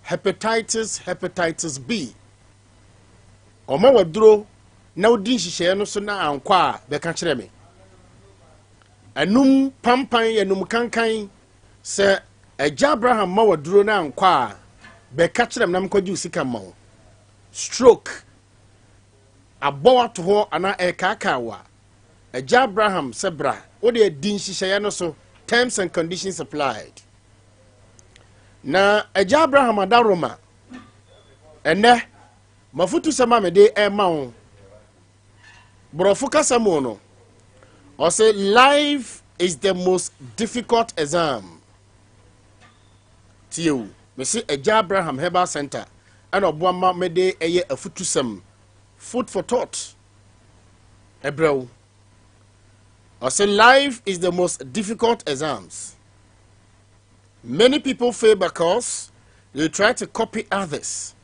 Hepatitis, hepatitis B. Ɔma waduro na wodi nhyehyɛeɛ no so na ankɔ a, bɛka kyerɛ me. Anum pampan, anum kankan, sɛ Agya Abraham ma waduro na ankɔ a, bɛka kyerɛ me na mekɔgye wo sika ma wo. Stroke, abɔ wato hɔ anaa ɛrekaakaa wo a, Agya Abraham sɛ bra, wode adi nhyehyɛeɛ no so, terms and conditions applied. Na Agya Abraham adaroma, ɛnɛ mafotusɛm a mede ɛma wo, borɔfo kasa mu no, ɔsɛ life is the most difficult exam. Tie o, mese Agya Abraham Herbal Center ɛna ɔboa ma mede ɛyɛ afutusɛm, food for thought, ɛbrɛ wo. Ɔsɛ life is the most difficult exams. Many people fail because they try to copy others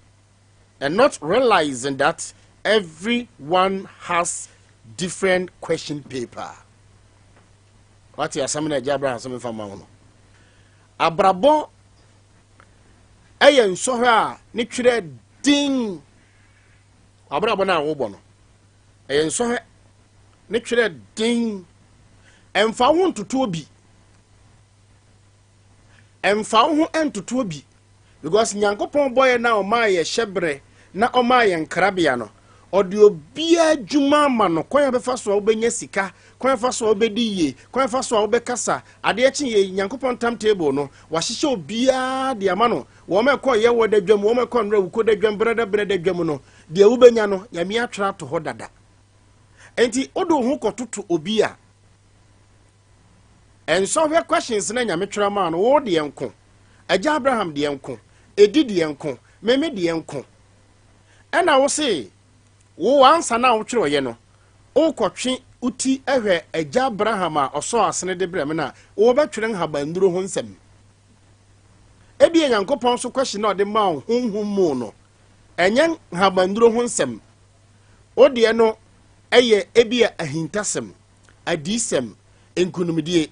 and not realizing that everyone has different question paper. Wate asɛm na Agya Abraham sɛ memfa ma wo no. Abrabɔ ɛyɛ nsɔhwɛ a ne twerɛ din. Abrabɔ no a wobɔ no ɛyɛ nsɔhwɛ ne twerɛ din. Ɛmfa wo ho ntotoɔ bi, ɛmfa wo ho ntotoɔ bi, because Nyankopɔn bɔyɛ na ɔmaa yɛ hyɛberɛ na ɔmaa yɛ nkrabea no, ɔde obiara adwuma ama no, kwan a bɛfa so a wobɛnya sika, kwan a fa so a wobɛdi yie, kwan a fa so a wobɛkasa adeɛ kye yɛ. Nyankopɔn tam table no wahyehyɛ obiara de ama no. Wɔn ɛkɔ yɛ wɔ da dwam, wɔn ɛkɔ nnora wuko da dwam, brɛda brɛda dwam no, deɛ wobɛnya no, Nyame atwerɛ ato hɔ dada. Nti wode wo ho kɔtoto obi a ɛnsɔhwɛ questions na Nyame twerɛ maa no, wo deɛ nko, Agya Abraham deɛ nko, ɛdi deɛ nko, meme deɛ nko. Ɛna wo se wo ansa na wotwerɛeɛ no, wokɔtwe wo ti hwɛ Agya Abraham a ɔsɔɔ asene de brɛ me no a, wɔbɛtwerɛ nhabannuro ho nsɛm. Ebia Nyankopɔn so question na ɔde ma wo honhom mu no ɛnyɛ nhabannuro ho nsɛm. Wo deɛ no ɛyɛ ebia ahintasɛm, adiyisɛm, nkonimdie.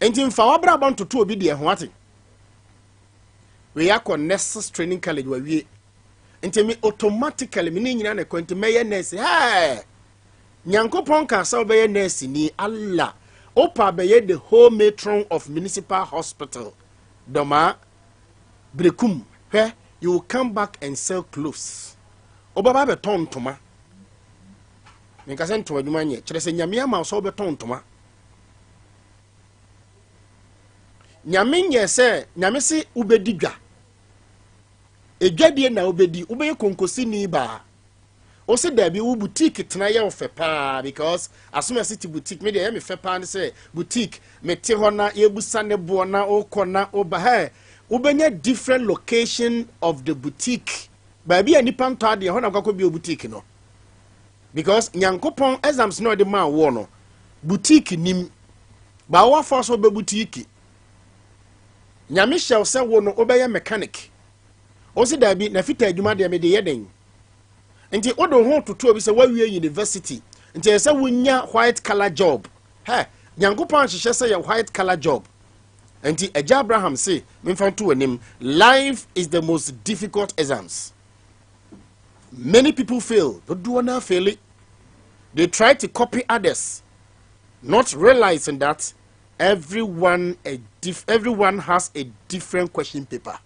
Nti mfa w'abrabɔ ntoto obi deɛ ho. Ate wei akɔ nurses training college wawie, nti me automatically me ne nyina ne kɔ, nti mɛyɛ nurse. Hey! Nyankopɔn ka sɛ wobɛyɛ nurse ni Allah wopa bɛyɛ the whole matron of municipal hospital Dɔmaa Brekum. Hwɛ, you will come back and sell clothes. Wobɛba bɛtɔn ntoma. Menka sɛ ntoma adwuma nyɛ, kyerɛ sɛ Nyame ama wo sɛ wobɛtɔn ntoma. Nyame nyɛ sɛ Nyame se wobɛdi dwa, edwadie na wobɛdi, wobɛyɛ konkosini baa. Wo se daabi, wo boutique tena yɛ wo fɛ paa, because Asomasi te boutique. Me deɛ ɛyɛ me fɛ paa ne sɛ boutique mete hɔ na yɛbusa ne boɔ na wokɔ na woba. Hɛ, wobɛnya different location of the boutique, baabi a nipa ntɔ adeɛ hɔ na wokakɔ bio boutique no, because Nyankopɔn exams na ɔde maa woɔ no, boutique nim baa woafa so wobɛ boutique. Nyame hyɛ wo sɛ wo no wobɛyɛ mechanic. Wo se daabi, na fita adwuma deɛ mede yɛ den. Nti wode wo ho toto obi sɛ woawie university nti ɛyɛ sɛ wonya white collar job. Hɛ, Nyankopɔn ahyehyɛ sɛ yɛ white collar job. Nti Agya Abraham se memfa nto w'anim, life is the most difficult exams. Many people fail, dodoɔ no afail. They try to copy others, not realizing that everyone has a different question paper.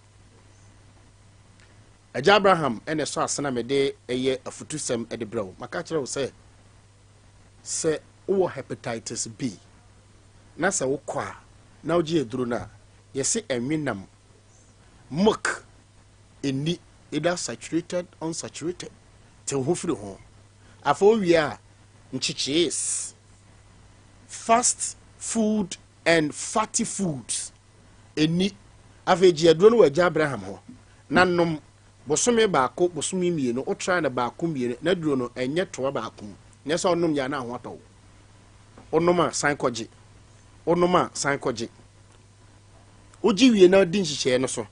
Agya Abraham ɛna ɛsɔ asena mede ɛyɛ afutusɛm ɛde brɛ wo. Maka kyerɛ wo sɛ wowɔ hepatitis B na sɛ wokɔ a na wogye aduro no a, yɛse ɛnwe nam, milk ɛni, either saturated, unsaturated, te wo ho firi ho. Afei wowie a, nkyekyees, fast food and fatty foods ɛni. Afei gye aduro no wɔ Agya Abraham hɔ na nom bosome 1, bosome 2. Wotra no 1, 2 na duro no ɛnyɛ toa baako mu. Nyɛ sɛ ɔnom yɛ na ho atɔ wo. Wonom a, san kɔgye. Wonom a, san kɔgye. Wogye wie na di nhyehyɛeɛ no so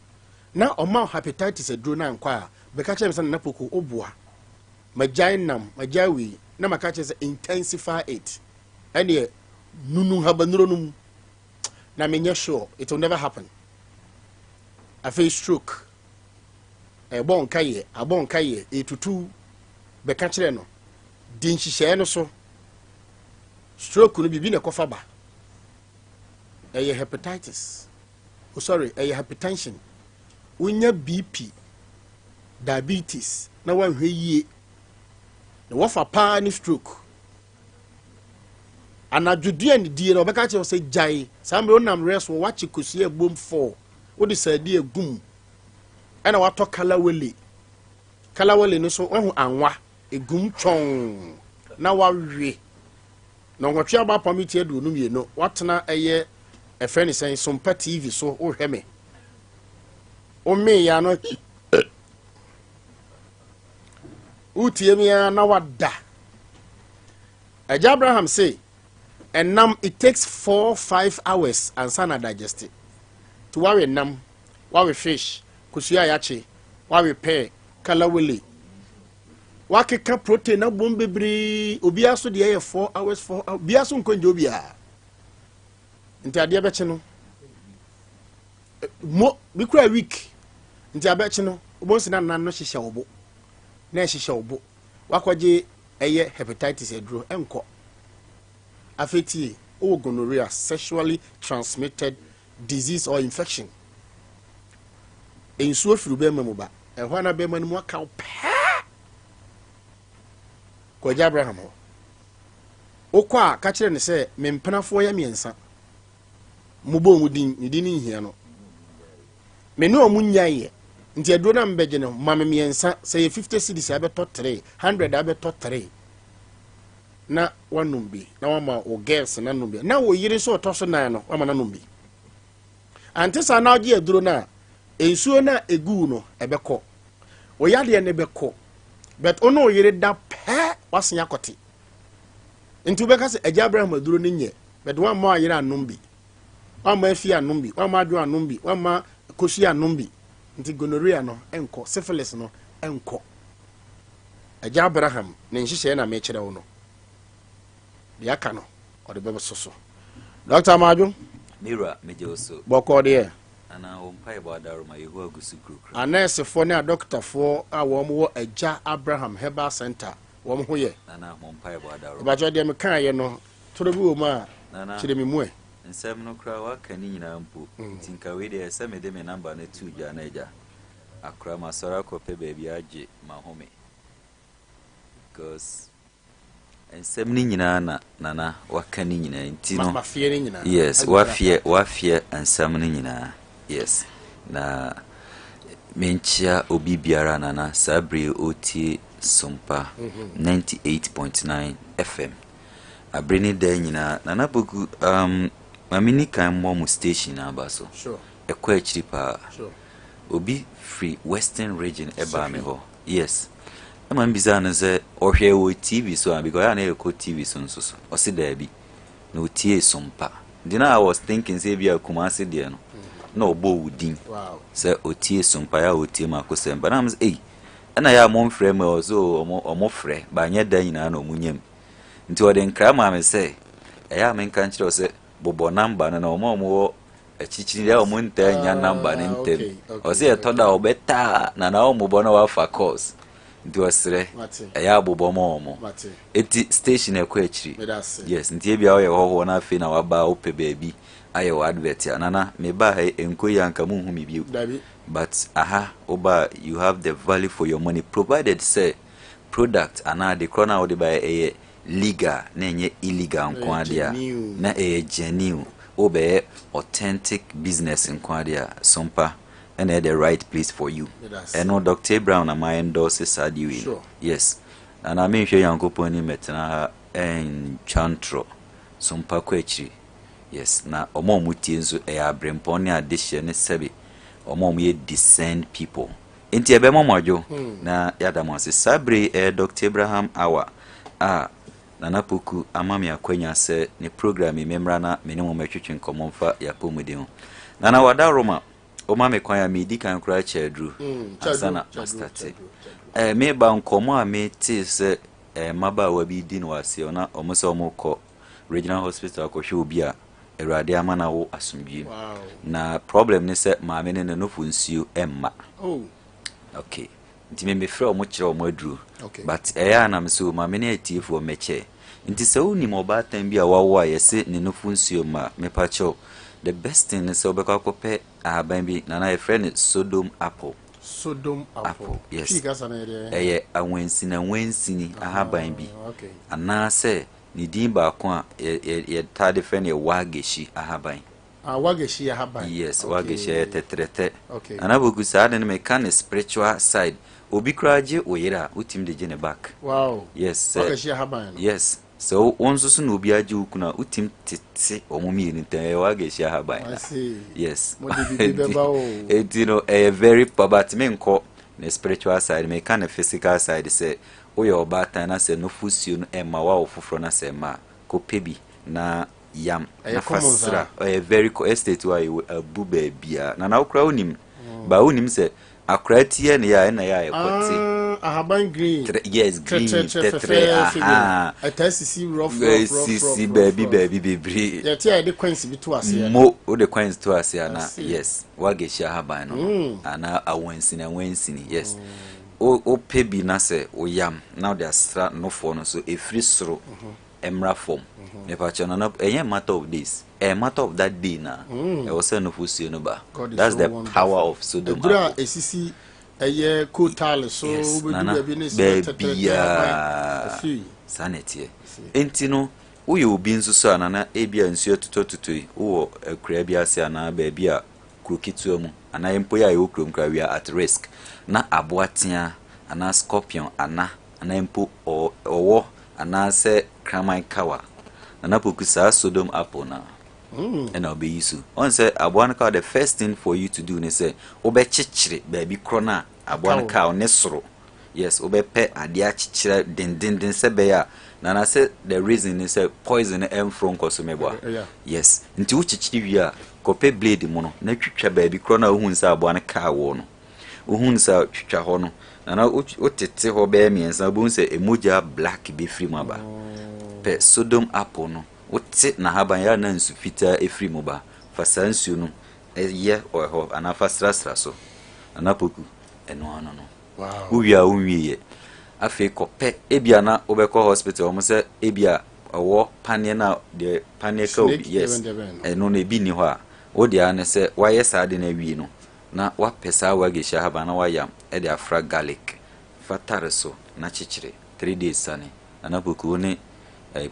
na ɔma wo hepatitis aduro no ankɔ a, bɛka kyerɛ me sɛ, "Nana Poko, woboa, magyae nam, magyae wei," na maka kyerɛ sɛ intensify it, ɛneɛ nunu habanuro no mu na menyɛ sure it will never happen. Afei stroke ɛbɔ nkayɛ, abɔ nkayɛ, ɛtutu bɛka kyerɛ no di nhyehyɛeɛ no so. Stroke no, biribi na ɛkɔfa ba. Ɛyɛ hepatitis, oh sorry, ɛyɛ hypertension. Wonya BP, diabetes na woanhwɛ yie na wɔfa paa ne stroke. Anadwo duane die na ɔbɛka kyerɛ wo sɛ gyae. Saa mmerɛ wonam rɛ so, wakye kosua abom fɔ, wode sɛde agum, ɛna watɔ kalawele. Kalawele no so wahu anwa egum twɔn na wawe na ɔhɔtwe aba apam ti 22. Watena ɛyɛ ɛfrɛ ne sɛn, Sompa TV so, wohwɛ me womee ya no, wotie me a na wada. Agya Abraham say ɛnam, it takes 4, 5 hours ansa na digest. Nti wawe nam, wawe fish, kosua a yakye, wawe pear, kalawele, wakeka protein abom bebree. Obiara so deɛ yɛ 4 hours, 4 hours, obiara so nkɔ ngye obiara. Nti adeɛ bɛkye no mo bi kura week. Nti abɛkye no, wobɛhu sɛ na nan no hyehyɛ wo bo na ɛhyehyɛ wo bo. Wakɔgye ɛyɛ hepatitis aduro ɛnkɔ. Afei tie, wowɔ gonorrhea, sexually transmitted disease or infection, nsuo firi bɛrima mu ba ɛhɔ ana bɛrima no mu aka wo pɛɛ. Kɔgya Abraham hɔ. Wokɔ a, ka kyerɛ ne sɛ me mpenafoɔ yɛ mmiɛnsa, mobɔ mu din, ne din no nhia no, me ne ɔmo nyaeɛ. Nti aduro no a mbɛgye no, ma me mmiɛnsa. Sɛ yɛ 50 cedis a, bɛtɔ 3 100 a, bɛtɔ 3 na wanom bi, na wama wo girls na nom bi, na wo yere nso ɔtɔ so nan no, wama nanom bi. Ante saa na wogye aduro no a, nsuo no a ɛguu no ɛbɛkɔ, wo yadeɛ no bɛkɔ, but wo ne wo yere da pɛ, wasen akɔte. Nti wobɛka sɛ Agya Abraham aduro no nyɛ, but woamma ayere anom bi, woamma afie anom bi, woamma adwo anom bi, woamma kosua anom bi. Nti gonorrhea no ɛnkɔ, syphilis no ɛnkɔ. Agya Abraham ne nhyehyɛeɛ na mekyerɛ wo no. Deɛ aka no, ɔde bɛbɛso so. Dr Amadwo. Mira, megye wo so. Bɔkɔɔ deɛ? Anaa wo mpaebɔ adaroma Yehowa gu so kurokuro. Anɛɛsefoɔ ne adɔkotafoɔ a wɔn wɔ Agya Abraham Herbal Center, wɔn ho yɛ? Nana, mo mpaebɔ adaroma. Ìbàkyɛ deɛ mekaeɛ no, toro bi wɔ mu a, Nana, kyerɛ me mu ɛ. Nsɛm no koraa waka ne nyinaa mpo. Nti nka wei deɛ, sɛ mede me number no to dwa na agya akora masɔre akɔpɛ baabi agye mahome, because nsɛm no nyinaa na Nana waka ne nyinaa nti no. Mafeɛ no nyinaa. Yes, wafeɛ, wafeɛ nsɛm no nyinaa. Yes, na menkyia obi biara Nana saa bere ɔtie Sompa 98.9 FM abere ne da nyinaa. Nana Poku, ma menni kan mmɔ mo station aba so. Ɛkɔ akyiri paa. Obi firi Western Region ɛbaa me hɔ. Yes, ɛma mbisa no sɛ ɔhwɛ wɔ TV so a, because ɛyɛ a na yɛkɔ TV so nso so. Ɔse daabi, na ɔtie Sompa. Nti na I was thinking sɛ ebi a Kumase deɛ no na ɔbɔ wo din sɛ ɔtie Sompa yɛ a ɔtie mu akosɛm ba na mo sɛ ei, ɛna yɛ a momfrɛ mu. Ɔ so ɔmo frɛ ba nyɛ da nyinaa na ɔmo nyam. Nti ɔde nkra maa me sɛ ɛyɛ a menka nkyerɛ wo sɛ bobɔ number no na ɔmo a ɔmo wɔ akyirikyiri deɛ, ɔmo ntaa nya number ne ntɛm. Ɔsɛ yɛtɔ da a ɔbɛtaa na na ɔmo bɔ na wafa calls. Nti ɔsrɛ ɛyɛ abobɔ ma ɔmo. Eti station ɛkɔ akyiri. Yes, nti ebia ɔyɛ hɔhoɔ na afei na waba a, wopɛ baabi ayɛ wɔ advert a, Nana meba ha yi, nko yi anka monhu me bio. But aha woba, you have the value for your money, provided sɛ product anaa ade korɔ no a wode ba ɛyɛ legal na ɛnyɛ illegal nko adeɛ a, na ɛyɛ genuine, wobɛyɛ authentic business nko adeɛ a, Sompa ɛna ɛyɛ the right place for you. Ɛno Dr Abraham na ma endorse saa deɛ wei no. Yes, Nana, menhwɛ Nyankopɔn anim mɛtena ha ɛntwa ntorɔ. Sompa kɔ akyiri. Yes, na ɔmo a ɔmo tie nso ɛyɛ aberempɔn ne adehyeɛ ne sɛbe ɔmo a ɔmo yɛ discerned people. Nti ɛbɛma mo adwo na yɛada mo ase. Saa bere yi ɛyɛ Dr Abraham Hour a Nana Poku ama me akwanya sɛ ne program yi memmra na me ne mo mmɛtwetwe nkɔmmɔ mfa yɛapɔmuden ho. Nana wada Roma, woma me kwan a, meedi kan koraa kyɛ aduru ansa na mastart. Meba nkɔmmɔ a metee sɛ mmabaawa bi di no wɔ aseɛ na ɔmo sɛ ɔmo kɔ regional hospital akɔhwɛ obi a. Awurade ama no awo asomdwie. Na problem ne sɛ maame no ne nofo nsuo mma. Okay. Nti me mefrɛ wɔn kyerɛ wɔn aduro. But ɛyɛ a na me sɛ o maame ne atiefoɔ mmɛkyɛ. Nti sɛ wonim ɔbaatan bi a wawo a yɛse ne nofo nsuo mma a, mepakyɛw, the best thing ne sɛ wobɛkɔ akɔpɛ ahaban bi, Nana yɛfrɛ no Sodom apple. Sodom apple. Apple, yes. Twi kasa no yɛ deɛ? Ɛyɛ awansini awansini ahaban bi. Anaasɛ ne din baako a yɛtaa de frɛ no yɛ wageshi ahaban. Ah, wageshi ahaban. Yes, wageshi ɛyɛ tɛtrɛtɛ. Nana Boku, saa de no meka ne spiritual side. Obi koraa gye wo yere a, wotumi de gye ne back. Wow. Yes, sɛ Wageshi ahaban no. Yes. Sɛ wo nso so na obi agye wo kunu a, wotumi tete wɔn mmienu ntam. Ɛyɛ wageshi ahaban na. I see. Yes. Mo de bibi bɛba o. Enti no ɛyɛ very pa, but menkɔ ne spiritual side, meka ne physical side sɛ woyɛ ɔbaatan na sɛ nufosuo no ɛmma woawo foforɔ na sɛ ɛmma a, kɔpɛ bi na yam Ɛyɛ na fa common sra. saa? Ɛyɛ very estate hɔ a yɛwɔ abu baabiara. Nana wo koraa wonim, ba wonim sɛ akwaraa ti yɛ ne yɛ a ɛna yɛ a yɛkɔte. Ah, ahaban green. Trɛ, yes, green, Trɛtrɛtrɛ tɛtrɛ, fɛfɛɛfɛ bi no. ahaa. Ɛtaa sisi rough, rough, rough, Sisi rough, rough, baabi rough. baabi bebree. Yɛte a yɛde coins bi to aseɛ. Mo, wode coins to aseɛ ana? I see. Yes, wagehyia ahaban no no. Anaa awansini, awansini, yes. Wopɛ bi na sɛ woyam na wode asra nofoɔ no so ɛfiri soro mmra fam. Mepakyɛw Nana, ɛnyɛ matter of days, ɛyɛ matter of that day na ɛwɔ sɛ nufosuo no ba. God is That's so the wonderful. power of Sodom Aduru a apple. esisi ɛyɛ coal so Yes, wobɛdu Nana, baabi ne si tɛtrɛtɛ ahaban. baabiaa I see. saa na ɛteɛ. I see. Enti no woyɛ obi nso so a Nana ebi a nsuo atotɔtotɔ yi wowɔ akuraa bi ase anaa baabi a kuro ketewa mu anaa mpo yɛ a yɛwɔ kurom koraa we are at risk na aboa tea anaa scorpion ana anaa mpo ɔwɔ anaasɛ kraman kawa Nana Poku saa Sodom apple na ɛna wobɛyi so. Ɔn sɛ aboa no kawa, the first thing for you to do ne sɛ wobɛkyekyere baabi korɔ no a aboa no kaw ne soro. Yes, wobɛpɛ adeɛ akyekyerɛ dendenden sɛ bɛyɛ a Nana sɛ the reason ne sɛ poison no ɛmforo nkɔ so meboa. Yes, nti wokyekyere wie a kɔpɛ blade mu no na twitwa baabi korɔ no a wohu sɛ aboa no kaa wɔ no. Wohu sɛ twitwa hɔ no Nana wotete hɔ bɛyɛ mmiɛnsa wobɛhu sɛ emogya black bɛfiri mu aba. Pɛ Sodom apple no wote n'ahaban yɛ a na nsu fitaa ɛfiri mu ba. Fa saa nsuo no ɛyɛ wɔ hɔ anaa fa srasra so. Nana Poku, ɛno ano no. Wowie a wonwie yɛ. Afei kɔpɛ ebia na wobɛkɔ hospital wɔn sɛ ebia ɛwɔ paneɛ na deɛ paneɛ ka obi Snake yes dɛbɛn dɛbɛn no. Ɛno no ebi nni hɔ a wo deɛ ne sɛ wayɛ saa de no awie no na wapɛ saa wagehyia ahaban na wayam ɛde afra garlic fa tare so na kyekyere 3 days sane. Nana Poku, wo ne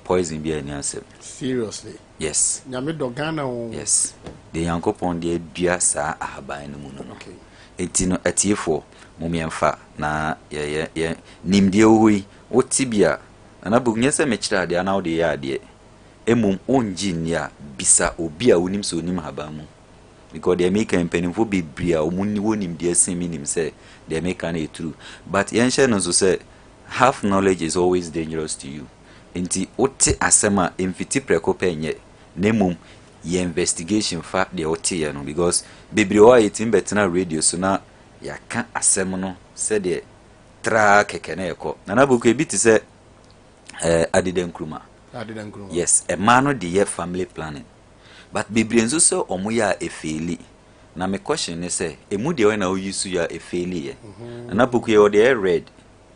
poison bi a ani asɛm. Seriously. Yes. Nyame dɔ Ghana o. Yes, deɛ Nyankopɔn de adua saa ahaban no mu no. Enti no atiefoɔ mom yɛmfa na yɛyɛ yɛ nimdeɛ wɔ hɔ yi wote bi a Nana Poku nyɛ sɛ mekyerɛ adeɛ anaa wode yɛ adeɛ mmom wongye nni a bisa obi a wonim sɛ onim haban mu because deɛ meka yi, mpanimfoɔ bebree a wɔn ni wɔ nimdeɛ sen me nim sɛ deɛ meka no yɛ true, but yɛnhyɛ no nso sɛ half knowledge is always dangerous to you. Nti wote asɛm a mfiti prɛko pɛ nyɛ na mmom yɛ investigation fa deɛ woteɛ no because bebree wɔ hɔ a yɛtumi bɛtena radio so na yɛaka asɛm no sɛdeɛ traa kɛkɛ na yɛkɔ. Nana Boku, ebi te sɛ adeda nkuruma. Adeda nkuruma. Yes, mmaa no de yɛ family planning but bebree nso sɛ ɔmo yɛ a ɛfail. Na me question ne sɛ emu deɛ wɔn na oyi so yɛ a ɛfail yɛ? Nana Poku, yɛ wɔ deɛ ɛyɛ red,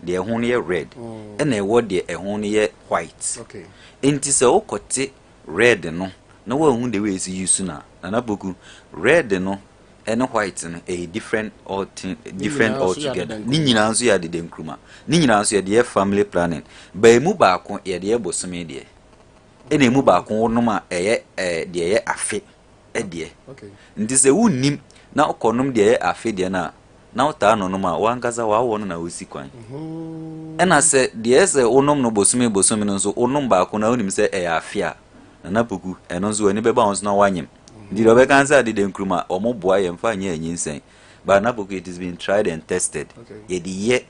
deɛ ɛho no yɛ red, ɛna ɛwɔ deɛ ɛho no yɛ white. Nti sɛ wokɔte red no na wɔahu the way esi use na Nana Poku, red no ɛne white no ɛyɛ different all thing, different nyinaa nso yɛ altogether. adeda Ne nkuruma. Nyinaa nso yɛ adeda nkuruma, ne nyinaa nso yɛde yɛ family planning ba emu baako yɛde yɛ bosome deɛ ɛna emu baako wonom a ɛyɛ deɛ ɛyɛ afe ɛdeɛ. Nti sɛ wonnim na wokɔnom deɛ ɛyɛ afe deɛ no a na wotaa nonom a wankasa wawɔ no na wosi kwan. Ɛna sɛ deɛ sɛ wonom no bosome bosome no nso wonom baako na wonim sɛ ɛyɛ afe a Nana Poku ɛno nso w'ani bɛba wo nso na woanyem. Nti deɛ ɔbɛka sɛ adeda nkuruma ɔmo boa yɛn fa nyɛ anyinsɛn, but Nana Poku, it has been tried and tested. Yɛde yɛ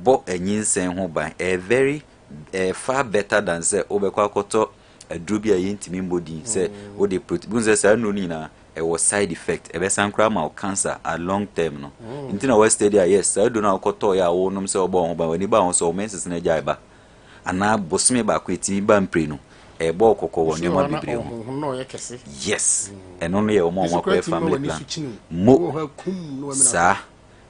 bɔ anyinsɛn ho ban. Ɛyɛ very ɛyɛ far better than sɛ wobɛkɔ akɔtɔ aduro bi a yɛntumi mbɔ din sɛ wode protein bu sɛ saa nnuro no nyinaa ɛwɔ side effect, ɛbɛsan koraa ma wo cancer at long term no. Nti na wɔstudy a yes, saa aduro no a wokɔtɔɔ yɛ a wonom sɛ wɔbɔ wo ho ban, w'ani ba ho sɛ wo menses no agyae ba anaa bosome baako ɛtumi ba mpire no. Ɛbɔ wo kɔkɔ wɔ nneɛma bebree ho. Yes, ɛno no yɛ wɔn a wɔakɔyɛ family plan. Mo saa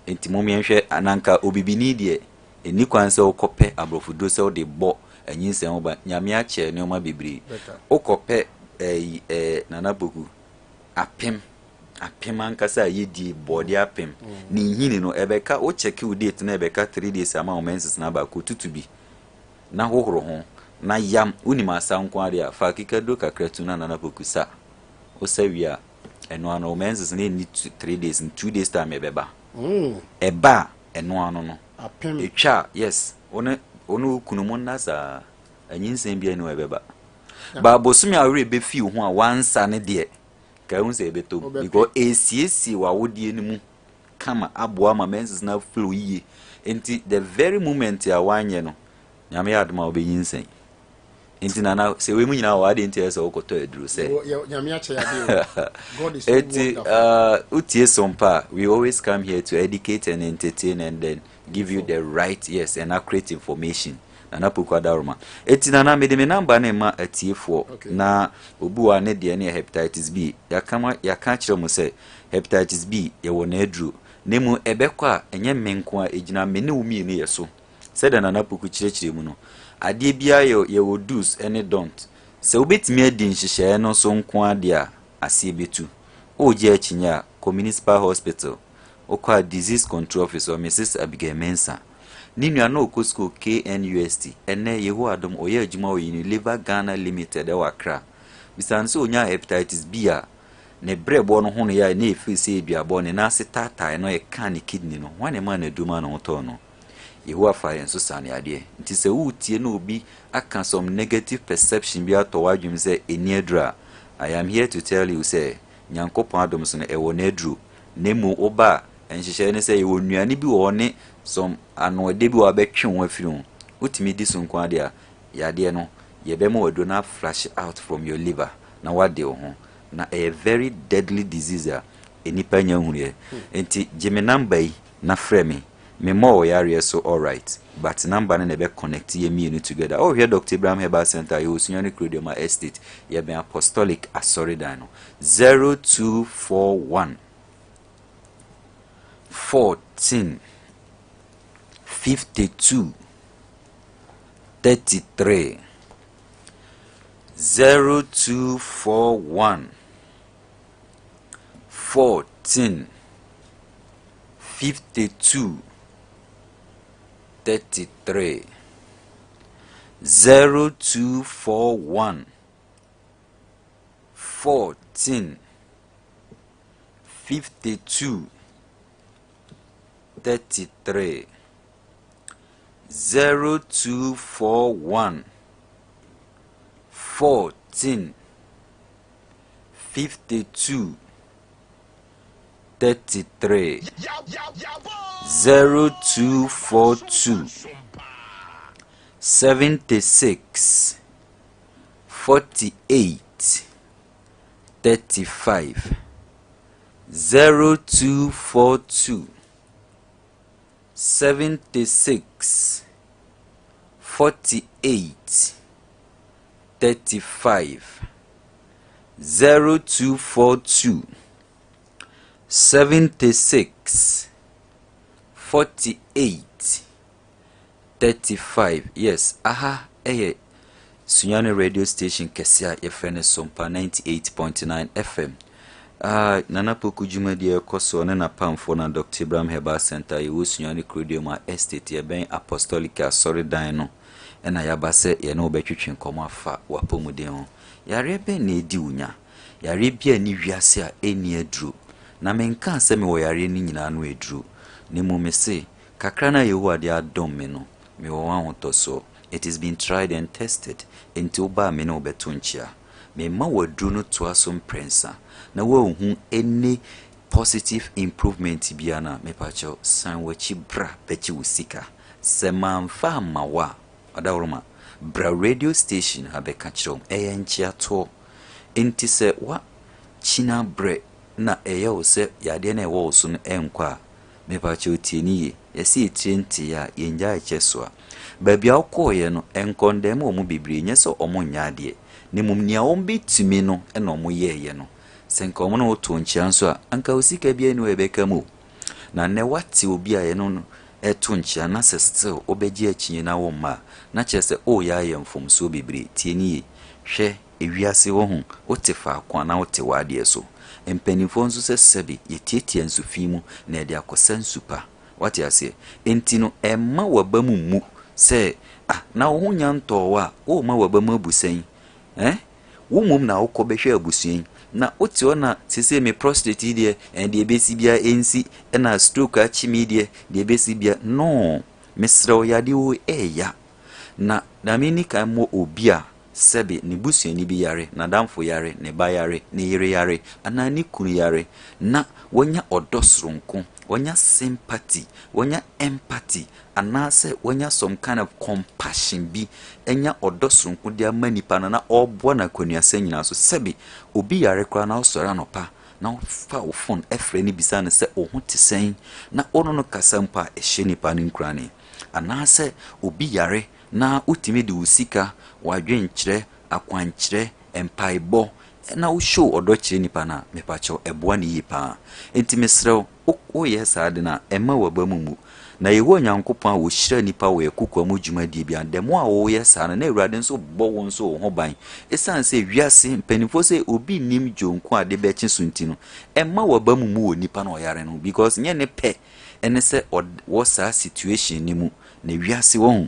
nti mo yɛnhwɛ ananka obibini deɛ, ɛni kwan sɛ wokɔpɛ aborɔfoduro sɛ wode bɔ anyinsɛn ho ban. Nyame akyɛ nneɛma bebree. Wokɔpɛ ɛyi Nana Poku, apem apem ankasa a yɛdie bɔɔde apem ne nhini no, ɛbɛka wo check wo date na ɛbɛka 3 days ama wo menses na aba, kɔtutu bi na hohoro ho na yam. Wonim asa nko adeɛ a, fa akekaduro kakra tu na Nana Poku sa wosa wie a, ɛno ano wo menses no ɛnni 3 days, in 2 days time ɛbɛba. Ɛba a, ɛno ano no ɛtwa a, yes, wo ne wo kunu mo nna saa, anyinsɛn bi ani wɔ ɛbɛba. Ba bosome a werɛ bɛfi wo ho a wansa ne deɛ ka ehu sɛ ɛbɛtɔ mu because esiesie w'awodeɛ no mu kama aboa ma menses na flow yie. Nti the very moment a wanyɛ no, Nyame yɛ adom a, wobɛnyinsɛn. Nti Nana, sɛ wei mu nyinaa wɔ adeɛ nti ɛyɛ sɛ wokɔtɔ aduro sɛ eti wotie Sompa. We always come here to educate and entertain and then give you the right, yes, and accurate information. Nana Poku Adaroma. Eti Nana, mede me number ne ma atiefoɔ. Na obi wa ne deɛ ne yɛ hepatitis B. Yɛaka yɛaka kyerɛ mo sɛ hepatitis B yɛwɔ n'aduro na mu ɛbɛkɔ a, ɛnyɛ me nko a ɛgyina, me ne wo mmienu yɛ so. Sɛdeɛ Nana Poku kyerɛkyerɛ mu no, adeɛ biara yɛ yɛwɔ do's ne don't. Sɛ wobɛtumi adi nhyehyɛeɛ no so nko adeɛ a, aseɛ bɛtu. Wogye akyinnye a, kɔ Municipal Hospital. Wokɔ a, disease control officer Mrs Abigail Mensah. Ne nua na ɔkɔ school KNUST. Ɛnɛ Yehowa adom, ɔyɛ adwuma wɔ Unilever Ghana Limited ɛwɔ Accra. Bisane sɛ ɔnya hepatitis B a, ne brɛboɔ no ho no yɛ a na ɛfiri sɛ aduabɔ ne nan ase taatae no ɛka ne kidney no hwan na ɛma no aduro ma ne ho tɔɔ no. Yehowa fa yɛn so sane adeɛ. Nti sɛ woretie na obi aka some negative perception bi atɔ w'adwene sɛ ɛni aduro a, I am here to tell you sɛ Nyankopɔn adom so no, ɛwɔ n'aduro. Na mmom woba a, nhyehyɛeɛ ne sɛ yɛwɔ nnuane bi wɔ hɔ ne some anoɔde bi wɔ hɔ a bɛtwe wo afiri ho. Wotumi di so nko adeɛ a, yadeɛ no yɛbɛma w'aduro no aflush out from your liver na wade wo ho. Na ɛyɛ very deadly disease a nnipa nya nhunuɛ. Nti gye me number yi na frɛ me. Memmɔ wɔ yareɛ so, alright, but number no na ɛbɛ connect yɛ mmienu together. Ɔhwɛ Dr Abraham Herbal Center, yɛwɔ Sunyani Kurodua Estate, yɛbɛn Apostolic asɔredan no. 0241 14 52 33, 0241 14 52 33, 0241 14 52 33, 0241 14 52 33, 0242 76 48 35, 0242 76 48 35, 0242 76 48 35. Yes, aha ɛyɛ Sunyani radio station kɛse a yɛfrɛ no Sompa 98.9 FM. Nana Poku dwumadie a ɛkɔ soɔ ne n'apamfoɔ na Dr Abraham Herbal Center, yɛwɔ Sunyani Kurodua Estate, yɛbɛn Apostolic asɔredan no, ɛna yɛaba sɛ yɛne wo bɛtwetwe nkɔmmɔ afa w'apɔmuden ho. Yareɛ bɛn na ɛdi wo nya? Yareɛ bi a ni wiase a ɛnni aduro. Na menkaa sɛ mewɔ yareɛ no nyinaa no aduro, na mmom me se kakra no a Yehowa de adom me no, mewɔ wɔn ahotɔsoɔ. It is been tried and tested. Enti wobaa, me ne wobɛto nkyea. Memma w'aduro no toa so mprɛnsa na woahu any positive improvement biara no a, mepakyɛw, san w'akyi bra bɛgye wo sika. Sɛ mamfa amma wo a, ɔdaworoma, bra radio station ha bɛka kyerɛ wo. Ɛyɛ nkyeatoɔ. Enti sɛ woakyina berɛ na ɛyɛ wo sɛ yadeɛ no a ɛwɔ wo so no ɛnkɔ a, mepakyɛw, tie ne yie. Yɛsɛ yɛtire ntee a yɛngya ɛkyɛ so a, baabi a wokɔɔeɛ no, nkɔndɛm wɔ mu bebree. Nyɛ sɛ ɔmo nyɛ adeɛ. Na mmom nea wɔbɛtumi no na wɔyɛeɛ no. Sɛ nka wɔne wo too nkyea nso a, anka wo sika biara nni hɔ a ɛbɛka mu o. Na nnɛ woate obi a yɛne no reto nkyea na sɛ still wobɛgye akyinnye na womma a, na kyerɛ sɛ woreyɛ ayɛ mfomsoɔ bebree. Tie no yie. Hwɛ, ewiase wohu, wote faako a na wote w'adeɛ so. Mpanimfoɔ nso sɛ sɛbe yɛtiatia nsu fi mu na yɛde akɔsa nsu pa. Woate aseɛ? Enti no, mma w'aba mu mmu sɛ, ah, na wo ho nya ntɔɔ wo a, worema w'aba mu abu sɛn? Eh? Wo mmom na wokɔ bɛhwɛ abusua yi. Na wote hɔ na seesei me prostate yi deɛ, eh, deɛ ɛbɛsi biara ɛnsi, ɛna stroke akye me yi deɛ, deɛ ɛbɛsi biara, no. Mesrɛ wo, yadeɛ wei ɛɛya. Na, na menni kan mmɔ obi a Sɛbe ne busuani bi yare, n'adamfo yare, ne ba yare, ne yere yare, anaa ne kunu yare, na wanya ɔdɔ soronko, wanya sympathy, wanya empathy, anaasɛ wanya some kind of compassion bi, anya ɔdɔ soronko de ama nipa no na ɔreboa no akwanuasɛm nyinaa so. Sɛbe obi yare koraa na wosɔre anɔpa na wofa wo phone frɛ no bisa no sɛ wo ho te sɛn, na wo ne no kasa mpo a, ɛhyɛ nipa no nkuran. Anaasɛ obi yare na wotumi de wo sika, w'adwenkyerɛ, akwankyerɛ, mpaebɔ na wo show ɔdɔ kyerɛ nipa no a, mepakyɛw ɛboa no yie paa. Enti mesrɛ wo, woyɛ saa ade no a, ɛmma w'aba mu mmu. Na Yehowa Nyankopɔn a ɔhyira nnipa wɔ yɛn kokoa mu dwumadie biara, the more a woyɛ saa no, na Awurade nso bɔ wo nso wo ho ban. Ɛsiane sɛ wiase mpanimfoɔ sɛ obi nnim dwonko a ade bɛkye so nti no, ɛmma w'aba mu mmu wɔ nipa no a ɔyare no ho because nyɛ ne pɛ ɛne sɛ ɔwɔ saa situation no mu. Na wiase wahu,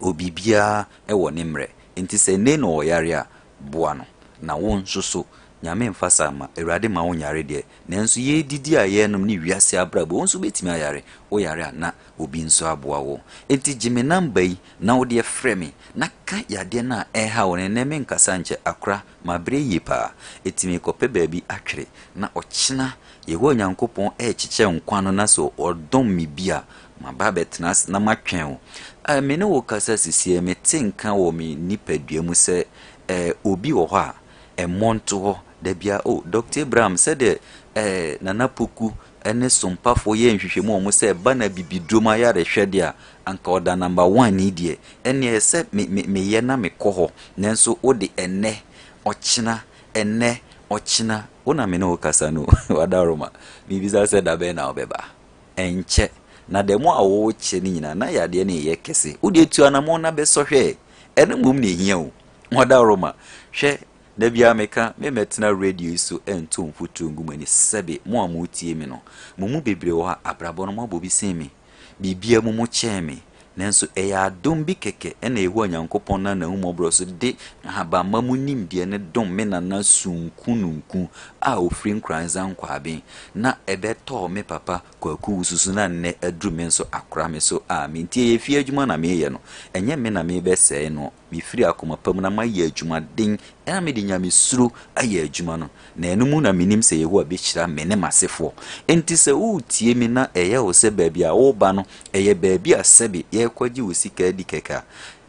obibiara wɔ ne mmerɛ, nti sɛ nnei na ɔyare a, boa no. Na wo nso so, Nyame mfa saa mma, Awurade mma wo nyare deɛ, nanso yɛredidi a yɛrenom ne wiase abrabɔ, wo nso wobɛtumi ayare, wo yare a na obi nso aboa wo. Nti gye me number yi na wo deɛ frɛ me na ka yadeɛ no a ɛreha wo no, ɛnnɛ menkasa nkyɛ, akora, mabrɛ yie paa, ɛti merekɔpɛ baabi atwere, na ɔkyena Yehowa Nyankopɔn rekyekyɛ nkwa no na sɛ ɔdom me bi a, Maba abɛtena ase na matwɛn wo. Eh, me ne wo kasa sisiɛ, mete nka wɔ me nipadua mu sɛ eh, obi wɔ hɔ a, ɛmmɔ nto hɔ da biara. Oh, Dɔkta Abraham, sɛdeɛ eh, Nana Poku ne Sompafoɔ yɛɛ nhwehwɛmu wɔ mo sɛ ɛba no abibiduro mu ayarehwɛ deɛ a, anka ɔda number one yi deɛ, ɛnneɛ ɛsɛ me, me, meyɛ na mekɔ hɔ. Nanso wode ɛnnɛ, ɔkyena, ɛnnɛ, ɔkyena, wo na me ne wo kasa no, Wadaroma, mebisa sɛ da bɛn na wobɛba? Ɛnkyɛ, na dɛm a worekyɛ no nyinaa, na yadeɛ no reyɛ kɛse. Wo deɛ tu anamɔn na bɛsɔ hwɛ. Ɛno mmom na ɛhia o. Ɔdawuroma, hwɛ, da biara meka, memmɛtena radio yi so nto mfuturo ngu mo ani. Sɛbe, mo a moretie me no, mo mu bebree wɔ hɔ a, abrabɔ no moabɔ bi sen me. Biribiara mu mokyɛn me. Nanso ɛyɛ adom bi kɛkɛ na Yehowa Nyankopɔn nam n'ahummɔborɔ so de nhabamma mu nimdeɛ no dom me nana Sunku Nunku a ɔfiri Nkoranza Nkwaben na ɛbɛtɔɔ me papa Kwaku Wususu na nnɛ aduru me nso akora me so a me nti ɛyɛ fie adwuma na mereyɛ no ɛnyɛ me na merebɛsɛe no mefiri akoma pa mu na mayɛ adwumaden na mede nyamesuro ayɛ adwuma no, na ɛno mu na menim sɛ Yehowa bɛhyira me ne m'asefoɔ. Enti sɛ woretie me na ɛyɛ wo sɛ baabi a woreba no, ɛyɛ baabi a sɛbe yɛrekɔgye wo sika adi kɛkɛ a,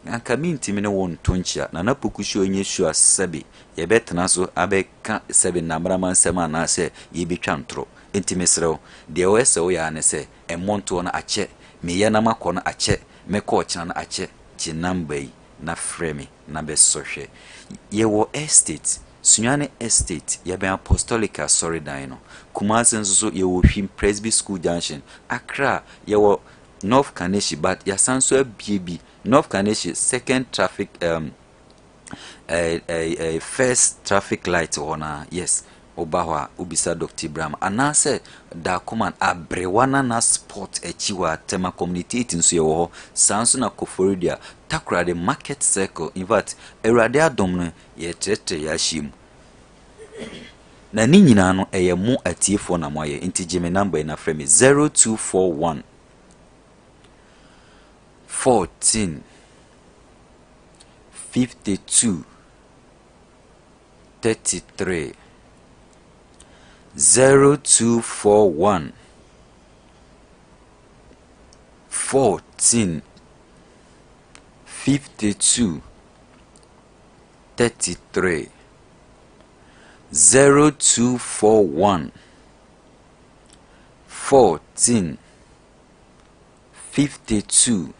anka mentumi ne wo nto nkyea. Nana Poku Show nyɛ show a sɛbe yɛbɛtena so abɛka sɛbe nnamrama nsɛm anaasɛ yɛrebɛtwa ntorɔ. Enti mesrɛ wo, deɛ ɛwɔ sɛ woyɛ ara ne sɛ, mmɔntoɔ no akyɛ, meyɛ na makɔ no akyɛ, mɛkɔ ɔkyena no akyɛ, Gye number yi na frɛ me na bɛsɔ hwɛ. Yɛwɔ Estate, Sunyani Estate, yɛbɛn Apostolic Asɔredan no. Kumasi nso so yɛwɔ Hwim Presby School Junction. Accra yɛwɔ North Kaneshie but yɛasan nso abue bi North Kaneshie second traffic um, eh, eh, eh, first traffic light hɔ no a, yes, woba hɔ a wobisa Dr. Ibrahim anaasɛ Dakoman Aberewa Nana Sport akyi hɔ a Tema Community 8 nso yɛwɔ hɔ saa nso na Koforidua Takoradi Market Circle in fact Awurade adom no yɛtrɛtrɛ yɛahyia mu na ne nyinaa no ɛyɛ mo atiefoɔ na moayɛ nti gye me number yi na frɛ me 0241 14 52 33 0241 14 52 33 0241 14 52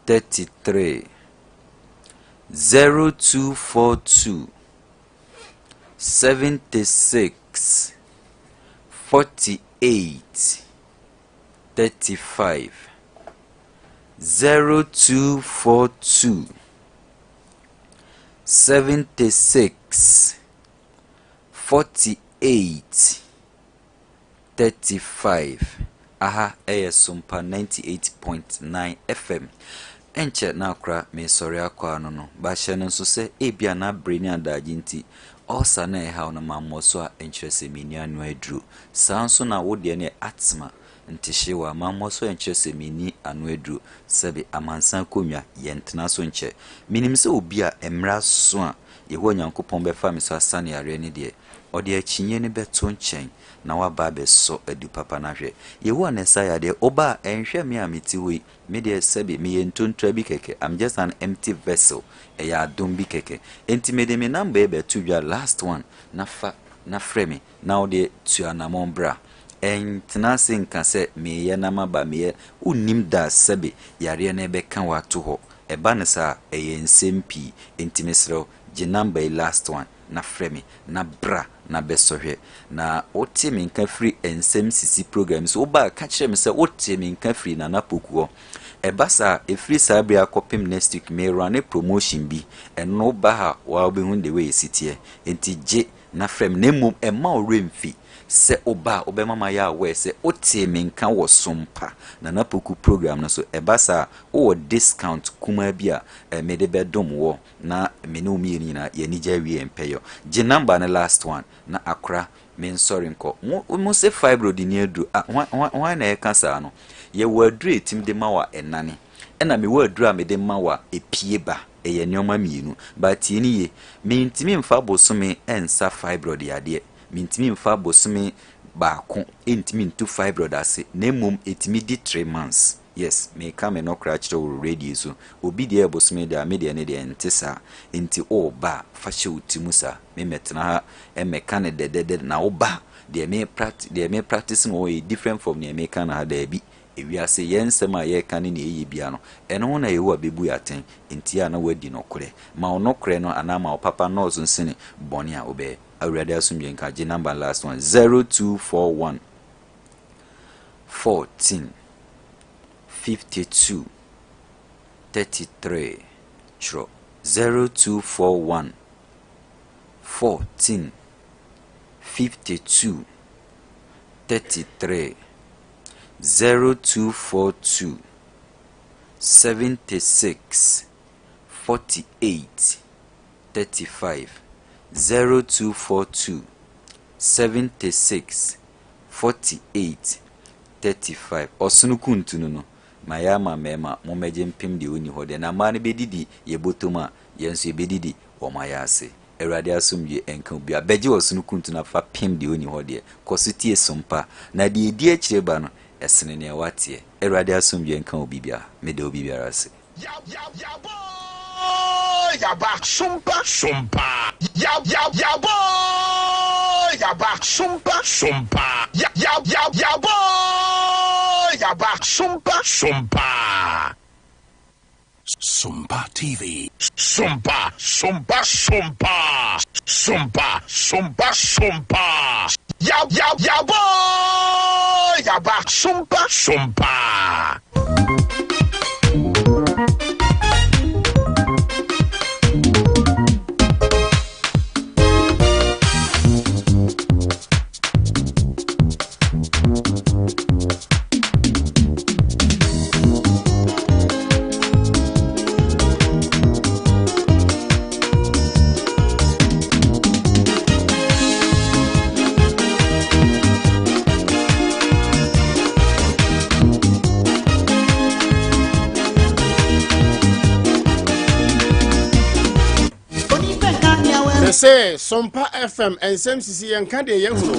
33. 0242 76 48 35. 0242 76 48 35. Aha ɛyɛ Sompa 98.9 FM. Ɛnkyɛ na akora mesɔre akɔ ano no, bahyɛ no nso sɛ ebia na abere ne adagye nti ɔsa na ɛhaw no mammɔ so a, ɛnkyerɛ sɛ menni ano aduro. Saa nso na wo deɛ no yɛ asthma ntehyewa, mammɔ so a, ɛnkyerɛ sɛ menni ano aduro. Sɛbe amansan akonnwa, yɛntena so nkyɛ. Menim sɛ obi a mmerɛ so a Yehowa Nyankopɔn bɛfa me so asane yareɛ no deɛ, ɔde akyinnye no bɛto nkyɛn na waba abɛsɔ adu papa no ahwɛ. Yehowa na ɛsa yadeɛ. Woba a, ɛnhwɛ me a mete hɔ yi. Me deɛ, sɛbe meyɛ ntontura bi kɛkɛ. I'm just an empty vessel. Ɛyɛ adom bi kɛkɛ. Enti mede me number yi bɛto dwa, last one, na fa na frɛ me na wode tu anammɔn bra. Ɛntena ase nka sɛ meyɛ na maba meyɛ. Wonnim da sɛbe yareɛ no ɛbɛka wo ato hɔ. Ɛba no saa a, ɛyɛ nsɛm pii. Enti mesrɛ wo, gye number yi, last one, na frɛ me na bra na bɛsɔ hwɛ. Na wote me nka firi Nsɛm Sisi program so. Woba a, ka kyerɛ me sɛ wote me nka firi Nana Poku hɔ. Ɛba saa, ɛfiri saa bere akɔpem next week, merane promotion bi. Ɛno no, woba ha waa wobɛhu the way ɛsi teɛ. Enti gye na frɛ me. Na mmom ɛmma wo werɛ mfi sɛ woba a, wobɛma ma yɛ aware sɛ wote me nka wɔ Sompa Nana Poku program no so. Ɛba saa a, wowɔ discount kumaa bi a mede bɛdom wɔ na me ne wo mmienu nyinaa yɛn ani gye awie mpɛyɔ. Gye number no, last one, na akora me nsɔre nkɔ. Mo sɛ fibroid ni aduro a, hwan na ɛka saa no? Yɛwɔ aduro a ɛtumi de ma wo a ɛnane, ɛna mewɔ aduro a mede ma wo a ɛpie ba. Ɛyɛ nneɛma mmienu. But tie ne yie, mentumi mfa bosome nsa fibroid yadeɛ. Mentumi mfa bosome baako ntumi ntu fibroid ase, na mmom ɛtumi di 3 months. Yes, meka me nɔkora kyerɛ wo radio so. Obi deɛ bosome deɛ a, me deɛ ne deɛ nte saa. Nti woba a, fa hyɛ wo ti mu saa. Me mɛtena ha mmɛka ne dɛdɛdɛ na woba deɛ me practice, deɛ me practice no wɔ yɛ different from deɛ meka no ha. Daabi, ewiase yɛn nsɛm a yɛreka ne nea ɛyɛ bia no, ɛno ho na Yehowa bɛbu yɛ atɛn. Nti a na woadi nɔkorɛ, ma wo nɔkorɛ no anaa ma wo papa nɔɔso nsene bɔne a wobɛyɛ. Awurade asomdwe nka. Gye number, last one: 0241 14 52 33. Twerɛ: 0241 14 52 33, 0242 76 48 35, 0242 76 48 35. Ɔsono kuntu no, ma yɛ ama mmarima mommɛgye mpem deɛ ɔnni hɔ deɛ, na mmaa no bɛdidi yɛ bɔtɔm a, yɛn nso yɛbɛdidi wɔn ayɛ ase. Awurade asomdwe nka obi a bɛgye ɔsono kuntu no afa pem deɛ ɔnni hɔ deɛ. Kɔ so tie Sompa, na deɛ ɛdi akyire ba no ɛsene nea wateɛ. Awurade asomdwe nka obi biara. Meda obi biara ase. Yaba Sompa Sompa Yabo Yaba Sompa Sompa Yabo Yaba Sompa Sompa Sompa TV. Sompa Sompa Sompa Sompa Sompa Sompa Yabo Yaba Sompa Sompa. Sɛ Sompa FM Nsɛm Sisi, yɛnka deɛ yɛhunu.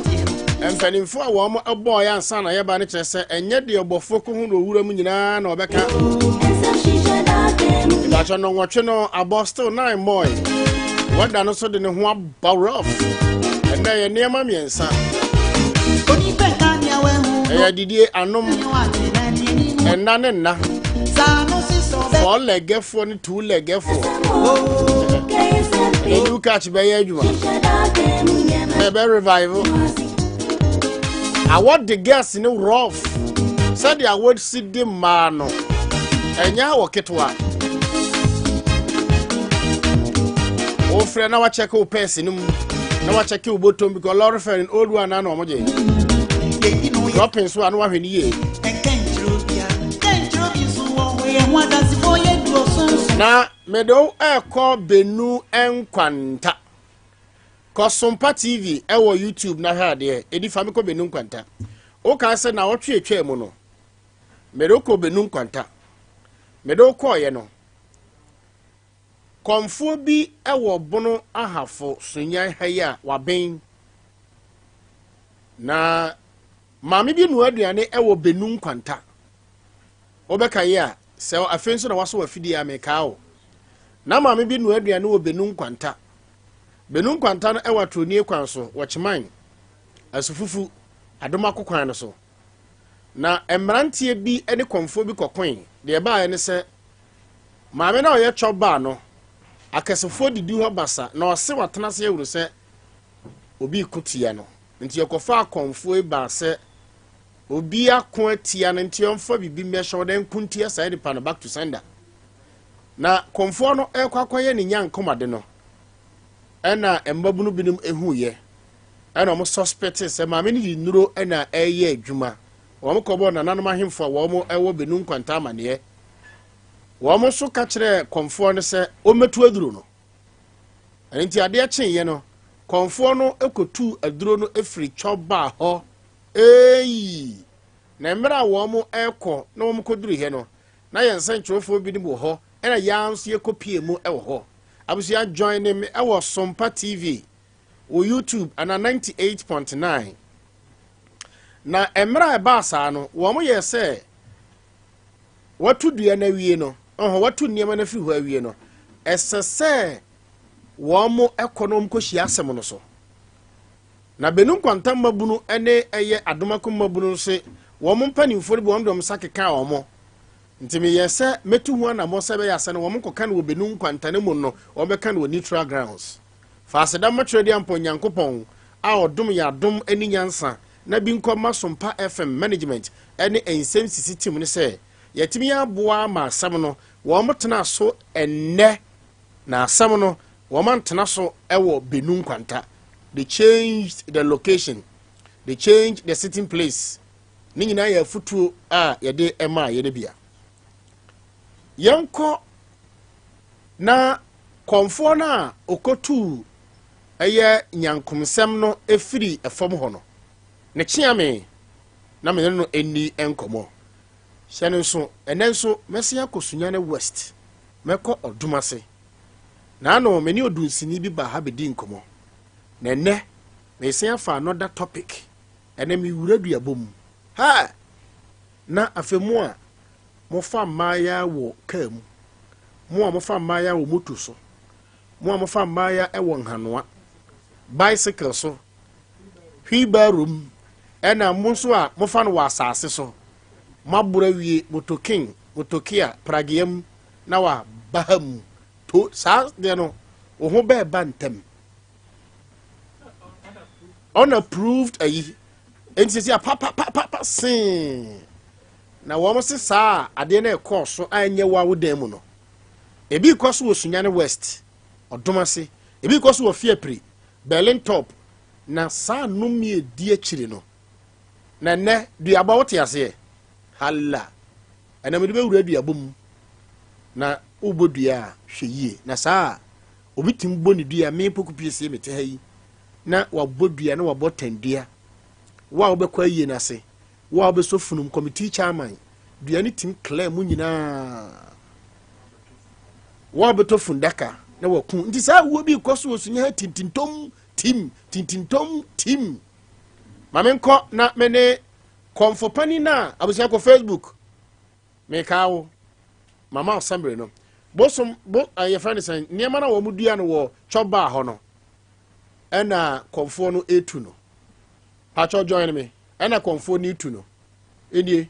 Mpanimfoɔ a wɔn bɔɔ yɛ ansa na yɛba no kyerɛ sɛ ɛnyɛ deɛ ɔbɔfoɔ kɔhu no owura mu nyinaa na ɔbɛka. Ìbàkyɛ no nwɔtwe no abɔ, still nine mɔe. Wɔda no so de ne ho aba rough. Ɛnɛ yɛ nneɛma mmiɛnsa. Ɛyɛ adidie, anom, ɛnna ne nna. Four-legɛfoɔ ne two-legɛfoɔ. Ɛnɛ new catch bɛyɛ adwuma. Ɛbɛ revive. Awɔ de girls ne rough. Sɛdeɛ awɔ si de mmaa no. Ɛnyɛ awɔ ketewa. Wofrɛ na wakyɛke wo pɛɛse no mu. Na wakyɛke wo bɔtɔm because lɔre fɛ no old one na na wɔn gye. Dropping so a na wahwɛ no yie. Na mede wo ɛrekɔ Benu Nkwanta. Kɔ Sompa TV ɛwɔ YouTube na hwɛ adeɛ. Ɛdi fa me kɔ Benu Nkwanta. Wokae sɛ na wɔtwe atwa mu no, mede wo kɔ Benu Nkwanta. Mede wo kɔɔeɛ no, kɔmfoɔ bi ɛwɔ Bono Ahafo Sunyani ha yi a waben. Na Maame bi noa aduane wɔ Benue Nkwanta. Wobɛkae a, sɛ afei nso na wasɔ w'afidie a, mekaa wo. Na maame bi noa aduane wɔ Benue Nkwanta. Benue Nkwanta no wɔ Atronie kwan so wɔ Kyeman, Asufufu, Adomako kwan no so. Na mmeranteɛ bi ne kɔmfoɔ bi kɔkoe. Deɛ ɛbaeɛ ne sɛ, maame no a ɔyɛ chop bar no, akɛsefoɔ didi hɔ basa na ɔse watena ase ahunu sɛ obi reko tia no. Nti yɛkɔfaa kɔmfoɔ yi baa sɛ obi ako atia no nti ɔmfa biribi mmɛhyɛ wo na nko ntia saa nipa no back to sender. Na kɔmfoɔ no ɛrekɔ akɔyɛ ne nyankomade no ɛna mmabunu binom ehuiɛ ɛna wɔn suspect sɛ maame no de nnuro ɛna ɛreyɛ adwuma. Wɔn kɔbɔɔ nananom ahemfo a wɔn ɛwɔ Benu Nkwanta amaneɛ. Wɔn nso ka kyerɛɛ kɔmfoɔ no sɛ ɔmmɛtu aduro no. Ɛno nti adeɛ kyeeɛ no, kɔmfoɔ no kɔtuu aduro no firi twɔ baa hɔ. Eii! Na mmerɛ a wɔn rekɔ na wɔn kɔduruiɛ no, na yɛn nsɛnkyerɛwfoɔ binom wɔ hɔ, ɛna yɛn nso yɛkɔpie mu wɔ hɔ. Abusua, join me wɔ Sompa TV wɔ YouTube anaa 98.9. Na mmerɛ a ɛbaa saa no, wɔn yɛɛ sɛ wɔatu dua no awie no, ɔhɔ, wɔatu nneɛma no afiri hɔ awie no, ɛsɛ sɛ wɔn kɔ na wɔn kɔhyia asɛm no so. Na Benu Nkwanta mmabunu ne ɛyɛ Adomako mmabunu nso wɔn mpanimfoɔ no bi wɔn de wɔn nsa keka wɔn. Nti meyɛ sɛ mɛtu ho anammɔ sɛ ɛbɛyɛ asɛ no wɔn nkɔka no wɔ Benu Nkwanta no mu no, wɔn bɛka no wɔ neutral grounds. Fa aseda ma Twereduampɔn Nyankopɔn a ɔdom yɛn adom ne nyansa na bi nkɔ mma Sompa FM management ne nsɛm sisi team no sɛ yɛatumi aboa ama asɛm no wɔn tena so ɛnnɛ na asɛm no wɔn antena so wɔ Benu Nkwanta. They changed the location, they changed the sitting place. Ne nyinaa yɛ afutuo a yɛde maa yɛn bia. Yɛnkɔ na kɔmfoɔ no a ɔkɔtuu ɛyɛ nyankomsɛm no firi fam hɔ no, ne kyeame na me ne no nni nkɔmmɔ. Hyɛ no nso, ɛnnɛ nso mɛsan akɔ Sunyani West, mɛkɔ Ɔdom ase. Naano me ne odunsini bi baa ha bɛdii nkɔmmɔ, na ɛnnɛ meresan afa another topic. Ɛnnɛ mewura duabɔ mu. Ha! Na afei mo a mofa mmayewa wɔ kaa mu, mo a mofa mmayewa wɔ moto so, mo a mofa mmayewa wɔ nhanoa, bicycle so, wheelbarrow mu, ɛna mo nso a mofa no wɔ asase so, moaboro awie motokin, motokia, pragea mu, na waba ha mu. To saa deɛ no, wo ho bɛɛba ntɛm. Unapproved ayi. Enti sɛ papapapapa see. Na wɔn se saa adeɛ no ɛkɔɔ so a ɛnyɛ wo a wo dan mu no. Ebi kɔ so wɔ Sunyani West, Ɔdom ase. Ebi kɔ so wɔ Fiapre, Berlin Top. Na saa nnome edi akyiri no. Na ɛnɛ duabɔ wote aseɛ? Hala. Ɛnɛ mede bɛwura duabɔ mu. Na wobɔ dua a hwɛ yie. Na saa a obi tumi bɔ ne dua me poku piesie mete ha yi na wabɔ dua na wabɔ tɛndua. Wo a wobɛkɔ ayie no ase, wo a wobɛsɔ funum, committee chairman, dua no tumi clear mu nyinaa. Wo a wobɛtɔ fundaka na waku. Nti saa wuo bi kɔ so wɔ sunya ha tintintom tim tintintom tim. Ma menkɔ na me ne kɔmfo panin no a abusua kɔ Facebook. Mekaa wo mama assembly no. Bosom bo eh, yɛfrɛ no sɛn nneɛma no a wɔn dua no wɔ chop bar hɔ no ɛna kɔmfoɔ no etu no. Pakyɛ join me ɛna kɔmfoɔ no etu no. Enie.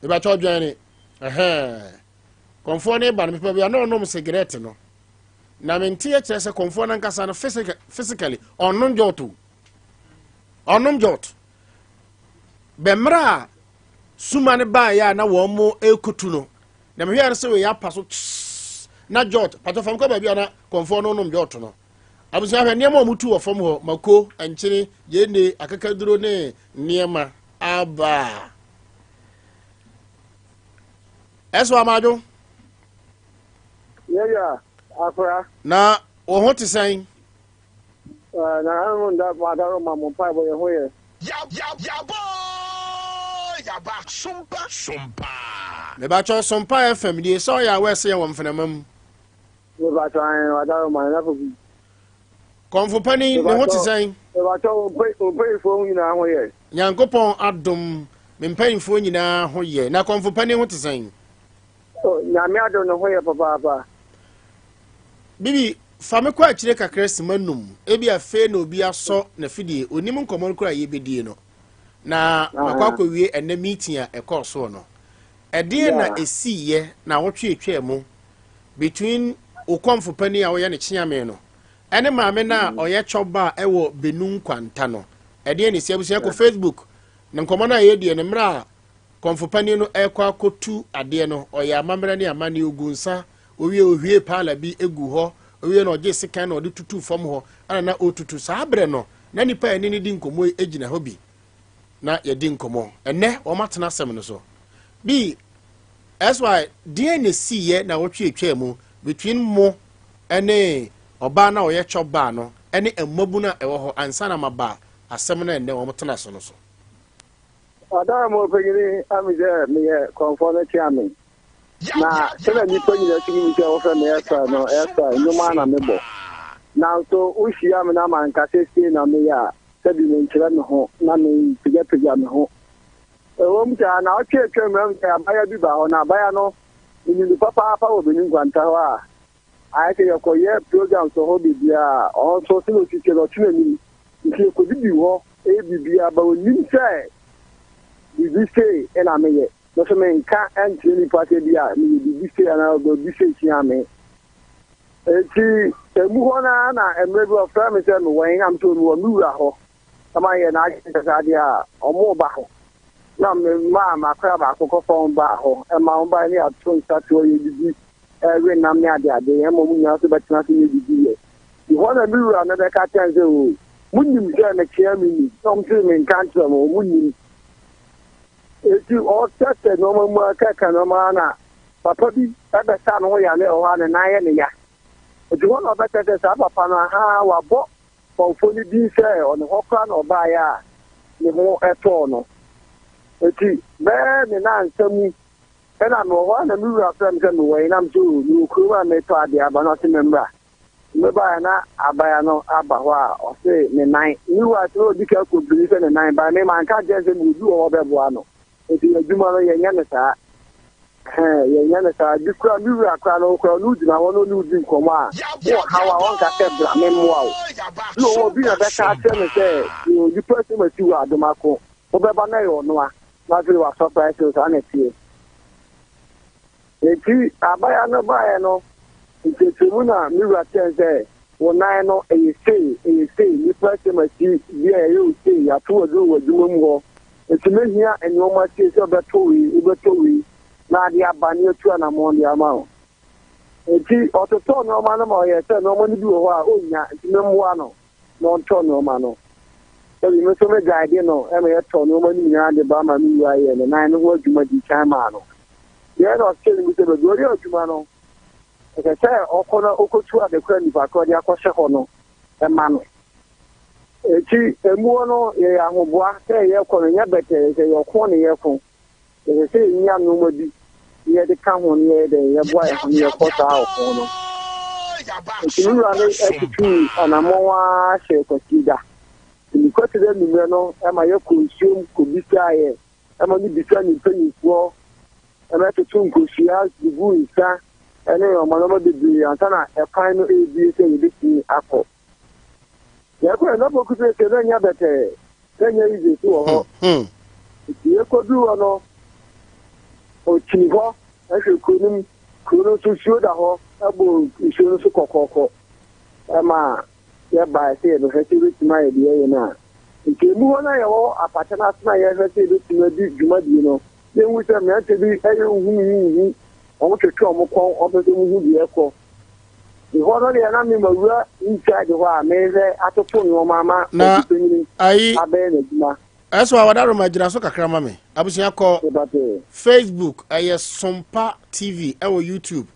Mepakyɛ join ne. Ɛhɛn. Kɔmfoɔ no reba no, mepɛ baabi a na ɔnom sigaret no. Na mente kyerɛ sɛ kɔmfoɔ no ankasa no physically ɔnnom jɔt o. Ɔnnom jɔt. Bɛmmerɛ a suma no baeɛ a na wɔn mo ɛkutu no, na mehwɛ no sɛ wei apa so tss, na jɔt, patɔ fam kɔ baabi a na kɔmfoɔ no nom jɔt no. Abusua hwɛ nneɛma a wɔtu wɔ fam hɔ, mako, nkyene, gyeene, akakaduro ne nneɛma aba. Ɛso amadwo. Yɛyɛ akora. Na wo ho te sɛn? Na ɛho nda madaro ma mo mpaebɔ yɛ ho yɛ. Yabɔ yaba sompa sompa. Mebakyɛw Sompa FM nie sɛ ɔyɛ awɛ sɛ yɛwɔ mfenama mu. Mebakyɛw ayɛn wadaro ma yɛn afɔ bi. Kɔmfo panin ne ho te sɛn? Mebakyɛw wo mpanyinfoɔ ho nyinaa ho yɛ. Nyankopɔn adom me mpanyinfoɔ nyinaa ho yɛ. Na kɔmfo panin ho te sɛn? Nyame adom ne ho yɛ papaapa. Bibi, fa me kɔ akyire kakra sima num. Ebi afei na obi asɔ n'afidie. Onim nkɔmmɔ no koraa a yɛbɛdie no. Na makɔ akɔwie ɛnɛ meeting a ɛkɔɔ soɔ no. Ɛdeɛn na ɛsiiɛ na awɔtwe atwaa mu between wo kɔmfo panin a woyɛ ne kyeame no ɛne maame no a ɔyɛ chɔba a ɛwɔ Benu Nkwanta no? Ɛdeɛn na ɛsi? Abusua kɔ Facebook na nkɔmmɔ no a yɛdie no mmerɛ a kɔmfo panin no ɛrekɔ akɔtu adeɛ no, ɔyɛ amammerɛ ne amanneɛ, ɔgu nsa, ɔwie ɔhwie paala bi gu hɔ, ɔwie na ɔgye sekan na ɔde tutu fam hɔ, ɛna na ɔretutu. Saa berɛ no, na nipa a ɛne no di nkɔmmɔ yi gyina hɔ bi na yɛdi nkɔmmɔ. Ɛnnɛ, wɔatena asɛm no so. Bi, SY, deɛn na ɛsiiɛ na wɔtwe atwaa mu between mo ne ɔbaa no a ɔyɛ chop bar no ne mmabunu a ɛwɔ hɔ ansa na maba asɛm no a ɛnnɛ wɔtena so no so? Ɔdɔ mo panyini ame sɛ meyɛ kɔmfoɔ no kyea me. Na sɛdeɛ nnipa nyinaa tumi hu sɛ wɔfrɛ me Esther no, Esther, nnwom ara na mebɔ. Nanso wohyia me na manka sɛ sei na meyɛ a, sɛbi menkyerɛ me ho na mempagyapagya me ho. Ɛwom saa, naawɔtwe a atwam no, sɛ abaayewa bi baa hɔ, na abaayewa no, menim no papaapa wɔ Benin Nkwanta hɔ a, ayɛ sɛ yɛkɔyɛ programs wɔ hɔ baabiara, ɔno nso sɛdeɛ ɔsi teɛ no, ɔte n'anim. Nti yɛkɔdidi hɔ, ɛyɛ biribiara, but ɔnnim sɛ biribi sei na meyɛ. Me nso menka nkyerɛ nnipa sɛ bi a meyɛ biribi sei anaa biribi sei tia me. Enti emu hɔ no ara na mmerɛ bi ɔfrɛ me sɛ mewɔ he, na me sɛ mewɔ me wura hɔ. Na mayɛ n'adwene sɛ saa deɛ a wɔreba hɔ. Na memaa m'akora baako kɔfa wɔn baa hɔ, ɛma wɔn baeɛ ne yɛato nsa to hɔ yɛdidi, ɛwe nam ne adeade, ɛma wɔn nyinaa nso bɛtena ase ne yɛdidi yɛ. Nti hɔ na me wura no bɛka kyerɛ me sɛ o, monim sɛ mekyea me ni? Na wɔn se menka nkyerɛ wɔn, wɔn nnim. Enti ɔresɛesɛe nneɛma mu ara kɛkɛ nneɛma ara na papa bi bɛsa ne ho yare wɔ hɔ a ne nan yɛ ne ya. Enti hɔ na ɔbɛkyerɛ sɛ saa papa no ahaa wabɔ kɔmfoɔ no din sɛ ɔne hɔ koraa na ɔbaeɛ a ne ho tɔɔ no. Enti bɛyɛ ne nansa mu ɛna mewɔ hɔ a na me wura frɛ me sɛ mewɔ he na me sɛ o mewɔ kurom a meretɔ adeɛ aba na ɔse memmra. Mebaeɛ na abaya no aba hɔ a ɔse ne nan. Me wura sɛ ɔdi ka kɔmpini sɛ ne nan ba me manka nkyerɛ sɛ mewɔ bi wɔ hɔ bɛboa no. Nti adwuma no yɛnyɛ no saa. Ɛhɛn, yɛnyɛ no saa. Bi koraa me wura koraa no koraa ɔne wo gyina hɔ na ɔne wo di nkɔmmɔ a wowɔ haw a ɔnka sɛ bra memmoa wo. Bi wɔ hɔ obi na bɛka akyerɛ no sɛ onipa asɛm asi wɔ Adomako wobɛba na ɛyɛ ɔno a na afei wasɔpraese wo saa na ɛteɛ. Enti abaayewa no baeɛ no, nkyerɛkyerɛmu na me wura kyerɛɛ no sɛ, Wo nan no, ɛyɛ sei, ɛyɛ sei, nnipa asɛm asi, bi a yɛayɛ wo sei, yɛato wo aduro wɔ adwuma mu hɔ, enti mɛhia nnoɔma sei sɛ wobɛtɔ wei, wobɛtɔ wei, na ade aba na yɛatu anammɔn de ama wo. Enti ɔtotɔɔ nnoɔma no ma ɔyɛɛ sɛ nnoɔma no bi wɔ hɔ a ɔnnya, enti memmoa no na ɔntɔ nnoɔma no. Sɛbi me nso me guide no ma yɛtɔ nnoɔma no nyinaa de ba ma me wura yɛ ne nan no ho adwuma dii kan maa no. Deɛ na ɔkyerɛ no mu sɛ baabi ɔyɛ adwuma no, ɛsɛ sɛ ɔkɔ na ɔkɔtu ade kora nipa korɔ de akɔhyɛ hɔ no ma no. Enti emu hɔ no yɛyɛ ahoboa sɛ yɛkɔ no nyɛ bɛtɛɛ sɛ yɛko ne yɛko. Ɛsɛ sɛ yenya nneɛma bi na yɛde ka ho na yɛyɛ dɛn? Yɛboa yɛn ho na yɛkɔ saa ɔko no. Enti me wura no tutuu anammɔn ara hyɛɛ Kwasida. Enti Kwasida anwummerɛ no ma yɛkɔɔ nsuom kɔbisaeɛ ma no bisaa ne mpanimfoɔ ma yɛtoto nkosua guguu nsa ne nneɛma nneɛma bebree ansa na ɛkwan no rebue sɛ yɛbɛtumi akɔ. Yɛkɔɛ na Poku sɛ na ɛnyɛ bɛtɛɛ. Na ɛnyɛ easy nso wɔ hɔ. Nti yɛkɔduu hɔ no, ɔkyini hɔ hwɛ kuro no mu. Kuro no nso nsuo da hɔ, ɛbɔ nsuo no so kɔkɔɔkɔ ma yɛbaeɛ sɛ yɛbɛhwɛ sɛ yɛbɛtumi ayɛ deɛ yɛyɛ no a. Nti emu hɔ no a yɛwɔ apata no ase no a yɛhwɛ sɛ yɛbɛtumi adi dwumadie no, yɛhu sɛ mmeranteɛ bi yɛ huhuhuhu, wɔtwetwe wɔn kɔn, wɔpɛ sɛ wɔhu deɛ ɛkɔ. Hɔ no deɛ na me mawura inside hɔ a mehwɛ atoto nneɛma ama Na ɔpanyin ayi abɛyɛ n'adwuma. Ɛso a wɔda gyina so kakra ma me. Abusua kɔ Mebatɛ. Facebook, ɛyɛ Sompa TV ɛwɔ YouTube,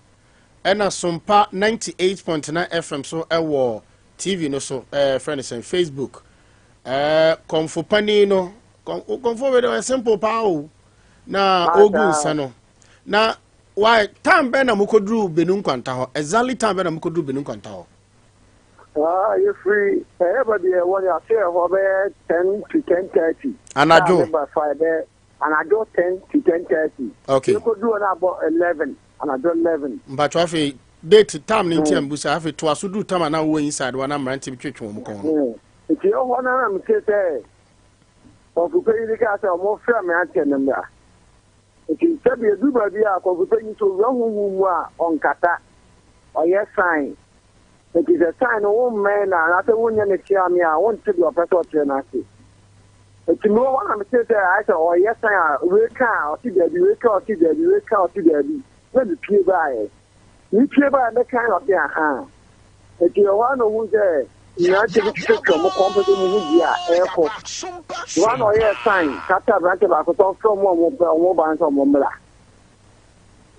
ɛna Sompa 98.9 FM so ɛwɔ TV no so. Frɛ no sɛn, Facebook. Kɔmfo panin no, kɔmfo wei de ɔyɛ simple paa o. Na ogu nsa no. Na why time bɛn na mokɔduru Benu Nkwanta hɔ? Exactly time bɛn na mokɔduru Benu Nkwanta hɔ? Ah, yɛfiri ɛyɛ baabi a ɛwɔ no ase ɛhɔ bɛyɛ 10 to 10:30. Anadwo? Kaa ne ba fa ɛbɛyɛ anadwo 10 to 10:30. Yɛkɔduru hɔ no abɔ 11, anadwo 11. Mpatwɔ, afei date time ne nti a mbusa. Afei toa so duru time a na wowɔ inside hɔ na mmerante bi twetwe wɔn kɔn no. Nti ɛwɔ hɔ no na mete sɛ kɔmfo panyin bi kaa sɛ ɔmo frɛ mmeranteɛ no mmra. Nti sɛbi edu baabi a kɔmfo panyin sɛ owura honhom mu a ɔnkasa, ɔyɛ sign. Nti sɛ sign no wommɛn no anaasɛ wonyɛ ne kyeame a, wonte deɛ ɔpɛ sɛ ɔkyerɛ no ase. Nti mewɔ hɔ na mete sɛ ayɛ sɛ ɔyɛ sign a wei ka a ɔte daabi, wei ka a ɔte daabi, wei ka a ɔte daabi. Na mepie baeɛ. Mepie baeɛ mɛkan na ɔte aha. Nti ɛhɔ a na ohun sɛ mmeranteɛ bi twetwetwe ɔmo kɔn pɛ sɛ ɔmo hu deɛ a ɛrekɔ. Hɔ a na ɔyɛɛ sign kata aberanteɛ baako sɛ ɔmfrɛ ɔmo a ɔmo pɛ ɔmo ba no sɛ ɔmo mmra.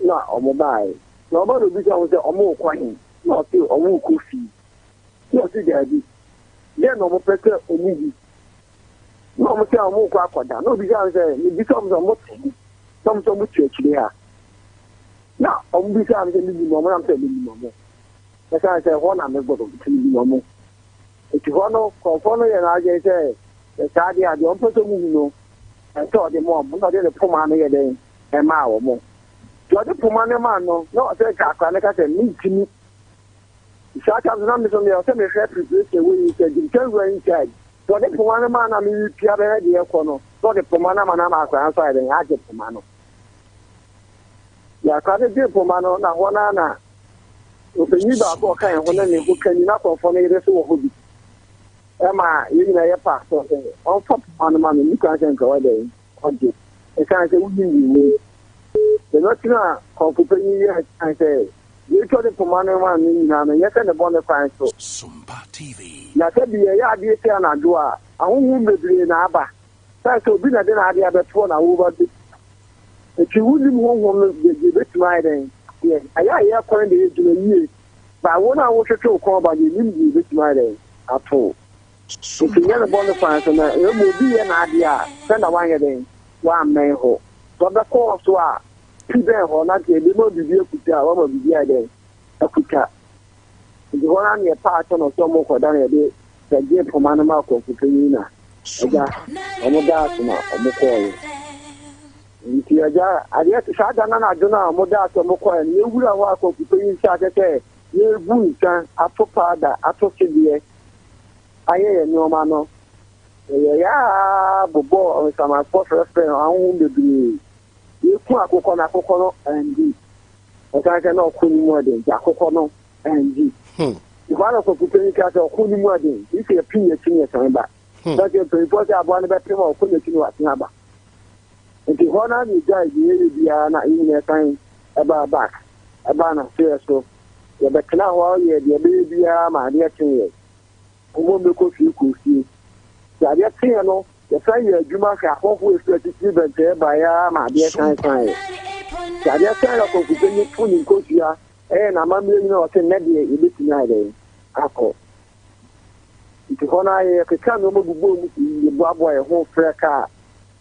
Na ɔmo baeɛ. Na ɔba na obisa ɔmo sɛ ɔmo rekɔ he? Na ɔse ɔmo rekɔ fie. Na ɔse daabi. Deɛ na ɔmo pɛ sɛ ɔmo hu? Na ɔmo sɛ ɔmo rekɔ akɔda. Na obisa ɔmo sɛ, mebisa ɔmo sɛ ɔmo te he? Na ɔmo sɛ ɔmo te akyire ha. Na ɔmo bisa me sɛ menim ɔmo, na sɛ menim ɔmo. Ɛsiane sɛ hɔ na mebɔ no nti menim ɔmo. Nti hɔ no, kɔmfoɔ no yɛ n'adwene sɛ sɛ saa deɛ a, deɛ ɔmpɛ sɛ ɔmo hu no, ɛsɛ ɔde ma ɔmo. Na ɔde ne poma no yɛ dɛn? Ɛmaa ɔmo. Nti ɔde poma no maa no, na ɔsɛ nka akora no ka sɛ mentumi. Saa tam so na me so meyɛ sɛ mehwɛ preparation wɔ yi sɛ gyimka wura inside. Nti ɔde poma no maa na merepia bɛhwɛ deɛ ɛkɔ no, na ɔde poma no ama no ama akora no so ayɛ dɛn? Agye poma no. Deɛ akora no gye poma no, na hɔ no ara na ɔpanyin baako a ɔka yɛn ho ne ne ho kani na kɔmfoɔ no yere so wɔ hɔ bi. Ɛma yɛn nyinaa yɛ paasɔ sɛ ɔmfa poma no ma no, nni kwan sɛ nka ɔyɛ dɛn? Ɔgye. Ɛsiane sɛ wonim deɛ wɔ mu. Ɛno akyi no a kɔmfo panyin yɛɛ san sɛ deɛ atwa de poma no ma no nyinaa no, nyɛ sɛ ne bɔne kwan so. Na sɛ bi yɛyɛ adeɛ sei anadwo a, ahonhom bebree na aba. Sɛ sɛ obi na de n'adeɛ abɛtoɔ na woba bɛ. Nti wonim honhom no deɛ deɛ ebɛtumi ayɛ dɛn deɛ ɛyɛ a yɛkɔ no deɛ yɛgyina yie. Ba wo no a wotwetwe wo kɔn ba deɛ nim deɛ ebɛtumi ayɛ dɛn ato. Nti nyɛ ne bɔne kwan so na mmom obi yɛ n'adeɛ a sɛ na wanyɛ dɛn wammɛn hɔ. Sɛ ɔbɛkɔɔ so a pi bɛn hɔ na nka ebi ma biribi akuta a wama biribi ayɛ dɛn akuta. Nti hɔ no ara na yɛpaa kyɛ no sɛ ɔmo kɔda na yɛde bɛgye poma no ma akɔmfo panyin na agya ɔmo daa so na ɔmo kɔɔeɛ. Nti agya adeɛ saa da no anadwo no a ɔmo daa so ɔmo kɔɔeɛ no yɛwura hɔ akɔmfo panyin hyɛ aseɛ sɛ yɛrebu nsa ato paada ato sedeɛ ayɛ yɛn nneɛma no. Yɛyɛ a bobɔɔ nsamanfoɔ frɛfrɛ ahonhom bebree. Yɛku akokɔ no, akokɔ no andi. Ɛsiane sɛ na ɔko no mu ɔden nti akokɔ no andi. Ɛhɔ ara na ɔsɔfo panyin kaa sɛ ɔko no mu ɔden nti sɛ yɛpem yɛn akyi no yɛsan ba. Sɛ sɛ mpanyinfoɔ sɛ aboa no bɛpem a ɔkɔ n'akyi no wasen aba. Nti hɔ no ara na yɛgyae deɛ yɛyɛ biara na yɛn nyinaa san ɛbaa back ɛbaa n'asoɛ so. Yɛbɛtena hɔ yɛɛ deɛ ɛbɛyɛ biara ma adeɛ kyeeɛ. Wɔn bɛkɔ fie kɔɔ fie. Nti adeɛ kyeeɛ no, yɛsan yɛɛ adwuma hwɛ ahɔhoɔ a ɛfiri akyirikyiri bɛntɛɛ baeɛ ara ma adeɛ san saeɛ. Nti adeɛ saeɛ no, ɔkɔmfo panyin too ne nkosua ɛyɛɛ n'amammerɛ nyinaa, ɔse nnɛ deɛ yɛbɛtumi ayɛ dɛn akɔ. Nti hɔ no ara yɛkeka nneɛma bobɔɔ mu yɛboaboa yɛn ho frɛ kaa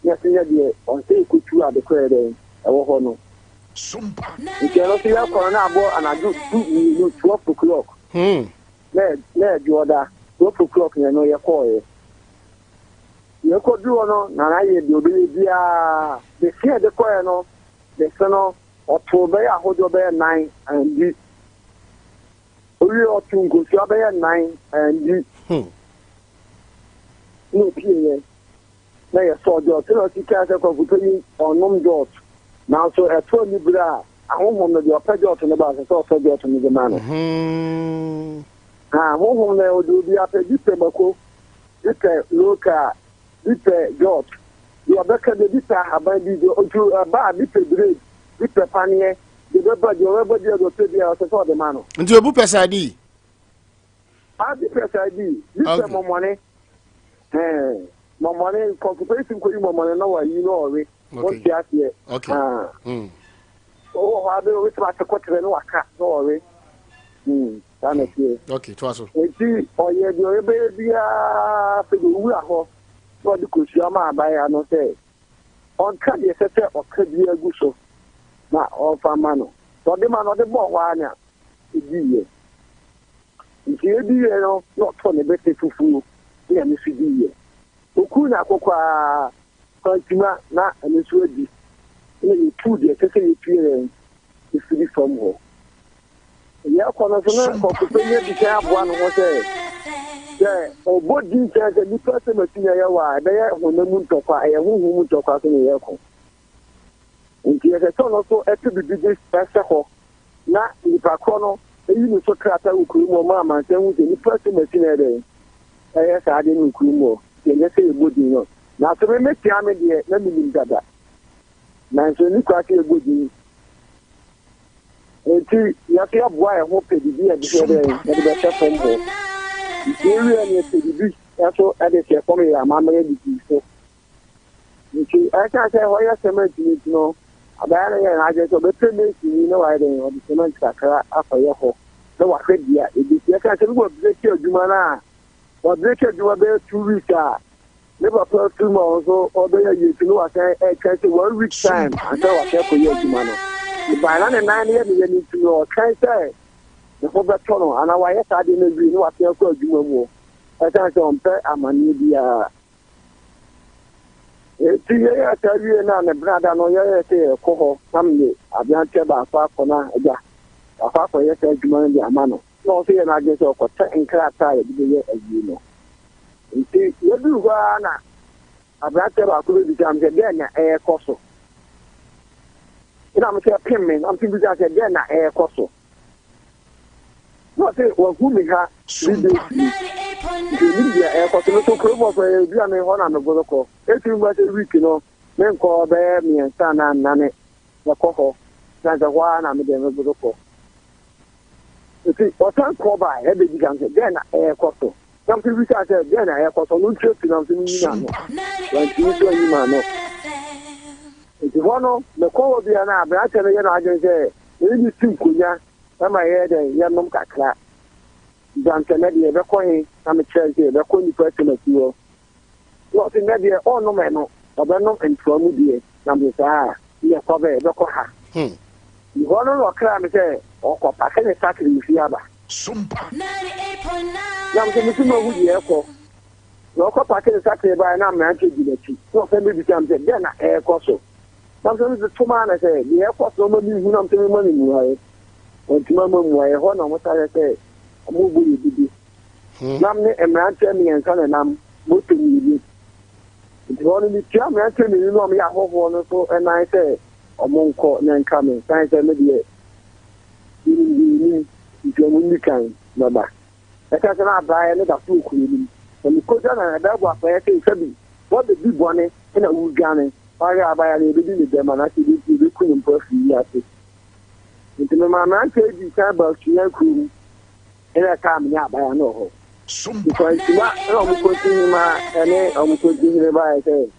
na yɛse nnɛ deɛ ɔnsɛ yɛkɔtu ade korɔ yɛ dɛn ɛwɔ hɔ no. Nti ɛno nso yɛkɔ no na abɔ anadwo 12, 12 o'clock. Na na ɛdwoɔda 12 o'clock na ɛno yɛkɔɔeɛ. Yɛkɔduru hɔ no na na yɛ deɛ ɔbɛyɛ biara. Bese a yɛde kɔeɛ no, bese no ɔtoo bɛyɛ ahodoɔ bɛyɛ nnan andi. Owie ɔtoo nkosua bɛyɛ nnan andi. Na opieeɛ na yɛsɔɔ jɔt. Na ɔsi kaa sɛ kɔmfo panyin ɔnnom jɔt. Nanso ɛto ani bere a Ahonhom no, deɛ ɔpɛ dwɔɔto no ba a, ɛsɛ sɛ ɔsɔ dwɔɔto no de ma no. Ha, honhom no, ɔde obi apɛ, bi pɛ mako, bi pɛ loka, bi pɛ dwɔɔt, deɛ ɔbɛka deɛ bi pɛ ahaban bi, deɛ otu ɛba a, bi pɛ bread, bi pɛ paneɛ, deɛ bɛba, deɛ ɔbɛba bi a, deɛ ɔpɛ bi a, ɔsɛ sɛ ɔde ma no. Nti obu pɛ saa di? Ah, bi pɛ saa di, bi pɛ mɔmɔne, ɛɛ, mɔmɔne, kɔnkopɛsi nkɔyi mɔmɔne na wayi na ɔwe. Wonte aseɛ. Ah. Wowɔ hɔ a bɛ wobɛtumi ate kɔterɛ ne waka na ɔwe. Hmm, saa na ɛteɛ. Okay, toa so. Enti ɔyɛ deɛ ɔyɛbɛyɛ biara afei deɛ owura hɔ na ɔde kosua ma aban ano sɛ ɔnka deɛ ɛsɛ sɛ ɔka biara gu so na ɔmfa ma no. Na ɔde ma no ɔde bɔɔ hɔ ara na ɛdiiɛ. Nti ɛdiiɛ no na ɔtɔ ne bɛtɛ fufuo na ɛno nso diiɛ. Ɔkuu no akɔkɔ ara Kwantima na ɛno nso adi na yɛtuu deɛ ɛsɛ sɛ yɛtu yɛn firi fam hɔ. Yɛkɔ no nso na kɔkopɛ nya di kan aboa ne ho sɛ sɛ ɔbɔ din kyerɛ sɛ nipa sɛ matumi ayɛ wɔ a ɛbɛyɛ honam mu ntɔkwa, ɛyɛ honhom mu ntɔkwa so na yɛkɔ. Nti ɛsɛ sɛ ɔno nso ɛto biribi de ɛhyɛ hɔ na nipa korɔ no eyi ne so krataa wɔ kurom hɔ ma amansan hu sɛ nipa sɛ matumi ayɛ dɛn ɛyɛ saa adeɛ no wɔ kurom hɔ. Nti ɛnyɛ sɛ yɛbɔ din no. Nanso me metia me deɛ na menim dada. Nanso ɛni kwa sɛ yɛbɔ din. Nti yɛso yɛboa yɛn ho pɛ biribi a ɛde dɛ yɛde bɛhyɛ fam hɔ. Nti yɛwie no yɛpɛ biribi nso de hyɛ fam yɛ amammerɛ de dii so. Nti ɛsiane sɛ ɛhɔ yɛ cement no nti no, abaayewa no yɛɛ n'adwene sɛ ɔbɛpɛ masonni na wayɛ dɛn ɔde cement kakra akɔyɛ hɔ na wahwɛ deɛ ɛbɛsi. Ɛsiane sɛ ne wɔbreki adwuma no a, wɔbreki adwuma bɛyɛ 2 weeks a ne papa afiri mu a ɔno nso ɔbɛyɛ yie nti ne wasan ɛtwɛn sɛ one week time ansa na wasan akɔyɛ adwuma no. Mebae na ne nan no yɛ ne yɛ no nti no ɔtwɛn sɛ ne ho bɛtɔ no anaa wayɛ saa adeɛ no awie ne wasan akɔ adwuma mu ɛsiane sɛ ɔmpɛ amanneɛ biara. Enti yɛyɛɛ saa wie no a ne brada no yɛyɛɛ sɛ yɛkɔ hɔ na mede aberanteɛ baako akɔ na agya wakɔ akɔyɛ saa adwuma no de ama no. Na ɔno nso yɛɛ n'adwene sɛ ɔkɔtɛ nkrataa a yɛde bɛyɛ awie no. Nti yɛduru hɔ ara na aberanteɛ baako bɛbisaa me sɛ dɛn na ɛrekɔ so. Ɛna me sɛ pem me na me bisa sɛ dɛn na ɛrekɔ so. Na ɔse wahu me ha 3 days ni. Nti onim deɛ ɛrekɔ so. Me nso kurom hɔ sɛ ebi a me hɔ na meboro kɔ. Ɛtumi ba sɛ week no menkɔ bɛyɛ mmiɛnsa anaa nnane mɛkɔ hɔ. Na sɛ hɔ ara na me deɛ meboro kɔ. Nti ɔsan kɔ bae ɛbɛbisa me sɛ dɛn na ɛrekɔ so. Na me bisa sɛ dɛn na ɛrekɔ so. Ɔno nkyerɛ tu na me nyi n'ano. Wantumi nso anyi m'ano. Nti hɔ no mekɔ hɔ bia na aberanteɛ no yɛ n'adwene sɛ mene ne si nkonya ma yɛyɛ dɛn yɛnom kakra. Bisa me sɛ nɛ deɛ yɛbɛkɔ he na mekyerɛ sɛ yɛbɛkɔ nnipa asɛm akyi hɔ. Na ɔse nɛ deɛ ɔnnom ɛno ɔbɛnom ntoa mu deɛ na mese saa a yɛkɔ bɛ yɛbɛkɔ ha. Nti hɔ no na ɔkraa me sɛ ɔkɔ pake ne sakre wɔ fie aba. Na mese mese mahu deɛ ɛkɔ. Na ɔkɔ pake ne sakre baeɛ na mmeranteɛ di n'akyi. Na ɔsan bɛbisa me sɛ dɛn na ɛrekɔ so. Na mese mese tom ara na sɛ deɛ ɛrekɔ so na ɔma mehu na mese mema no mmuaeɛ. Wantumi amma mmuaeɛ. Ɛhɔ na wɔsan sɛ wɔrebɔ yɛ dede. Nam ne mmeranteɛ mmiɛnsa na nam moto mmienu. Nti hɔ no metua mmeranteɛ mmienu no a wɔyɛ ahɔhoɔ no so nan sɛ wɔn nkɔ na nka me san sɛ me deɛ yɛnim deɛ yɛnim nti wɔn nni kan mɛba. Ɛka sɛ na abaeɛ no da so wɔ kuro no mu. Na mekɔgya na ɛbɛbɔ afɔeɛ sɛ sɛbi wɔbɛdi bɔne na wodwane. Wahwɛ abaeɛ no yɛbɛdi ne dɛm anaasɛ yɛbɛku no mpo afiri wiase. Nti memaa mmeranteɛ dii kan baa Sunyani kurom ɛna ɛkaa me ne abaeɛ no wɔ hɔ. Nkwankyima na wɔn kɔntinhema ne wɔn kɔntinhene baeɛ sɛ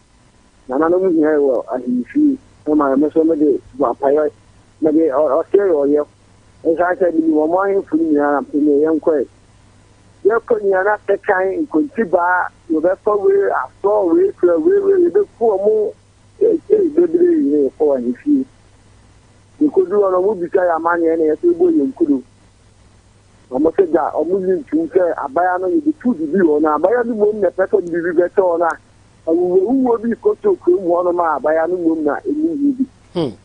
nananom hia wɔ ahemfie na ma me nso mede boapayɔ mede ɔseɛ yɛ ɔyɛ ɛsiane sɛ menim wɔn ahemfo no nyinaa na mpɛ ne yɛnkɔe. Yɛkɔ nyinaa na sekan nkontibaa yɛbɛfa wei asɔ wei kura wei wei yɛbɛku wɔn ee bebree na yɛkɔ ahemfie. Yɛkɔduru hɔ no wɔn bisa yɛ amanneɛ na yɛsɛ yɛbɔ yɛn kuro. Wɔn sɛ da wɔn nyi ntum sɛ abaya no yɛde tu biribi wɔ na abaya no mmom na ɛpɛ sɛ ɔde biribi bɛkyɛ wɔn a awuwuo bi kɔtɔ kurom hɔnom a abaya no mmom na ɛmu hu bi.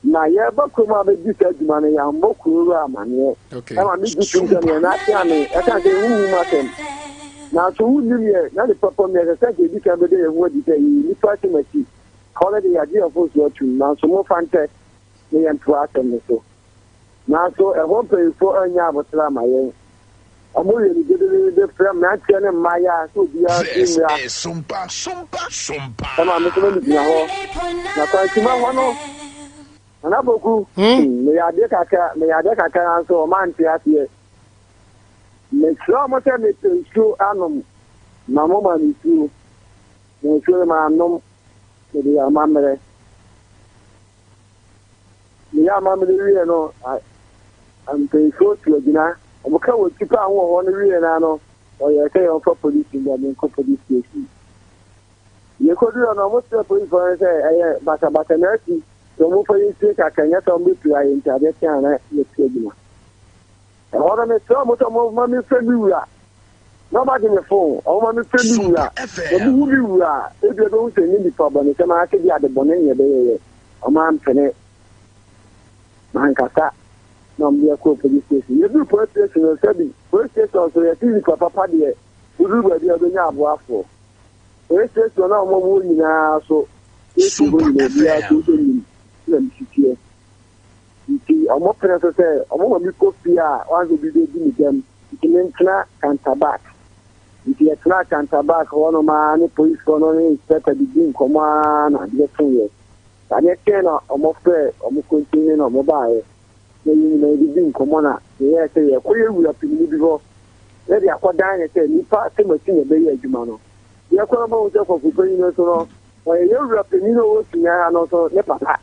Na yɛreba kurom a bɛdi saa adwuma no yɛammɔ kuro wura amanneɛ. Ɛma megye tom sɛ neɛ n'ase ame ɛka sɛ ɛhuhu mu asɛm. Nanso wonnim yɛ na ne papa mu ɛsɛ sɛ nka ɛdi kan bɛda yɛn ho adi sɛ yɛyɛ nnipa asɛm akyi. Hɔ no de yɛagye yɛn mfomsoɔ atum nanso momfa nkyɛ. na yɛntoa asɛm no so. Nanso ɛhɔ mpanyimfoɔ annya aboterɛ amma yɛn. Wɔyɛ no dedeede frɛ mmeranteɛ ne mmaayewa sɛ obiara mfiri This mmra. is Sumpa, Sumpa, Sumpa. Ɛma me nso na megyina hɔ. Na Kwankyima hɔ no, Nana Poku, Hmm? meyɛ adeɛ kakra, meyɛ adeɛ kakra nanso wɔn ante aseɛ. Mesrɛ wɔn sɛ mepɛ nsuo anom, na wɔma me nsuo. Na nsuo no manom, mede yɛ amammerɛ. Meyɛ amammerɛ wie no, mpanyinfoɔ tu agyina. Wɔka wɔ tipa ho wɔ hɔ no wie no ano, wɔyɛɛ sɛ yɛmfa polisi mbra menkɔ police station. Yɛkɔduru hɔ no, wɔsrɛ polisifoɔ no sɛ ɛyɛ basabasa na asi, nti wɔmfa yɛnsie kakra, nyɛ sɛ wɔbɛpira yɛn nti adeɛ kye a na yɛtu agyina. Ɛhɔ no mesrɛ wɔn sɛ wɔmma memfrɛ me wura na wɔagye me fon, wɔmma memfrɛ me Sumpa wura. Na FM. mehu me wura a, ebia ɛbɛhu sɛ ɛnyɛ nipa bɔne, sɛ anaasɛ bi ade bɔne na ɛbɛyɛyɛ. Wɔampene. Mankasa na wɔde yɛn kɔɔ police station. Yɛduru police station no, sɛbi, police station nso yɛte nipa papa deɛ, woduru baabi a wobɛnya aboafoɔ. Police station no a wɔwɔ nyinaa so, station hɔ Sumpa nyinaa obiara FM. so nim na mesiteɛ. Nti wɔpene so sɛ wɔma me kɔ fie a wɔanhwɛ obi bɛdi me dɛm. Nti mentena Canterback. Nti yɛtenaa Canterback hɔnom ara ne policefoɔ no ne inspector didi nkɔmmɔ ara na adeɛ kyeeɛ. Adeɛ kyee na wɔfrɛɛ wɔn kontinhen na wɔbaeɛ. Na yɛn nyinaa yɛdidi nkɔmmɔ na yɛyɛɛ sɛ yɛrekɔ yɛn wura panin bi hɔ na de akɔdan ne sɛ nnipa sɛ masi na ɛbɛyɛ adwuma no. Yɛkɔ no mahu sɛ kɔfo panyin no nso no, ɔyɛ yɛn wura panin a ɔwɔ Sunyani ha no nso ne papa.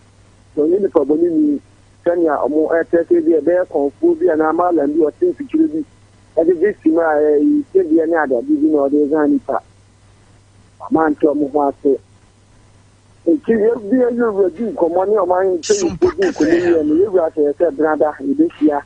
Na ɔnyɛ nipa bɔneni sɛnea wɔkyerɛ sɛ ebi ɛbɛyɛ kɔnfoɔ bi anaa malam bi a ɔte mfikyire bi de gye sim a ɛyi sedeɛ ne adeade bi na ɔde san nipa. Wɔante wɔn ho ase. Enti yɛde yɛn wura di nkɔmmɔ ne ɔman Sumpa mpanyinfoɔ di nkɔmmɔ wie FM. no, yɛn wura hyɛ yɛn sɛ benada yɛbɛhyia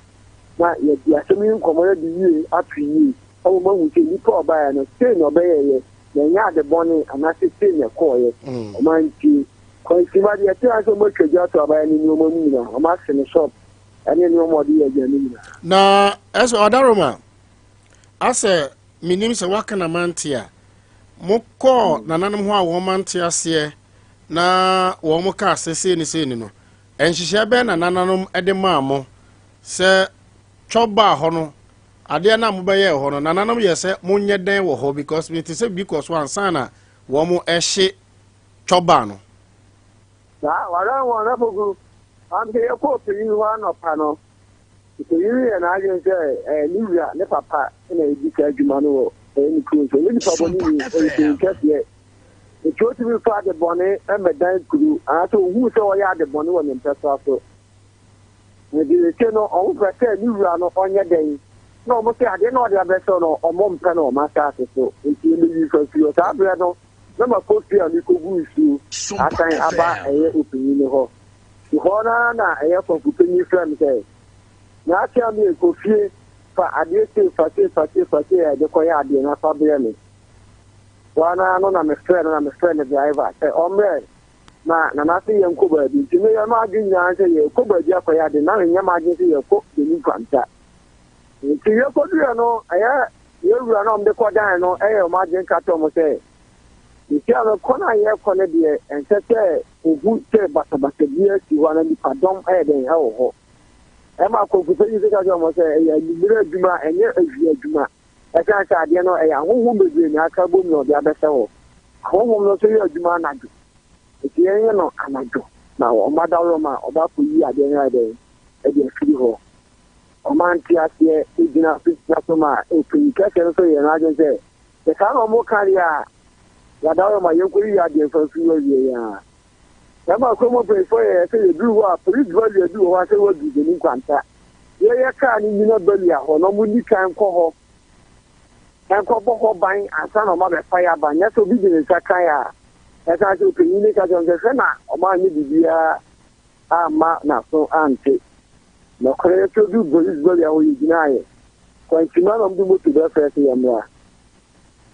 na yɛde asɛm yi nkɔmmɔ yɛde yie ato yie ama wɔahu sɛ nipa a ɔbaeɛ no sei na ɔbɛyɛeɛ na ɛnyɛ ade bɔne anaasɛ sei na ɛkɔɔeɛ. Ɔman nti Kwansimma deɛ ɛte ara sɛ wɔatwa gya ato abaeɛ no nneɛma mu nyinaa, wɔahye ne shop ne nneɛma a ɔde yɛ aduane nyinaa. Na ɛsɛ ɔdaroma asɛ menim sɛ waka na mante a mokɔɔ nananom hɔ a wɔn mante aseɛ na wɔn kaa sɛ sei ne sei ne no, nhyehyɛɛ bɛn na nananom de maa mo sɛ twɔ baa hɔ no, adeɛ no a mobɛyɛɛ hɔ no, nananom yɛ sɛ monyɛ dɛn wɔ hɔ? Because mete sɛ biribi kɔ so ansa na wɔn ɛhye twɔ baa no. Saa, wɔawɛn wɔn afogu. Anka yɛkɔɔ panyin hɔ anɔpa no, Panyin no yɛɛ n'adwene sɛ ɛyɛ ne wura, ne papa, na edi saa adwuma no wɔ ɛyɛ ne kurom. So ɔnyɛ nipa bɔne Sompa ni, ɔyɛ panyin FM. kɛseɛ. Enti otumi fa ade bɔne mmɛdan kuru, anaasɛ ohuu sɛ ɔyɛ ade bɔne wɔ ne mpɛsoa so. Enti seesei no, wɔpɛ sɛ ne wura no ɔnyɛ dɛn? Na wɔn sɛ adeɛ no a ɔde abɛhyɛ no, wɔmpɛ no wɔ wɔn asase so. Enti yɛmmɛyi mfa mfiri hɔ. Saa berɛ no, na makɔ fie a mekɔgu nsuo Sompa asan aba FM. ɛyɛ ɔpanyin no hɔ. Hɔ no ara na ɛyɛ kɔmpo panyin frɛ me sɛ, Naasia me kɔ fie fa adeɛ sei fa sei fa sei fa sei a yɛde kɔyɛ adeɛ na fa brɛ me. Hɔ ara no na mefrɛ no na mefrɛ ne driver sɛ ɔmmrɛ na Nana se yɛnkɔ baabi. Nti meyɛ m'adwene nyinaa sɛ yɛrekɔ baabi akɔyɛ ade na menyɛ m'adwene sɛ yɛrekɔ Benin Kwanta. Nti yɛkɔduiɛ no ɛyɛ yɛn wura no a wɔde kɔdan no ɛyɛ wɔn adwene ka kyerɛ wɔn sɛ Seesei no, kɔ no a yɛrekɔ no deɛ, ɛnsɛ sɛ ohu sɛ basabasa biara si hɔ anaa nnipadɔm yɛ dɛn wɔ hɔ. Ɛma akwankufo yi nso ka kyerɛ wɔn sɛ ɛyɛ anwummere adwuma, ɛnyɛ awia adwuma. Ɛsiane sɛ adeɛ no ɛyɛ ahonhom bebree na aka abom na wɔde abɛhyɛ hɔ. Ahonhom no nso yɛ adwuma anadwo. Enti yɛnyɛ no anadwo na wɔn adaworoma a wɔakɔyi adeɛ no ayɛ dɛn de afiri hɔ. Wɔante aseɛ gyina so gyina so ma ɔpanyin kɛseɛ no nso yɛɛ n'adwene sɛ Sɛ saa na wɔka deɛ a, yɛada ma yɛnkɔyiyi adeɛ mfa mfiri hɔ awiei a. Ɛma kurom mpanyinfoɔ yɛɛ sɛ yɛduru hɔ a, polisi barrier bi wɔ hɔ a sɛ wɔadu Benin Nkwanta. Yɛyɛ kaa no nnyina barrier hɔ na wɔnni kan nkɔ hɔ nkɔbɔ hɔ ban ansa na wɔabɛfa yɛn aba. Nyɛ sɛ obi de ne nsa ka yɛn a, ɛsan sɛ ɔpanyin no ka kyerɛ wɔn sɛ hwɛ na wɔanyɛ biribiara amma n'aso ante. Nɔkorɛ yɛkɔduu police barrier hɔ yɛgyinaeɛ. Kwankyima na wɔde moto bɛfrɛ sɛ yɛmmra.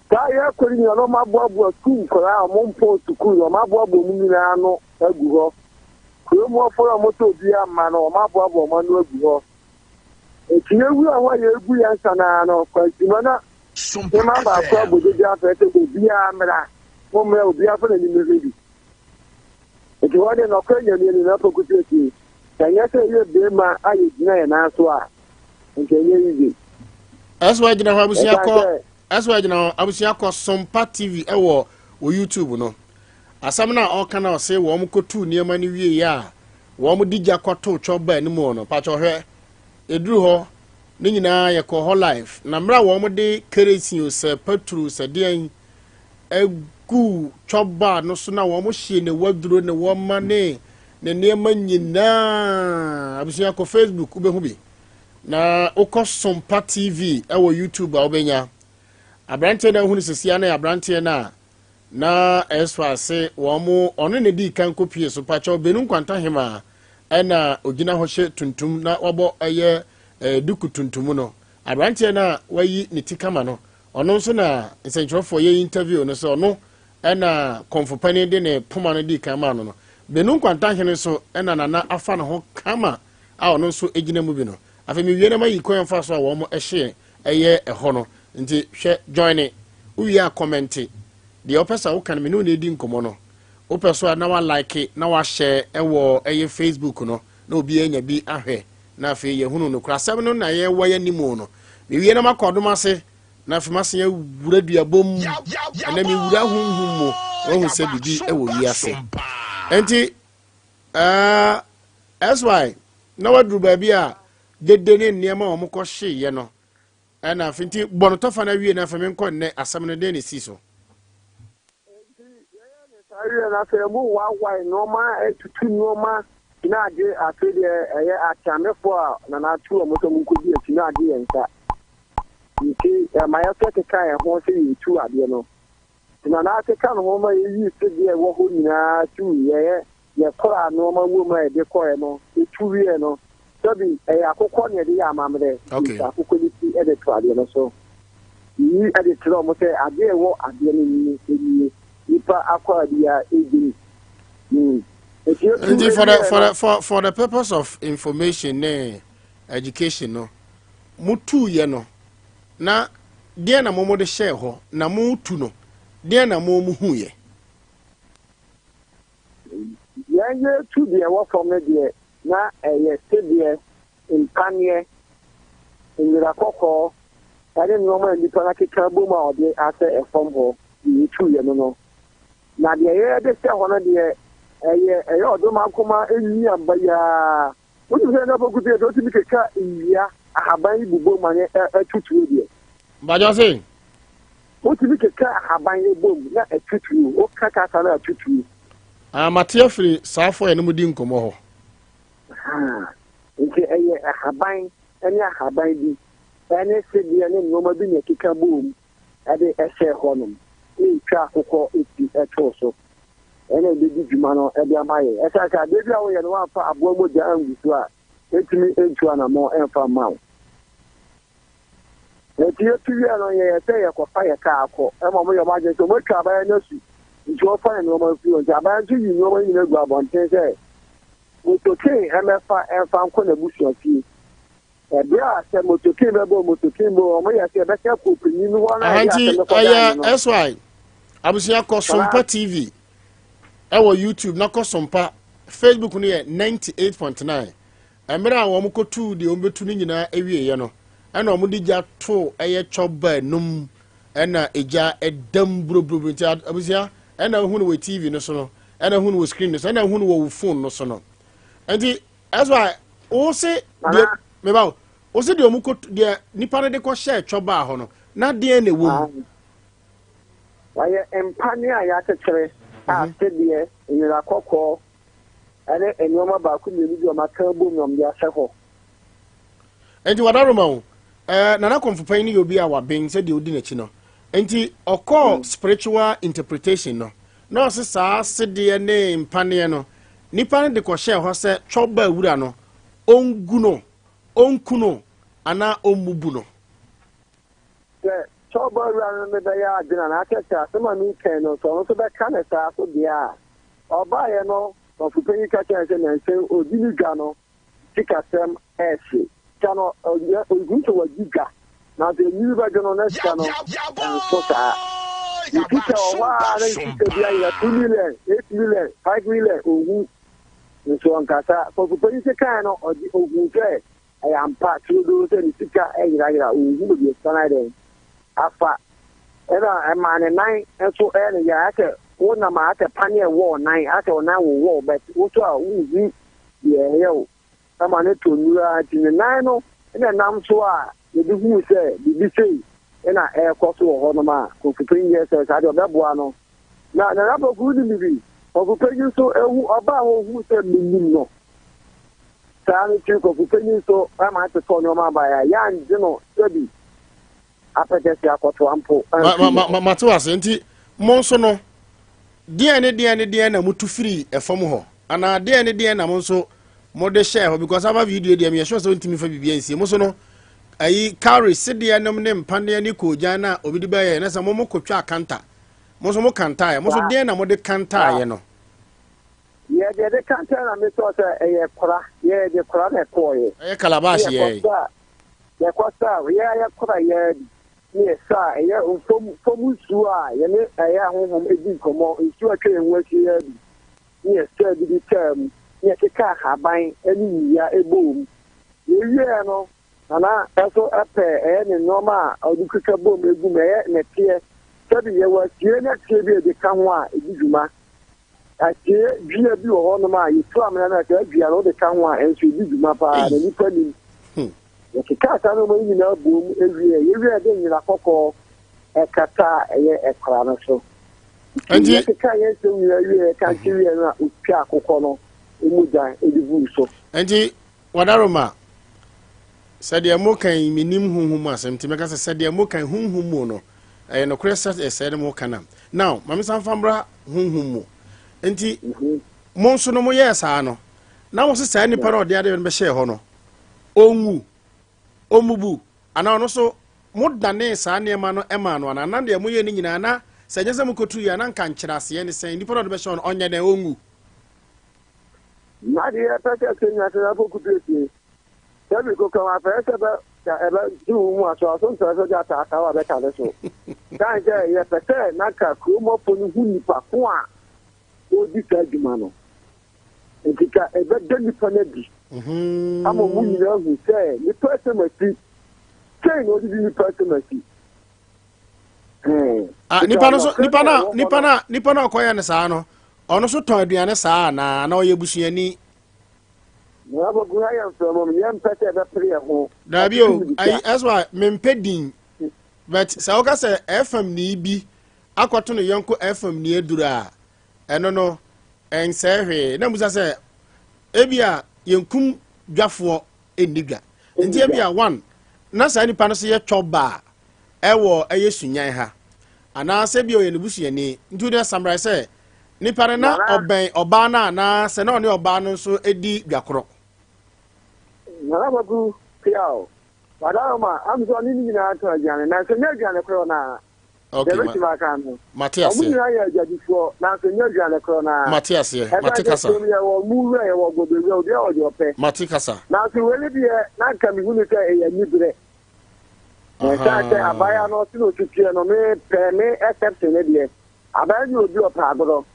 Saa yɛkɔ no nyinaa na wɔaboaboa sukuu nkwadaa a wɔmpɔn sukuu no, wɔaboaboa wɔn nyinaa ano agu hɔ. Kurom hɔfoɔ a wɔsɛ obiara mma no, wɔaboaboa wɔn ano agu hɔ. Enti yɛwura hɔ a yɛregu yɛn nsa no ara no, kwankyima na Sompa hema baako FM. abɔ dede afrɛ sɛ obiara mmra, mommra, obiara fa n'anim mmɛhwɛ bi. Enti hɔ de nɔkorɛ Nyame ani na poku tietie. Sɛ ɛnyɛ sɛ yɛyɛ beema a yɛgyina yɛn nan so a, nka ɛnyɛ easy. Ɛsɛ wagyina hɔ abusua Ɛsiane kɔ sɛ ɛsɛ wagyina hɔ abusua kɔ Sompa TV ɛwɔ wɔ YouTube no. Asɛm no a ɔka na ɔse wɔn kɔtuu nneɛma no wieɛ a wɔn de gya kɔtoo twɔ baa no mu no pakyɛ hwɛ ɛduru hɔ ne nyinaa yɛkɔ hɔ live na mmerɛ a wɔn de kerosene o sɛ patro sɛ deɛn guu twɔbaa no so na wɔhyee ne waduro ne wɔma ne ne nneɛma nyinaa. Abusua kɔ Facebook wobɛhu bi. Na wokɔ Sompa TV ɛwɔ YouTube a wobɛnya. Aberanteɛ no a wohunu sesia no yɛ aberanteɛ no a na ɛsɔ ase wɔn mo ɔno na dii kan kɔpie so pakyɛw Benu Nkwanta Hema ɛna ogyina hɔ hyɛ tuntum na wabɔ ɛyɛ ɛɛ duku tuntum no. Aberanteɛ no a wayi ne ti kama no Ɔno nso na nsɛnkyerɛwfoɔ yɛ interview no sɛ ɔno na kɔmfo panin de ne poma no dii kan maa no no. Benu Nkwanta hene nso na Nana afa ne ho kama a ɔno nso gyina mu bi no. Afei mewie na mayi kwan fa so a wɔn hye ɛyɛ ɛhɔ no. Nti hwɛ joine. Wowie a kɔmɛnte. Deɛ wopɛ sɛ woka no me ne wo na ɛdi nkɔmmɔ no. Wopɛ so a na wa like na wa share ɛwɔ ɛyɛ Facebook no na obiara anya bi ahwɛ. Na afei yɛhunu nokorɛ asɛm no na yɛwɔ yɛn anim no. Mewie na makɔ ɔdom ase, na afei masan awura duabɔ mu. Ɛnɛ mewura honhom mu, wahu sɛ biribi wɔ wiase. Enti, uh, SY, na waduru baabi a dede ne nneɛma a wɔkɔhyeeɛ no, ɛna afei nti bɔ no tɔfa no awie na afei menkɔ nnɛ asɛm no dɛn na ɛsii so. Enti yɛyɛɛ no saa wiee no, afei ɔmo wawae nnoɔma, tutu nnoɔma, na agye afei deɛ ɛyɛ akyeamefoɔ a Nana atu ɔmo sɛ ɔmo nkɔdi akyi na agye yɛn nsa. Nti ɛma yɛsɛ keka yɛn ho sɛ yɛretu adeɛ no. Nti Nana akeka ne ho ma yɛyii sedeɛ ɛwɔ hɔ nyinaa tuu yɛn Yɛkoraa nnoɔma wom a yɛde kɔeɛ no, yɛtu wieɛ no, sɛbi ɛyɛ akokɔ na yɛde yɛ amammerɛ, nti yɛtwa akokɔ no ti de to adeɛ no so. Yɛyi de kyerɛ wɔn sɛ adeɛ a ɛwɔ adeɛ no nie, nie, nipa akwaa biara ɛdi mu. Nti yɛtu Nti for the wieɛ for no. the for for the purpose of information ne education no, mo tuiɛ no, na deɛn na mo mo de hyɛɛ hɔ, na mo tu no, deɛn na mo mo huiɛ? Yɛn yɛretu deɛ ɛwɔ fam no deɛ, na ɛyɛ sedeɛ, mpaneɛ, nwera kɔkɔɔ ne nnoɔma a nnipa no akeka abom a wɔde asɛ fam hɔ deɛ yɛtuiɛ no no. Na deɛ yɛde hyɛ hɔ no deɛ, ɛyɛ ɛyɛ ɔdomankoma nnuaba yi ara. Wonim sɛ na pokutu yɛ sɛ wotumi keka nnua, ahaban yi bobom ma no ɛtutuo deɛ. Mpakyɛw se. Wotumi keka ahaban bom na ɛtutuo, woka kasa na atutuo. Ah, mate afiri saa fo a yɛne mo di nkɔmmɔ hɔ. Ahaa, nti ɛyɛ ahaban ne ahaban bi ne sedeɛ ne nnoɔma bi na ɛkeka boom de hyɛɛ hɔnom na ɛtwa akokɔ ti too so. Ɛna ɛbɛdi dwuma no de ama yɛn. Ɛsiane sɛ adeɛ bi a woyɛ no woamfa aboa mogya angu so a, ɛntumi ntu anammɔn mfa mma wo. Enti yɛtu wiee no, yɛyɛɛ sɛ yɛrekɔfa yɛn kaa akɔ. Ɛma wɔyɛɛ wɔn adwene sɛ wɔatwa abaayewa no asu, nti wɔmfa ne nneɛma mfiri hɔ. Nti abaayewa nso yii nneɛma no nyinaa guu abɔnten sɛ motokin mmɛfa mfa nkɔ n'abusuafie. Ɛberɛ a sɛ motokin bɛbɔ o, motokin bɔ o, wɔyɛɛ sɛ yɛbɛsan akɔ ɔpanyin no hɔ na Aha yɛde nti asɛm no kɔdaa ɛyɛ no no. SY abusua kɔ Sompa TV ɛwɔ YouTube na kɔ Sompa Facebook no yɛ 98.9 Mmerɛ a wɔn kɔtuu deɛ wɔn bɛtu no nyinaa awieɛ no, ɛna wɔn de gya too ɛyɛ twɔba num, ɛna egya ɛdam buroburoburo. Nti abusua, ɛna wohu no wɔ TV no so no, ɛna wohu no wɔ screen no so, ɛna wohu no wɔ wo phone no so no. Nti ɛso a wo se deɛ meba wo, wo se deɛ wɔn kɔ deɛ nipa no de kɔ hyɛɛ twɔba hɔ no, na deɛn na ɛwɔ mu? Wɔyɛ mpane a yɛakyekyere a sedeɛ, nwera kɔkɔɔ, ne nneɛma baako mmienu bi a wɔaka abom na wɔde ahyɛ hɔ. Nti wadaroma o eh, Nana Kɔmfo Panyin no yɛ obi a waben sɛ deɛ odi n'akyi no. Nti ɔkɔɔ spiritual interpretation no, na ɔse saa sedeɛ ne mpaneɛ no, nipa no de kɔhyɛɛ hɔ sɛ twɔba wura no, ɔngu no, ɔnku no, anaa ɔmmubu no. Sɛ twɔba wura no ne bɛyɛ adwene anaasɛ sɛ asɛm a mereka yi no, sɛ ɔno nso bɛka no saa so deɛ a, Ɔbaeɛ no, ɔfopanyin ka kyerɛɛ no sɛ nansa yi ɔdi ne dwa no sikasɛm rehye. Sika no, ɔhu sɛ wadi dwa, nanso anwiri bɛdwo no na sika no nso saa. Ne sika wɔ hɔ a na ne sika bi ayera 2 million, 8 million, 5 million, ɔnhu. Nso ɔnkasa. Kwaku panyin se kae no, ɔgye ohuu sɛ ɛyɛ ampa turodoo sɛ ne sika reyerayera, onhu baabi a sika no ayɛ dɛn afa. Ɛna ɛmaa ne nan nso ɛyɛ ne ya, ayɛ sɛ wonam a ayɛ sɛ paneɛ wɔ wo nan, ayɛ sɛ wo nan wowɔ wo but wo so a wonhu deɛ ɛyɛ wo. Ɛma no tɔ nnuru ara nti ne nan no na ɛnam so a yɛde huu sɛ biribi sei na ɛrekɔ so wɔ hɔnom a Kofi Panyin yɛɛ sɛ saa deɛ ɔbɛboa no. Na Nana Poku wonim biribi? Kofi Panyin nso ehu ɔbaa hɔ ohuu sɛ menim no. Saa no nti Kofi Panyin nso ɛma ɛtotɔɔ nneɛma baeɛ a yɛangye no sɛbi apɛtɛsi akɔtoa mpo amfiri ne hɔ. Mate wo ase. Nti mo nso no, deɛn ne deɛn ne deɛn na motu firii ɛfam hɔ? Anaa deɛn ne deɛn na mo nso mode hyɛɛ hɔ? Because aba video deɛ meyɛ sure sɛ wontumi fa biribi ansie. Mo nso no, ayi cowrie sedeɛ nom ne mpaneɛ ne koogyan no a obi de bɛyɛ na sɛ mo mo kɔtwa kanta. Mo nso mo kantaeɛ. Mo nso deɛn na mode kantaeɛ no? Yɛ deɛ de kantaeɛ na mesɔɔ sɛ ɛyɛ kora. Yɛ de kora na ɛkɔɔyɛ. Ɛyɛ calabash yɛ. Yɛkɔsaa, yɛ ara yɛkora yɛ ara bi ne yɛsaa, ɛyɛ fam fam nsuo a yɛne ɛyɛ ahonhom di nkɔmmɔ, nsuo a atwa yɛn ho ahyia yi ara bi ne yɛsaa bi de taa mu, ne yɛkekaa ahaban ne nnua bɔɔ mu. Yɛwieɛ no, Nana nso pɛɛ ɛyɛ ne nnoɔma a ɔde twitwa bom gu mu, ɛyɛ nɛteɛ. Sɛbi yɛwɔ asie nɛteɛ bi a yɛde ka ho a ɛdi dwuma. Asie dua bi wɔ hɔnom a yɛtu amena no a saa dua no wode ka ho a ɛnso ɛdi dwuma paa na nnipa nim. Yɛkekaa saa nnoɔma yi nyinaa boom wieɛ. Yɛwieɛ yɛde nwera kɔkɔɔ ɛkataa ɛyɛ ɛkora no so. Nti yɛkekaa yɛn nsɛm nyinaa wieɛ yɛkankye wieɛ no a ɔtwaa akokɔ no mogya de guu so. Nti Wadaroma, sɛ deɛ moka yi mennim honhom mu asɛm nti mɛka sɛ sɛ deɛ moka yi honhom mu no ɛyɛ nokorɛ sɛ ɛsɛɛ ne moka nam. Now ma mensan mfa mmra honhom mu. Nti mo nso no moyɛɛ saa no na mo se saa nipa no ɔde adeɛ no bɛhyɛɛ hɔ no ɔnwu, ɔmmubu anaa ɔno nso modanee saa nneɛma no maa no anaa? Na deɛ moyɛɛ no nyinaa na sɛ ɛnyɛ sɛ mokɔtu yɛ a na nka nkyerɛaseɛ ne sɛn? Nipa no ɔde bɛhyɛ hɔ no ɔnyɛ dɛn ɔnwu? Na deɛ ɛpɛ sɛ sɛ nya sɛ afɔ kutu esie. Sɛ bi ko kama afɛ sɛ bɛ ka ɛbɛ di wo mu aso aso ntɔ sɛ gya taa taa wa bɛ ka ne so. Kan sɛ yɛ pɛ sɛ na ka kuromɔfo no hu nipa ko a ɔredi saa adwuma no. Nti ka ɛbɛ da nipa no adi. Ama ɔmo nyinaa hu sɛ nipa asɛm asi. Sei na ɔde di nipa asɛm asi. Ah, nipa no so nipa na nipa na nipa na ɔkɔyɛ no saa no ɔno so tɔn aduane saa anaa na ɔyɛ busuani. Daabi o ayi ɛso a mempɛ din but sɛ woka sɛ fm ni bi akɔto no yɔnko fm ni aduru a ɛno no ɛnsɛe hwee na musa sɛ ebi a yɛnkum dwafoɔ nni dwa nti ebi a one na saa nipa no so yɛ twɔba a ɛwɔ ɛyɛ sunyan ha anaasɛ bi ɔyɛ ne busuani nti wode samrae sɛ nipa no na ɔbɛn ɔbaa no anaa sɛ na ɔne ɔbaa no nso di dwa korɔ. Nana Kwaku Piaw, Wadaroma, am sɛ ɔne ne nyinaa tɔn aduane nanso nyɛ aduane korɔ no ara. Okay, Deɛ mɛtumi aka no. Mate aseɛ. Wɔn nyinaa yɛ adwadifoɔ, nanso nyɛ aduane korɔ no ara. Mate aseɛ. Mate kasa. Ɛsan sɛ yɛwɔ mu wura, yɛwɔ gobe wura, obiara wɔ deɛ ɔpɛ. Mate kasa. Nanso wei ne deɛ, na anka mehu no sɛ ɛyɛ aniberɛ. Ɛsan sɛ abaayewa no ɔte na ɔsi teɛ no, me pɛ me exception ne deɛ. Abaayewa no yɛ obi ɔpɛ agorɔ,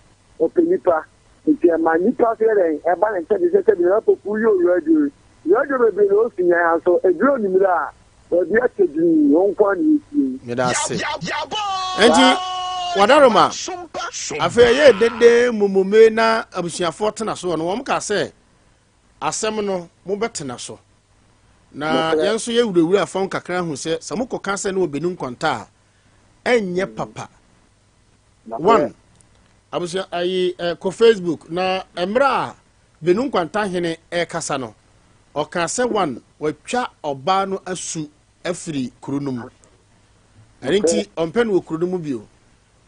ɔpɛ nipa. Nti ɛma nnipa nso yɛ dɛn? Ɛba ne nkyɛn te sɛ sɛdeɛ na poku yɛ owura aduro. Owura aduro bebree na ɔsi nyan ha nso, ɛduru anwummerɛ a, baabi akyɛ dinn, wo nko ara na ɛretie. Meda ase. Enti, Wadaroma, afei ɛyɛɛ dede mmomome na abusuafoɔ tena soɔ no, wɔn kaa sɛ, asɛm no, mobɛtena so. Na yɛn nso yɛwurawura fam kakra hu sɛ, sɛ mokɔka sɛ ne wɔbɛnu nkwanta a, ɛnyɛ papa. One, abusua ayi eh, kɔ Facebook na mmerɛ a Benu Nkwanta hene ɛrekasa no, ɔkaa sɛ one, watwa ɔbaa no asu afiri kuro no mu. Ɛno nti ɔmpɛ no wɔ kuro no mu bio.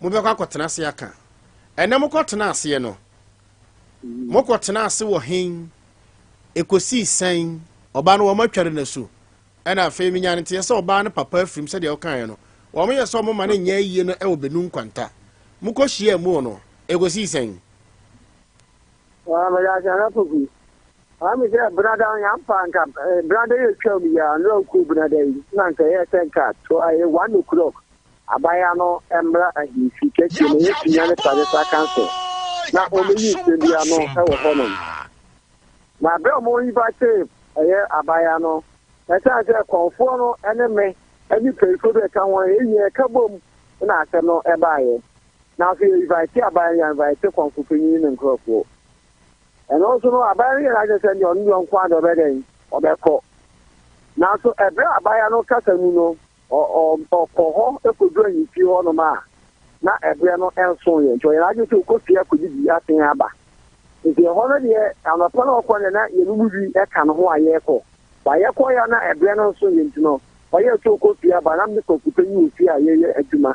Mobɛkɔ akɔtena ase aka. Ɛnɛ mokɔtena aseɛ no, mokɔtena ase wɔ hen? Ɛkɔsii sɛn? Ɔbaa no wɔatware no asu. Ɛna afei menyaa no nteɛ sɛ ɔbaa no papa afirim sɛdeɛ wokaeɛ no. Wɔyɛ sɛ wɔma no nyɛ ayie no wɔ Benu Nkwanta. Mokɔhyiaa mu no, ɛkɔsii sɛn? Ah, mede ase ana poku. Ah, me sɛ benada yampa nka eh, benada yɛ twam yi a nnora nkuo benada yi na nka ɛyɛ sɛ nka to ɛyɛ 1 o'clock abaya no mmra ahemfi kɛseɛ na yɛtumi ne Traditional Council na wɔbɛyi nsɛm bi ano wɔ hɔnom. Na berɛ a wɔn invitee ɛyɛ abaayewa no, ɛsiane sɛ kɔmfoɔ no ne me ne mpanyinfoɔ bi a ɛka ho no, yɛn nyinaa yɛka bom na asɛm no baeɛ. Nanso yɛ invitee abaayewa no, yɛn invitee kɔmfo panyin ne ne nkurɔfoɔ. Ɛno nso no, abaayewa no yɛ n'adwene sɛ deɛ ɔno deɛ ɔnko ara deɛ ɔbɛyɛ dɛn, ɔbɛkɔ. Nanso ɛberɛ a abaayewa no kasa mu no, Ɔkɔ hɔ kɔduru ahemfie hɔnom a, na ɛberɛ no nsoeɛ, nti ɔyɛ n'adwene sɛ ɔkɔ fie akɔdidi asan aba. Nti ɛhɔ no deɛ, anɔpa no ɔkɔ deɛ na yɛn mu bi ka ne ho a yɛrekɔ. Ba yɛkɔeɛ a na ɛberɛ no nsoeɛ nti no, ɔyɛɛ sɛ ɔkɔ fie aba. Na me Kwaku panyin wɔ fie a yɛreyɛ adwuma.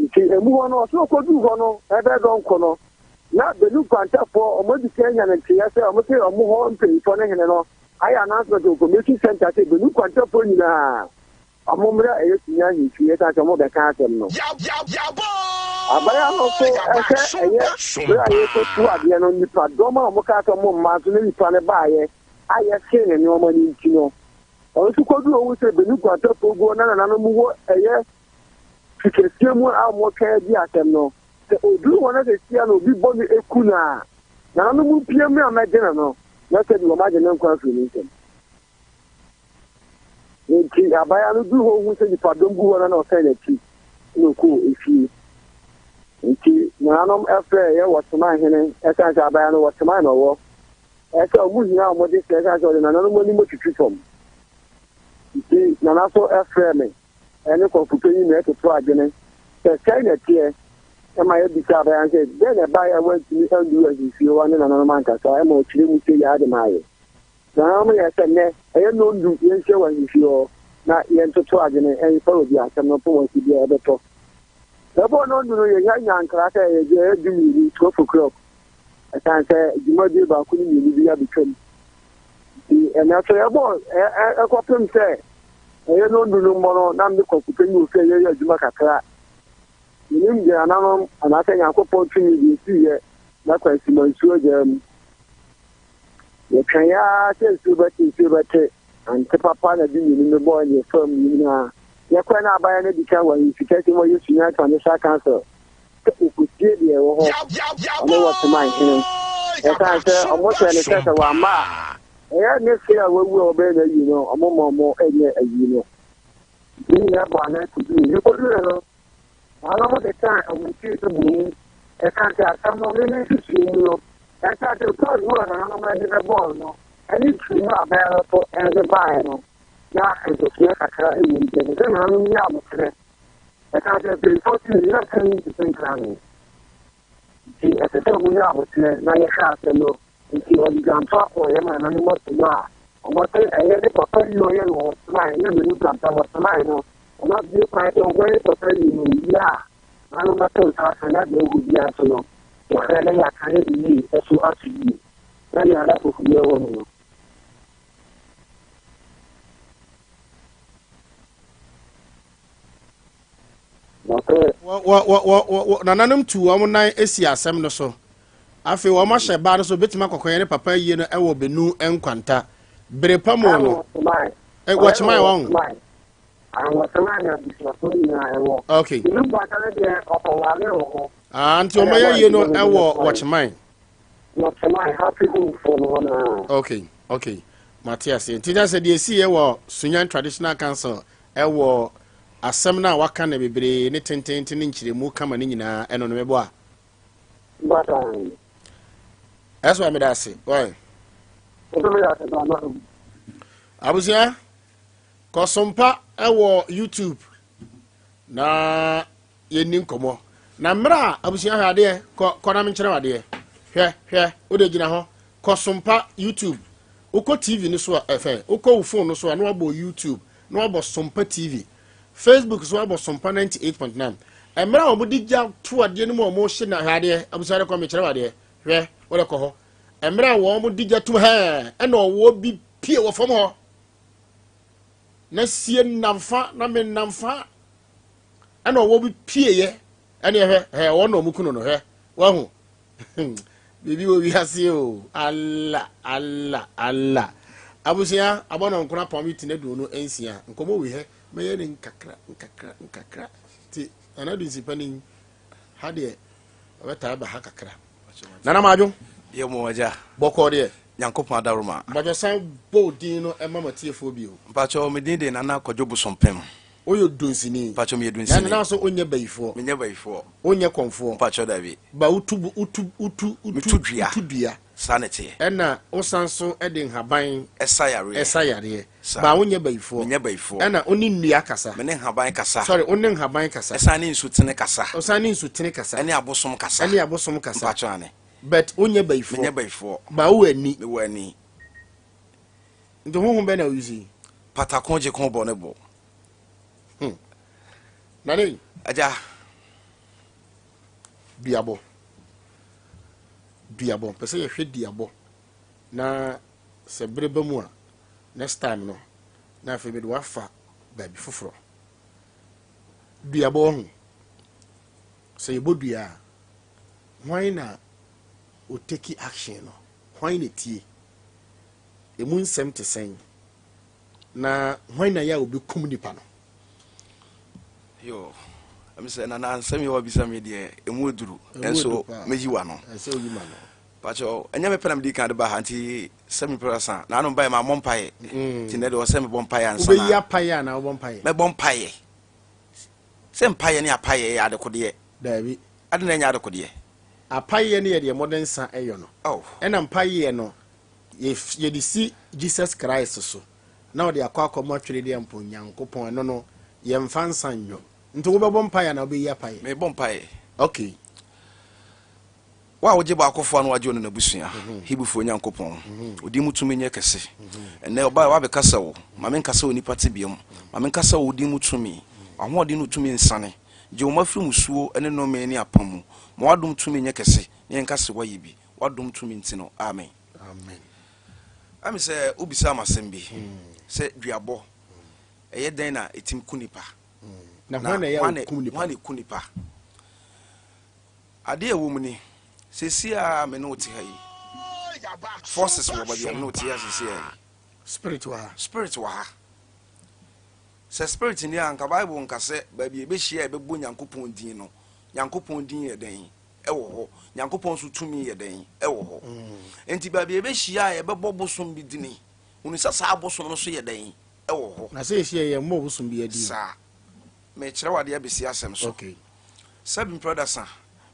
Nti ɛmu hɔ no, ɔsɛ ɔkɔduru hɔ no, ɛbɛyɛ dɔnko no, na Benu Nkwantafoɔ, wɔadi kan anya ne nteeɛ sɛ wɔte wɔn hɔ mpanyinfoɔ ne hene no ayɛ announcement wɔ information center sɛ Benue kwantafoɔ nyinaa ɔmo mmra ɛyɛ Sunya ahemfie ɛsan sɛ ɔmo bɛka asɛm no. Abaya no nso ɛsɛ ɛyɛ berɛ a yɛkɔtu adeɛ no nnipa dɔm a ɔmo kaa sɛ ɔmo mma nso ne nnipa no baayɛ a yɛsee ne nneɛma no nti no ɔno nso kɔduru ɔhu sɛ Benue kwantafoɔ guɔ na nananom wɔ ɛyɛ fi kɛseɛ mu a ɔmo twɛn adi asɛm no sɛ ɔduru hɔ na sɛ sia na obi bɔ no eku no a nananom mpia mu a mɛgye no no na sɛbi wɔagye ne nkwa afiri ne nsam. Enti abaayewa no duu hɔ hu sɛ nnipadɔm gu hɔ no na ɔsan n'akyi na ɔkɔɔ efie. Enti nananom frɛɛ yɛ wɔteman hene ɛsiane sɛ abaayewa no wɔteman na ɔwɔ. Ɛsɛ wɔn hia a wɔde sɛ ɛsiane sɛ ɔde nananom anim twitwi fam. Nti nana so frɛɛ me ɛne kɔmfo panyin na ɛtoto adwene sɛ sɛn na ɛteɛ ɛma yɛbisa abaayewa no sɛ dɛn na ɛbaeɛ a wantumi anduru ahemfie hɔ ne nananom ankasa ɛma ɔkyerɛ mu sɛ yɛ ade ma ayɛ. Nananom yɛ sɛ nnɛ ɛyɛ nnɔndu yɛnhyia wɔ ahemfie hɔ na yɛntoto adwene ɛmfa obi asɛm no pon asi biara ɛbɛtɔ. Ɛbɔɔ nnɔndu no yɛhia nyaa nkra sɛ ɛyɛ deɛ ɛyɛ dumienu, 12 o'clock, ɛsiane sɛ dwumadie baako ne mmienu bi abɛtwam. Nti ɛnɛ so yɛbɔɔ ɛkɔpem sɛ ɛyɛ nnɔndu no mmɔ no na mede kɔkopɛ yi wɔ fie yɛyɛ adwuma kakra. Yenim deɛ nananom anaasɛ Nyankopɔn tumi de siiɛ na kwansima nsuo agyaa mu. Yɛtwɛn ara sɛ nsuo bɛte nsuo bɛte, ante papa na de mmienu no bɔɔ ne fam nyinaa. Yɛkɔɛ na abayɛ no adi kan wɔ ahemfi kɛse mu ɔyɛ Sunyani Traditional Council sɛ ɔkɔsie deɛ ɛwɔ hɔ ɔne wɔ Teman hene. Ɛsiane sɛ ɔmo hyɛ no sɛ sɛ wamma a ɛyɛ ne se a wawu a wɔbɛyɛ no ayi no ɔmo ma ɔmo nyɛ ayi no. Ne nyinaa bɔ anan koduu. Yekoduui no, wɔn a wɔkeka wɔn ti bɔ mu ka sɛ asɛm no ne ne nsusuwii mu no, ɛka sɛ Paul wu a nananom de bɛbɔɔ no ne tiri mu abɛn no so de bae no, na ntosoeɛ kakra wɔ mu. Ɛsɛ sɛ nananom nya aboterɛ. Ɛka sɛ mpanyinfoɔ ti nyina ka yi te sɛ nkrane. Nti ɛsɛ sɛ wɔnya aboterɛ na yɛhwɛ asɛm no. Nti ɔde dwanto akɔ yɛn nananom asom a wɔte ɛyɛ ne papa yi ɔyɛ no ɔsomae ne menu papa wɔsomae no ɔma bie kwan sɛ ɔnkɔyɛ papa yi no wie a nanom bɛto nsa afrɛ na deɛ ɔwɔ biara so no wɔhwɛ na yɛaka ne de yie ɛso ato yie na nea ada kokoyɛ wɔ no no. Nananom tu wɔn nan si asɛm no so. Afei wɔn ahyɛ baa no so obetumi akɔkɔyɛ ne papa yie no wɔ Benu nkwanta. Bere pa mu no, wɔkyemae wɔn. Okay. Ah, nti wɔn ayɛ yie no wɔ wɔkyemae. Okay, okay. Mate aseɛ. Nti na sɛ deɛ esi yɛ wɔ Sunyan Traditional Council Ɛwɔ asɛm no a waka no bebree ne tententen ne nkyerɛmu kama no nyinaa ɛno no mebɔ a. Ɛso a meda ase. Why? Abusua, kɔsompa ɛwɔ YouTube na yɛnni nkɔmmɔ. Na mmerɛ a abusua hwɛ adeɛ, kɔ kɔ na menkyerɛ wo adeɛ. Hwɛ hwɛ, wode gyina hɔ. Kɔ Sompa YouTube. Wokɔ TV no so a, ɛfɛ, wokɔ wo phone no so a na wabɔ YouTube, na wabɔ Sompa TV. Facebook so wabɔ Sompa 98.9. Mmerɛ a wɔde gya to adeɛ no mu a wɔhye na hwɛ adeɛ, abusua de kɔ mekyerɛ wo adeɛ. Hwɛ, wode kɔ hɔ. Mmerɛ a wɔde gya tom hɛɛ, ɛna ɔwɔ bi pie wɔ fam hɔ. Na sie nnamfa na me nnamfa ɛna ɔwɔ bi pieeɛ ɛne ɛhwɛ hɛ ɔwɔ na ɔmo kunu no hwɛ wahu biribi wɔ wiase o ala ala ala abusua abɔ na nkora pɔn mi tena 26 nkɔmɔ wi hɛ mɛyɛ ne nkakra nkakra nkakra ti nana du nsipa ni ha deɛ ɔbɛtaa ba ha kakra nana maadwo yɛ mo agya bɔkɔɔ deɛ. Nyankopɔn adaworoma. Mpakyɛ san bɔ wo din no ma m'atiefoɔ bio. Mpakyɛ me din de Nana Kwadwo Bosompem. Woyɛ Dunsini. Mpakyɛ meyɛ Dunsini. Na na so wonyɛ bayifoɔ. Menyɛ bayifoɔ. Wonyɛ kɔmfoɔ. Mpakyɛ dabi. Ba wotu wotu wotu wotu Metu dua. Wotu dua. Saa na ɛteɛ. Ɛna wosan so de nhaban. Ɛsa yareɛ. Ɛsa yareɛ. Saa. Ba wonyɛ bayifoɔ. Menyɛ bayifoɔ. Ɛna wo ne nnua kasa. Me ne nhaban kasa. Sorry, wo ne nhaban kasa. Ɛsan ne nsutene kasa. Ɔsan ne nsutene kasa. Ɛne abosom kasa. Ɛne abosom kasa. Mpakyɛ ane. But wonyɛ bayifoɔ. Menyɛ bayifoɔ. Ba wowɔ ani. Mewɔ ani. Nti honhom bɛn na woyi yi? Patako gye ko bɔ ne bo. Nane. Agya. Duabɔ. Duabɔ. Pɛ sɛ yɛhwɛ duabɔ na sɛ bere ba mu a next time no na afei mede wafa baabi foforɔ. Duabɔ wɔ ho. Sɛ yɛbɔ dua a, hwan na ɔtake action no? Hwan na tie? Emu nsɛm te sɛn? Na hwan na yɛ a obɛkum nipa no? Yo, ɛmi sɛ nana nsɛm yɛ wabisa mi deɛ emu eduru ɛnso meyi wa no. Ɛsɛ oyi ma no. Pakyɛ ɛnyɛ me pɛ na medi kan de ba ha nti sɛ me pɛ sa na ano mpaeɛ ma mmɔ mpaeɛ. Nti nɛ deɛ ɔsɛ mebɔ mpaeɛ ansa na. Wobɛyi apaeɛ anaa wobɔ mpaeɛ? Mɛbɔ mpaeɛ. Sɛ mpaeɛ ne apaeɛ yɛ adekodeɛ. Daabi. Ade na ɛnyɛ adekodeɛ. Apaeɛ no yɛ deɛ mmɔde nsa ɛyɔ no. Oh. Ɛna mpaeɛ no yɛde si Jesus Christ so na ɔde akɔ akɔma twere deɛ mpo Nyankopɔn ɛno no yɛmfa nsa nyɔ. Nti wobɛbɔ mpaeɛ anaa wobɛyi apaeɛ? Mebɔ mpaeɛ. Okay. Wo a wogye baakofoɔ a na wagye ɔne n'abusua, Hebrifoɔ Nyankopɔn, wo din mu tumi nyɛ kɛse. Ɛnnɛ ɔbaeɛ wabɛkasa wo, ma menkasa wɔ nnipa tebea mu, ma menkasa wɔ wo din mu tumi, w'ahoɔden ne wo tumi nsane. Gye wo mma firi mmusuo ne nnome ne apam mu. Ma w'adom tumi nyɛ kɛse na yɛnka se woayɛ bi, w'adom tumi nti no, amen. Amen. Ɛme sɛ wobisaa me asɛm bi sɛ duabɔ ɛyɛ dɛn na ɛtim ku nipa? Na hwan na ɛyɛ a ɔkum nipa? Hwan na ɛku nipa? Adeɛ a ɛwɔ mu ni, seesei a me ne wo te ha yi, forces wɔ baabi a me ne wo te ha seesei yi. Spirit wɔ ha. Spirit wɔ ha. Sɛ spirit ni a, anka Bible nka sɛ baabi a yɛbɛhyia a yɛbɛbɔ Nyankopɔn din no, Nyankopɔn din yɛ dɛn? Ɛwɔ hɔ. Nyankopɔn nso tumi yɛ dɛn? Ɛwɔ hɔ. Enti baabi a yɛbɛhyia a yɛbɛbɔ bosom bi dini, hunu sɛ saa bosom no so yɛ dɛn? Ɛwɔ hɔ. Na sɛ yɛhyia yɛmmɔ bosom bi din. Saa. Mekyerɛ wo adeɛ abɛsi asɛm so. Okay. Sɛbi mprɛdasa,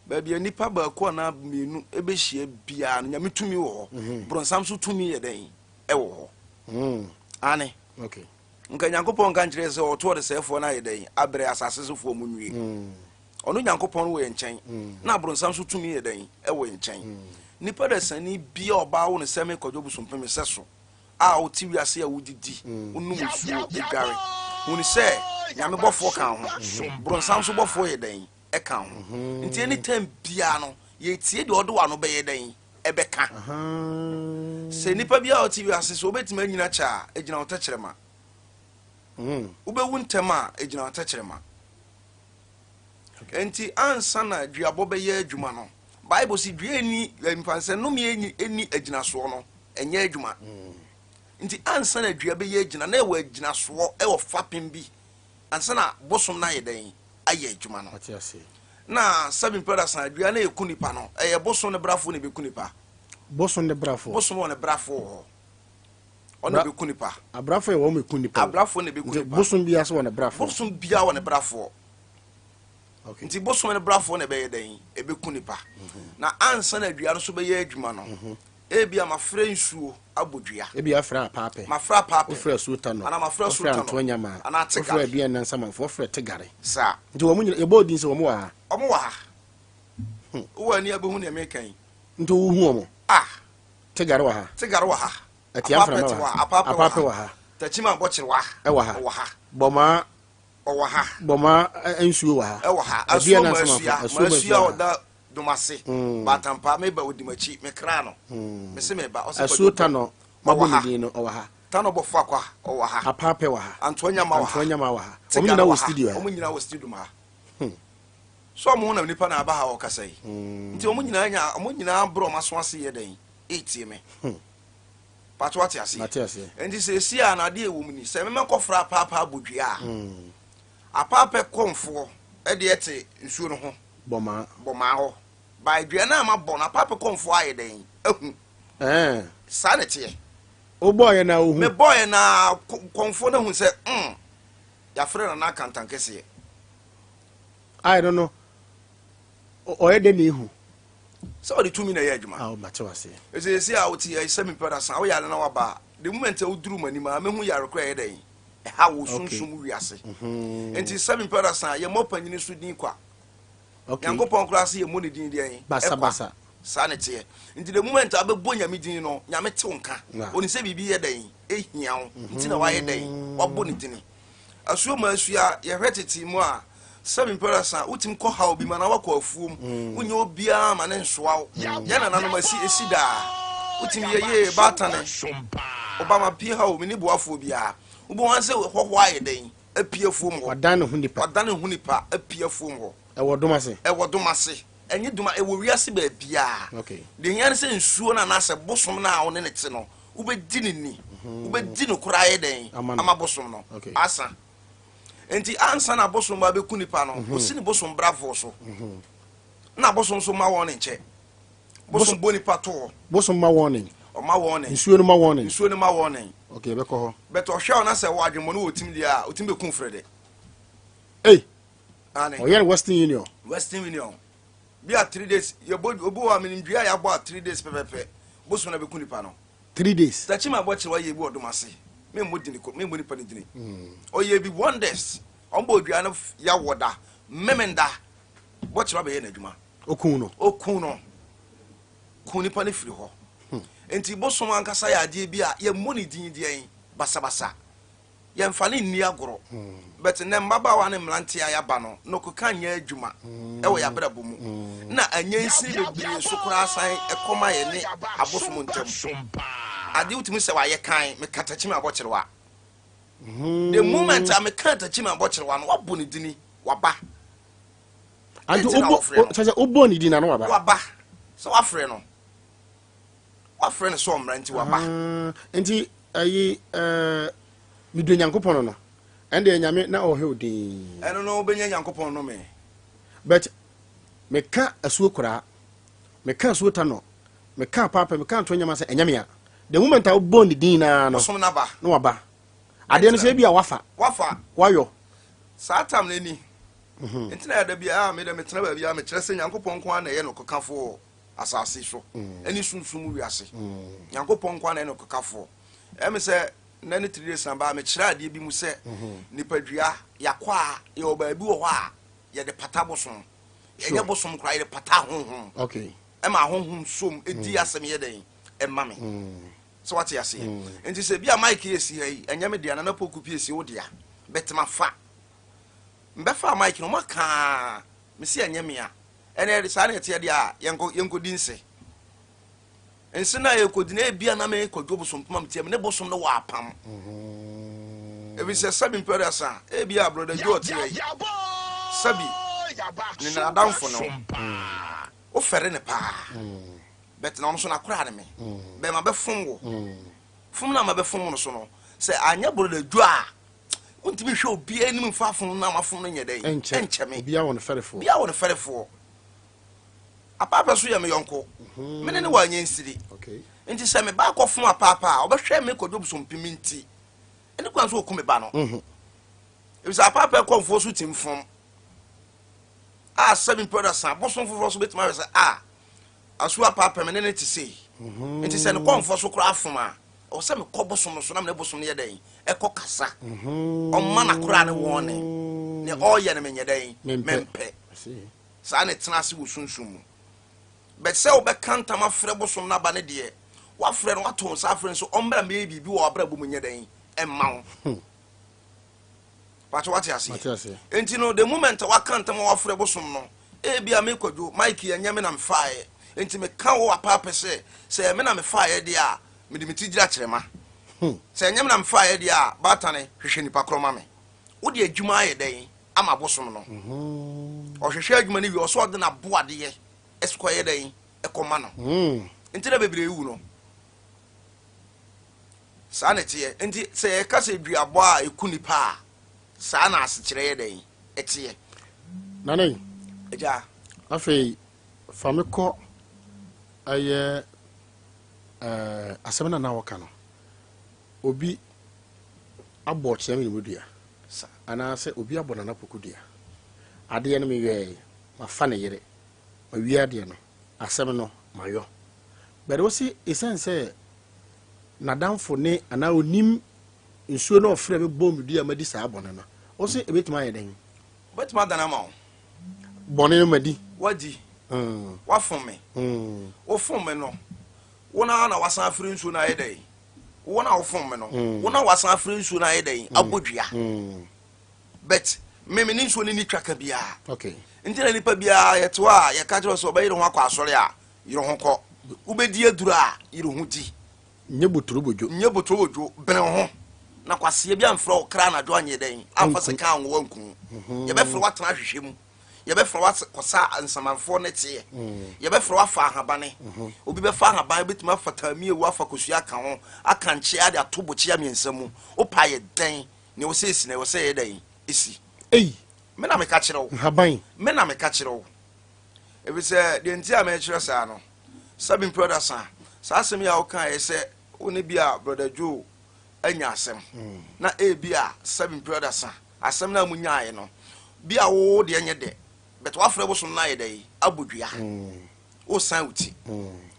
baabi a nnipa baako anaa mmienu bɛhyia biara no, Nyame tumi wɔ hɔ. Bronsam nso tumi yɛ dɛn? Ɛwɔ hɔ. Aane. Okay. Nka Nyankopɔn nka nkyerɛ sɛ ɔto ɔdesɛefoɔ no ayɛ dɛn? Abrɛ asase sofoɔ mu nwie. Ɔno Nyankopɔn no wɔ yɛn nkyɛn. Na abronsam nso tumi yɛ dɛn? Ɛwɔ yɛn nkyɛn. Nipa dasani bia ɔbaa wo no sɛ me Kwadwo Bosompem sɛ so a wote wiase a wodidi, wonom nsuo, dware. Hunu sɛ Nyame bɔfoɔ ka ho. Bronsam nso bɔfoɔ yɛ dɛn? Ɛka ho. Nti anytime biara no, yɛtie deɛ ɔde w'ano bɛyɛ dɛn? Ɛbɛka. Sɛ nipa bi a ɔte wiase sɛ wobɛtumi anyina kyɛ a, ɛgyina wo tɛkyerɛma. Wobɛwu ntɛm a, ɛgyina wo tɛkyerɛma. Nti ansa na duabɔ bɛyɛ adwuma no, Bible sɛ dua ni mfansɛ nnome ɛni agyinasoɔ no, ɛnyɛ adwuma. Nti ansa na dua bɛyɛ agyina na ɛwɔ agyinasoɔ ɛwɔ fapem bi ansa na bosom no ayɛ dɛn ayɛ adwuma no. Na sɛbi mpɛrɛ san dua na ɛku nipa no, ɛyɛ bosom ne brafoɔ na ɛbɛku nipa. Bosom ne brafoɔ. Bosom wɔ ne brafoɔ wɔ hɔ. Ɔno bɛku nipa. Abrafoɔ yɛ wɔn ɛku nipa. Abrafoɔ na ɛbɛku nipa. Bosom biara so wɔ ne brafoɔ. Bosom biara wɔ ne brafoɔ. Okay. Nti bosom ne brafoɔ na ɛbɛyɛ dɛn? Ɛbɛku nipa. Na ansa na dua no so bɛyɛ adwuma no, ebi a mafrɛ nsuo abɔ dua. Ebi afrɛ apaapɛ. Mafrɛ apaapɛ. Wofrɛ asuo no. Anaa mafrɛ asuo Wofrɛ tano. antoa nyama. Anaa Wofrɛ tegare. aduane nansamanfo. Wofrɛ tegare. Saa. Nti wɔn nyina yɛbɔ odin sɛ wɔn wɔ ha. Ɔmo wɔ ha. Wowɔ ani abɛhu nea meka yi. Nti wohu wɔn. Ah. Tegare wɔ ha. Tegare wɔ ha. Atia mframa wɔ ha. Apaapɛ Apaapɛ wɔ ha. Takyima abɔkyere wɔ ha. Ɛwɔ ha. Ɔwɔ ha. Bɔmaa Ɔwɔ ha. Bɔmaa nsuo wɔ ha. Ɛwɔ ha. Aduane Asuo ma nansamanfo. asua. Asuo Ma ma asua asua wɔ ha. ɔda Domase. Batampa meba odi m'akyi. Mekra no. Mese meba. Ɔse Asuo Kwadwo Tano Ɔwɔ mabɔ ne ha. din no ɔwɔ ha. Tano bɔfo akwa ɔwɔ ha. Apaapɛ wɔ ha. Antoa nyama wɔ ha. Antoa nyama wɔ ha. Wɔn Tegare nyinaa wɔ wɔ ha. studio ha. Wɔn nyinaa wɔ studio ha. So ɔmo ho na nipa na aba ha ɔkasa yi. Nti wɔn nyinaa nya wɔn nyinaa borɔ wɔn aso ase yɛ dɛn? Etie me. Pato ate ase. Mate aseɛ. Nti sɛ esi a na adeɛ ɛwɔ mu ni sɛ mɛmɛ kɔfra apaapa abɔ dua a apaapa kɔnfoɔ ɛde ɛte nsuo no ho. Bɔmaa. Bɔmaa hɔ. Ba dua no a ma bɔ no apaapa kɔnfoɔ ayɛ dɛn? Ahu. Saa na ɛteɛ. Wobɔɔyɛ na wohu. Mebɔɔyɛ na kɔmfoɔ no ahu sɛ yɛafrɛ Nana Akantankɛseɛ. Ayɛ no no, ɔyɛ dɛ na ehu. Sɛ ɔde tumi na ɛyɛ adwuma. Ah, mate waseɛ. Ɛsɛ sɛ a wote yɛ sɛ mepɛ da san woyare na waba a, the moment a woduru m'anim a mehu yare kora ɛyɛ dɛn ɛha wo sunsum wiase. Nti sɛ mepɛ da san yɛmmɔ panyini so din kwa. Nyankopɔn koraa sɛ yɛmmɔ ne din deɛn basabasa. Saa ne teɛ. Nti the moment a wobɛbɔ Nyame din no, Nyame te wo nka. Ɔnim sɛ biribi yɛ dɛn ɛhia wo nti na wayɛ dɛn wabɔ ne dini. Asuo ma asua yɛhwɛ tete mu a sɛ mepɛ da san wotumi kɔ haw bi ma na wakɔ afuom. Wonyɛ obiara ma ne nsoa wo. Yɛn nananom asi esi daa. Wotumi yɛ yee baatane. Ɔba ma pie ha o, menni boafoɔ biara. Wobɛhu ara sɛ hɔhoɔ ayɛ dɛn apue afuom hɔ. Wadan ne ho nipa. Wadan ne ho nipa apue afuom hɔ. Ɛwɔ dom ase. Ɛwɔ dom ase. Ɛnyɛ dom a, ɛwɔ wiase baabiara. Deɛ hia ne sɛ nsuo no anaasɛ bosom no a wo ne no te no, wobɛdi no ni. Wobɛdi no koraa ayɛ dɛn ama bosom no asa. Nti ansa na bosom ba bɛku nipa no, ɔsi ne bosom bravoɔ so. Na bosom nso ma wɔn nkyɛ. Bosom bɔ nipa to hɔ. Bosom ma warning. Ɔma warning. Nsuo no ma warning. Nsuo no ma warning. Okay, ɛbɛkɔ hɔ. But ɔhwɛ wo na sɛ wɔ adwemmɔne wɔ tim deɛ a, ɔtumi bɛku frɛ dɛ. Ei! Ane. Ɔyɛ no Western Union. Western Union. Bi a 3 days, yɛbɔ obi wɔ a menim dua a yɛabɔ a 3 days pɛpɛpɛ, bosom na bɛku nipa no. 3 days. Takyima abɔkyerɛ wayɛ bi wɔ dom ase. Memmɔ dini ko, memmɔ nipa no dini. Ɔyɛ bi wonders. Ɔmbɔ dua no yɛawɔ da, memenda, bɔkyerɛ abɛyɛ n'adwuma. Okun no. Okun no. Kun nipa no firi hɔ. Nti bosom ankasa yɛ adeɛ bi a yɛmmɔ ne din deɛn basabasa. Yɛmfa ne nni agorɔ. But nnɛ mmabaawa ne mmeranteɛ a yɛaba no, nokeka nyɛ adwuma ɛwɔ yɛn abrabɔ mu. Na ɛnyɛ nsini bebree so koraa san ɛkɔma yɛ ne abosom ntam. Adeɛ wotumi sɛ wayɛ kan, meka Takyimi abɔkyerewa. The moment a meka Takyimi abɔkyerewa no, wabɔ ne dini, waba. Ante Nti na wobɔ wɔfrɛ no. kyerɛ sɛ wobɔ ne din na no waba. Waba. Sɛ wafrɛ no. Wafrɛ no sɛ ɔmmra nti waba. Ah, nti ayi ɛɛ medɔ Nyankopɔn no. Ɛnde Nyame na ɔhwɛ wo din. Ɛno no wobɛnya Nyankopɔn nnome. But meka asuo koraa, meka asuo ta no, meka paapa, meka nto nyama sɛ ɛnyɛ me a. The moment a wobɔ ne din naa no, Bosom no aba. na waba. Adeɛ no sɛ ebi a wafa. Wafa. Wayɔ. Saa tam no ani. Nti na yɛda biara me dɛ metena baabi a mekyerɛ sɛ Nyankopɔn nko ara na ɛyɛ nokɔkafoɔ wɔ asase so ɛne sunsum wiase. Nyankopɔn nko ara na ɛyɛ nokɔkafoɔ. Ɛyɛ me sɛ nnɛ ne 3 days na baa mekyerɛ adeɛ bi mu sɛ nipadua yɛakɔ a yɛwɔ baabi wɔ hɔ a yɛde pata bosom. Ɛnyɛ bosom koraa, yɛde pata honhom. Ɛma honhom som ɛdi asɛm yɛ dɛn ɛma me. Sɛ wate aseɛ. Nti sɛ bi a mic yɛ si ha yi, ɛnyɛ me dea, Nana Poku pie si wo dea. But mafa. Mbɛfa mic no ɔma mesi ɛnyɛ me a. Ɛnɛ saa na ɛteɛ deɛ a yɛnkɔ yɛnkɔdi nse. Nse no a yɛkɔdi no ebia na me kɔdwo bosom poma metia me ne bosom no wɔ apam. Ebi sɛ sɛbi mpɛrɛ asa ebia brother Joe ɔte yi. Sɛbi ne nadamfo no. Wofɛre ne paa. But na ɔno so nakora ne me. Bɛma bɛfom wo. Fom na ma bɛfom no so no. Sɛ anyɛ brother Joe a wontumi hwɛ obiara anim mfa fom na ma fom no nyɛ dɛn. Ɛnkyɛ me. Obiara wɔ ne fɛrefoɔ. Obiara wɔ ne fɛrefoɔ. Apaapa so yɛ me yɔnko. Me ne ne wɔ anyɛ nsiri. Nti sɛ me ba akɔfom apaapa a ɔbɛhwɛ me kɔdwo bosompem nti ɛne kwan so ɔku me ba no. Ebisa apaapa kɔmfoɔ so tim fom a sɛbi mpɛ da san bosom foforɔ so bɛtumi ahwɛ sɛ a asu apaapa me ne ne te sei. Nti sɛ ne kɔmfoɔ so koraa fom a ɛwɔ sɛ mekɔ bosom no so na mene bosom no yɛ dɛn ɛkɔ kasa. Ɔmma n'akora ne wɔn ne ne ɔreyɛ no menyɛ dɛn mempɛ. Saa na ɛtena ase wɔ sunsum mu. But sɛ wobɛka ntam afrɛ bosom no aba ne deɛ, woafrɛ no, woato nsa afrɛ no sɛ ɔmmra mmɛyɛ biribi wɔ w'abrabɔ mu nyɛ dɛn ɛmma wo. Pakyɛ wate aseɛ? Enti no the moment a waka ntam a wafrɛ bosom no, ebia me Kwadwo, Mike ɛnyɛ me na mefaeɛ. Enti meka wo apaapɛ sɛ, sɛ ɛyɛ me na mefaeɛ deɛ a, mede me ti gyina kyerɛma. Sɛ ɛnyɛ me na mefaeɛ deɛ a, baatane, hwehwɛ nipa korɔ ma me. Wode adwuma ayɛ dɛn ama bosom no? Ɔhwehwɛ adwuma no wie, ɔsɛ ɔde n'aboadeɛ kɔyɛ dɛn ɛkɔma no. Nti na bebree wu no. Saa na ɛteɛ. Nti sɛ yɛka sɛ duabɔ a ɛku nipa a, saa na asekyerɛ yɛ dɛn ɛteɛ. Nane. Agya. Afei fa me kɔ ɛyɛ. Asɛm no a na wɔka no, obi abɔ ɔkyea me mu dua anaasɛ obi abɔ Nana Poku dua. Adeɛ no meyɔɛe, mafa ne yere, mawie adeɛ no, asɛm no mayɔ. But wo se ɛsiane sɛ n'adamfo ne anaa onim nsuo na ɔfrɛ me bɔɔ me dua madi saa bɔne no, wo se ɛbɛtumi ayɛ dɛn? Wobɛtumi adane ama wo. Bɔne no madi. Woadi. Woafom me. Wofom me no, wo no ara na woasan afiri nsuo no ayɛ dɛn? Wo na wofom me no, wo na woasan afiri nsuo no ayɛ dɛn? Abɔ dua. But me me ne nsuo no ni twaka biara. Nti na nipa biara yɛte hɔ a yɛka kyerɛ sɛ ɔbɛyere ho akɔ asɔre a, yere ho kɔ. Wobɛdi aduro a, yere ho di. Nyɛ boturobodwo. Nyɛ boturobodwo, bene wo ho. Na kwaseɛ bi amfrɛ wo kra anadwo anyɛ dɛn? Amfa sika anwo wo anku wo. Yɛbɛfrɛ wo atena ahwehwɛ mu. Yɛbɛfrɛ wo akɔsa nsamanfoɔ nɛteɛ. Yɛbɛfrɛ wo afa ahabane. Obi bɛfa ahaban, obɛtumi afa taamiewu, afa kosua aka ho, aka nkyea de ato bokyea mmiɛnsa mu. Wopɛ ayɛ dɛn? Nea ɛwɔ sɛ ɛsi no, ɛwɔ sɛ ɛyɛ dɛn? Ɛsi. Ei! Me na meka kyerɛ wo. Nhaban. Me na meka kyerɛ wo. Efisɛ deɛ nti a mekyerɛ saa no, sɛbi mprɛda sa, saa asɛm yi a wokaeɛ sɛ wo ne bi a Brɔda Joe anya asɛm, na ebi a sɛbi mprɛda sa, asɛm no a monyaeɛ no, bi a wo deɛ nyɛ dɛ, but woafrɛ bosom no ayɛ dɛ abɔ dua, wosan wo ti,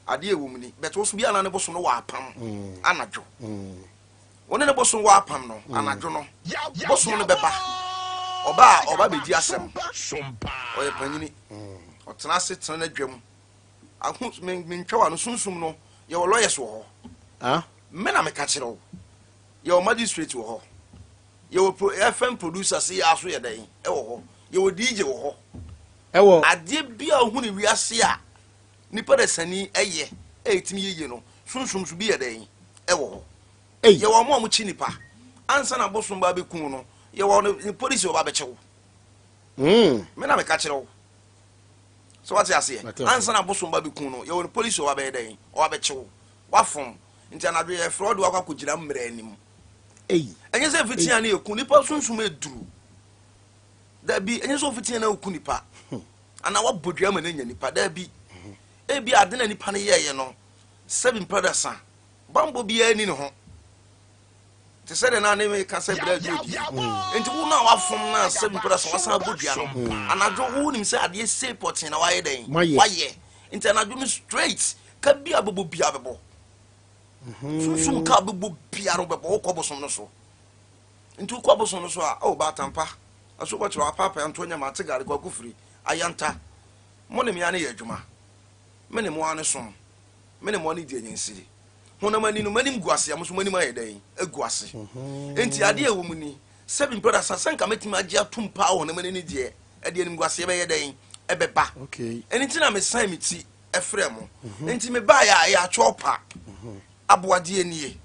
adeɛ a ɛwɔ mu ni, but wo so bi a na ne bosom no wɔ apam anadwo. Wo ne ne bosom wɔ apam no, anadwo no, bosom no bɛba. Ɔba a, ɔba bɛdi asɛm. Ɔyɛ panyini. Ɔtena ase tena n'adwa mu. Aho, mentwa w'ano, sunsum no, yɛwɔ lawyers wɔ hɔ. Me na meka kyerɛ wo. Yɛwɔ magistrate wɔ hɔ. Yɛwɔ pro, FM producers yɛ aso yɛ dɛn ɛwɔ hɔ. Yɛwɔ DJ wɔ hɔ. Ɛwɔ. Adeɛ bi a wohu ne wiase a nipa da sani ɛyɛ a ɛtumi yɛ yie no, sunsum so bi yɛ dɛn ɛwɔ hɔ. Ei. Yɛwɔ ɔmo a ɔmo kyi nipa ansa na bosom ba abɛku wo no, yɛwɔ ne, ne polisi ɔba abɛkye wo. Me na meka kyerɛ wo. So wate aseɛ? Mate aseɛ. Ansa na bosom ba bɛku no, yɛwɔ ne polisi ɔba bɛyɛ dɛn? Ɔba bɛkye wo. Wafom. Nti anadwo yɛfrɛ wo de wakɔ akɔgyina mmara anim. Ei. Ɛnyɛ sɛ mfitia ne yɛku nipa, sunsum eduru. Dabi, ɛnyɛ sɛ ofitia na oku nipa. Anaa wabɔ dua ma no anya nipa. Dabi. Ebi ade na nipa no yɛɛyɛ no, sɛbi mprɛdasa, bammɔ biara ni ne ho. Te sɛ deɛ na ne meka sɛ berɛ adwo di. Nti wo no a wafom no a sɛbi mprɛdasa wasan abɔ dua no, anadwo wonim sɛ adeɛ sei pɔtee na wayɛ dɛn? Wayɛ. Nti anadwo no straight, ka bi a bɛbɔ bia bɛbɔ. Sunsum ka bɛbɔ biara wobɛbɔ, wokɔ bosom no so. Nti wokɔ bosom no so a, oh, baatampa, aso bɔkyerɛ, apaapaa, ntoɔ nyama, ate gare, kwaku firi, ayanta. Mo ne me ara ne yɛ adwuma. Me ne mo ara ne som. Me ne mo ara ne di anyansiri. Honam ani no, m'anim gu ase a, mo nso mo anim ayɛ dɛn? Agu ase. Enti adeɛ a ɛwɔ mu ni, sɛbi mprɛ da sa, sɛ nka mɛtumi agye atom paa wɔ honam ani no deɛ, ɛde animguaseɛ bɛyɛ dɛn? Ɛbɛba. Ɛno nti na mesan me ti frɛɛ mo. Enti mebaeɛ a, ɛyɛ atwɔɔ pa. Aboadeɛ nie.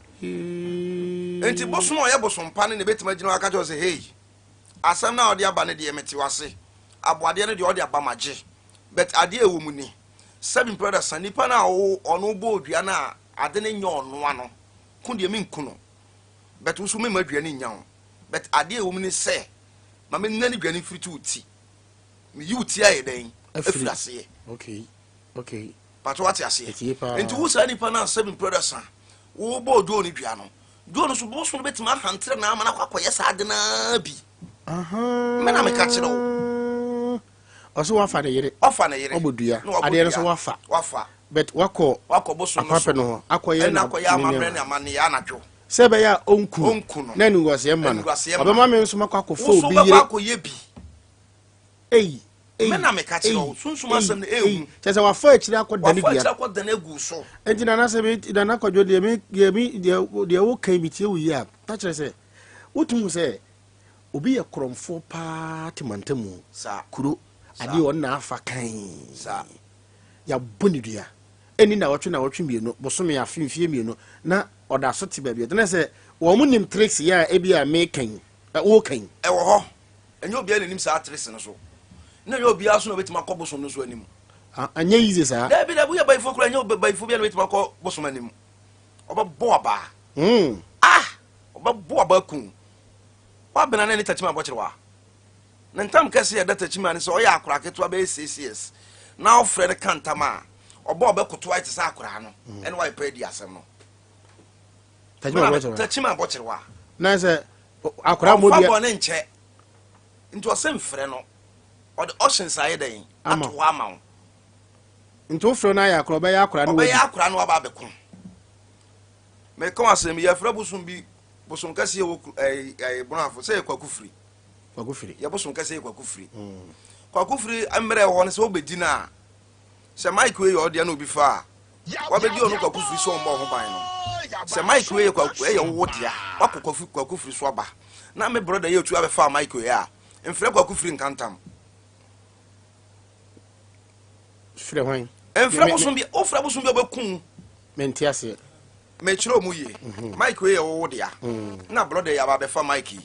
Enti bosom a ɔyɛ bosom pa no na ɛbɛtumi agyina hɔ aka kyerɛ wo sɛ, Hei, asɛm no a wode aba no deɛ, mete wo ase. Aboadeɛ no deɛ, wode aba, magye. But adeɛ a ɛwɔ mu ni, sɛbi mprɛ da sa, nipa no a wo ɔno bɔɔ dua no a ade no nyɛ ɔnoa no, ko deɛ menku no. But wo so memma dua no nnya wo. But adeɛ a ɛwɔ mu ne sɛ, ma mennane dua no mfiri to wo ti. Meyi wo ti ayɛ dɛn? Afiri aseɛ. Okay, okay. Pato wate aseɛ? Ɛtie paa. Nti wo saa nipa no a sɛbi mprɛ da sa, wo bɔɔ dua no dua no, dua no so bosom no bɛtumi ahantere no ama no akɔ akɔyɛ saa ade no ara bi. Me na meka kyerɛ wo. Ɔsɛ wafa ne yere. Ɔfa ne yere. Ɔbɔ dua. Na wabɔ Adeɛ no dua. so wafa. Wafa. But wakɔ Wakɔ bosom no so. apape no hɔ. Akɔyɛ Ɛna na akɔyɛ amammerɛ ne amanneɛ anadwo. Sɛ ɛbɛyɛ a ɔnku no. Ɔnku no. Na animguaseɛ mma no. Animguaseɛ mma. Ɔbɛma me nso makɔ akɔfa Wo nso obi wobɛkɔ yere. akɔyɛ bi. Ei, ei, Me na meka kyerɛ wo, ei, sunsum ei, asɛm no ei. ɛɛhu. Kyerɛ sɛ wafa akyire akɔ dane Wafa dua. akyire akɔ dane agu so. Enti nana sɛ me nana kwadwo deɛ me deɛ me deɛ deɛ woka yi metie wo yie a, na kyerɛ sɛ wotumi hu sɛ obi yɛ korɔmfoɔ paa te mantamu kuro adeɛ ɔno na afa kan yɛabɔ ne dua ɛni nawɔtwe nawɔtwe mmienu bosome afe mfie mmienu na ɔda so te baabi ɛtena sɛ wɔn mo nim tricks yɛ a ebi a meka yi woka yi. Ɛwɔ hɔ ɛnyɛ obiara na nim saa tricks no so na ɛnyɛ obiara so na obetumi akɔ bosom no so anim. Ɛnyɛ easy saa. Dabi dabi woyɛ bayifo kura ɛnyɛ bayifo biara na obetumi akɔ bosom anim ɔbɛbɔ abaa. Ah ɔbɛbɔ abaa kun. W'abena no ne Takyima abɔkyerewa. Ne ntam kɛse a ɛda Takyima ne sɛ ɔyɛ akora ketewa bɛyɛ 6 years na ɔfrɛ no ka ntam a, Ɔba a ɔbɛkoto ayɛ te sɛ akoraa no ɛne wayɛ pɛ adi asɛm no. Takyima Takyima abɔkyerewa. Na sɛ akoraa mo Ɔmfa deɛ. bɔne nkyɛ. Nti ɔsɛ mfrɛ no. Ɔde options ayɛ dɛn? Ama. Ato hɔ ama wo. Nti wofrɛ no ayɛ akora ɔbɛyɛ akora no Ɔbɛyɛ wadi. akora no waba abɛko. Meka wo asɛm yi, yɛfrɛ bosom bi bosom kɛseɛ wɔ ɛɛ ɛɛ Bonoafo sɛ yɛ Kwaku Firi. Kwaku Firi. Yɛ bosom kɛseɛ yɛ Kwaku Firi. Kwaku Firi mmerɛ wɔ hɔ no sɛ wobɛdi no a, sɛ mic wei yɛ ɔdeɛ na obi fa a, wabɛdi ɔno Kwaku Firi sɛ ɔmmɔ ho ban no. Sɛ mic wei yɛ Kwaku ɛyɛ wo dea, wakɔ Kwaku Kwaku Firi so aba. Na me brother yɛ otu abɛfa mic wei a, mfrɛ Kwaku Firi nka ntam. Frɛ hwan? Mfrɛ bosom bi, wofrɛ bosom bi a ɔbɛku wo. Mente aseɛ. Mekyerɛ ɔmo yie. Mic wei yɛ wo dea. Na brother yi aba abɛfa mic yi.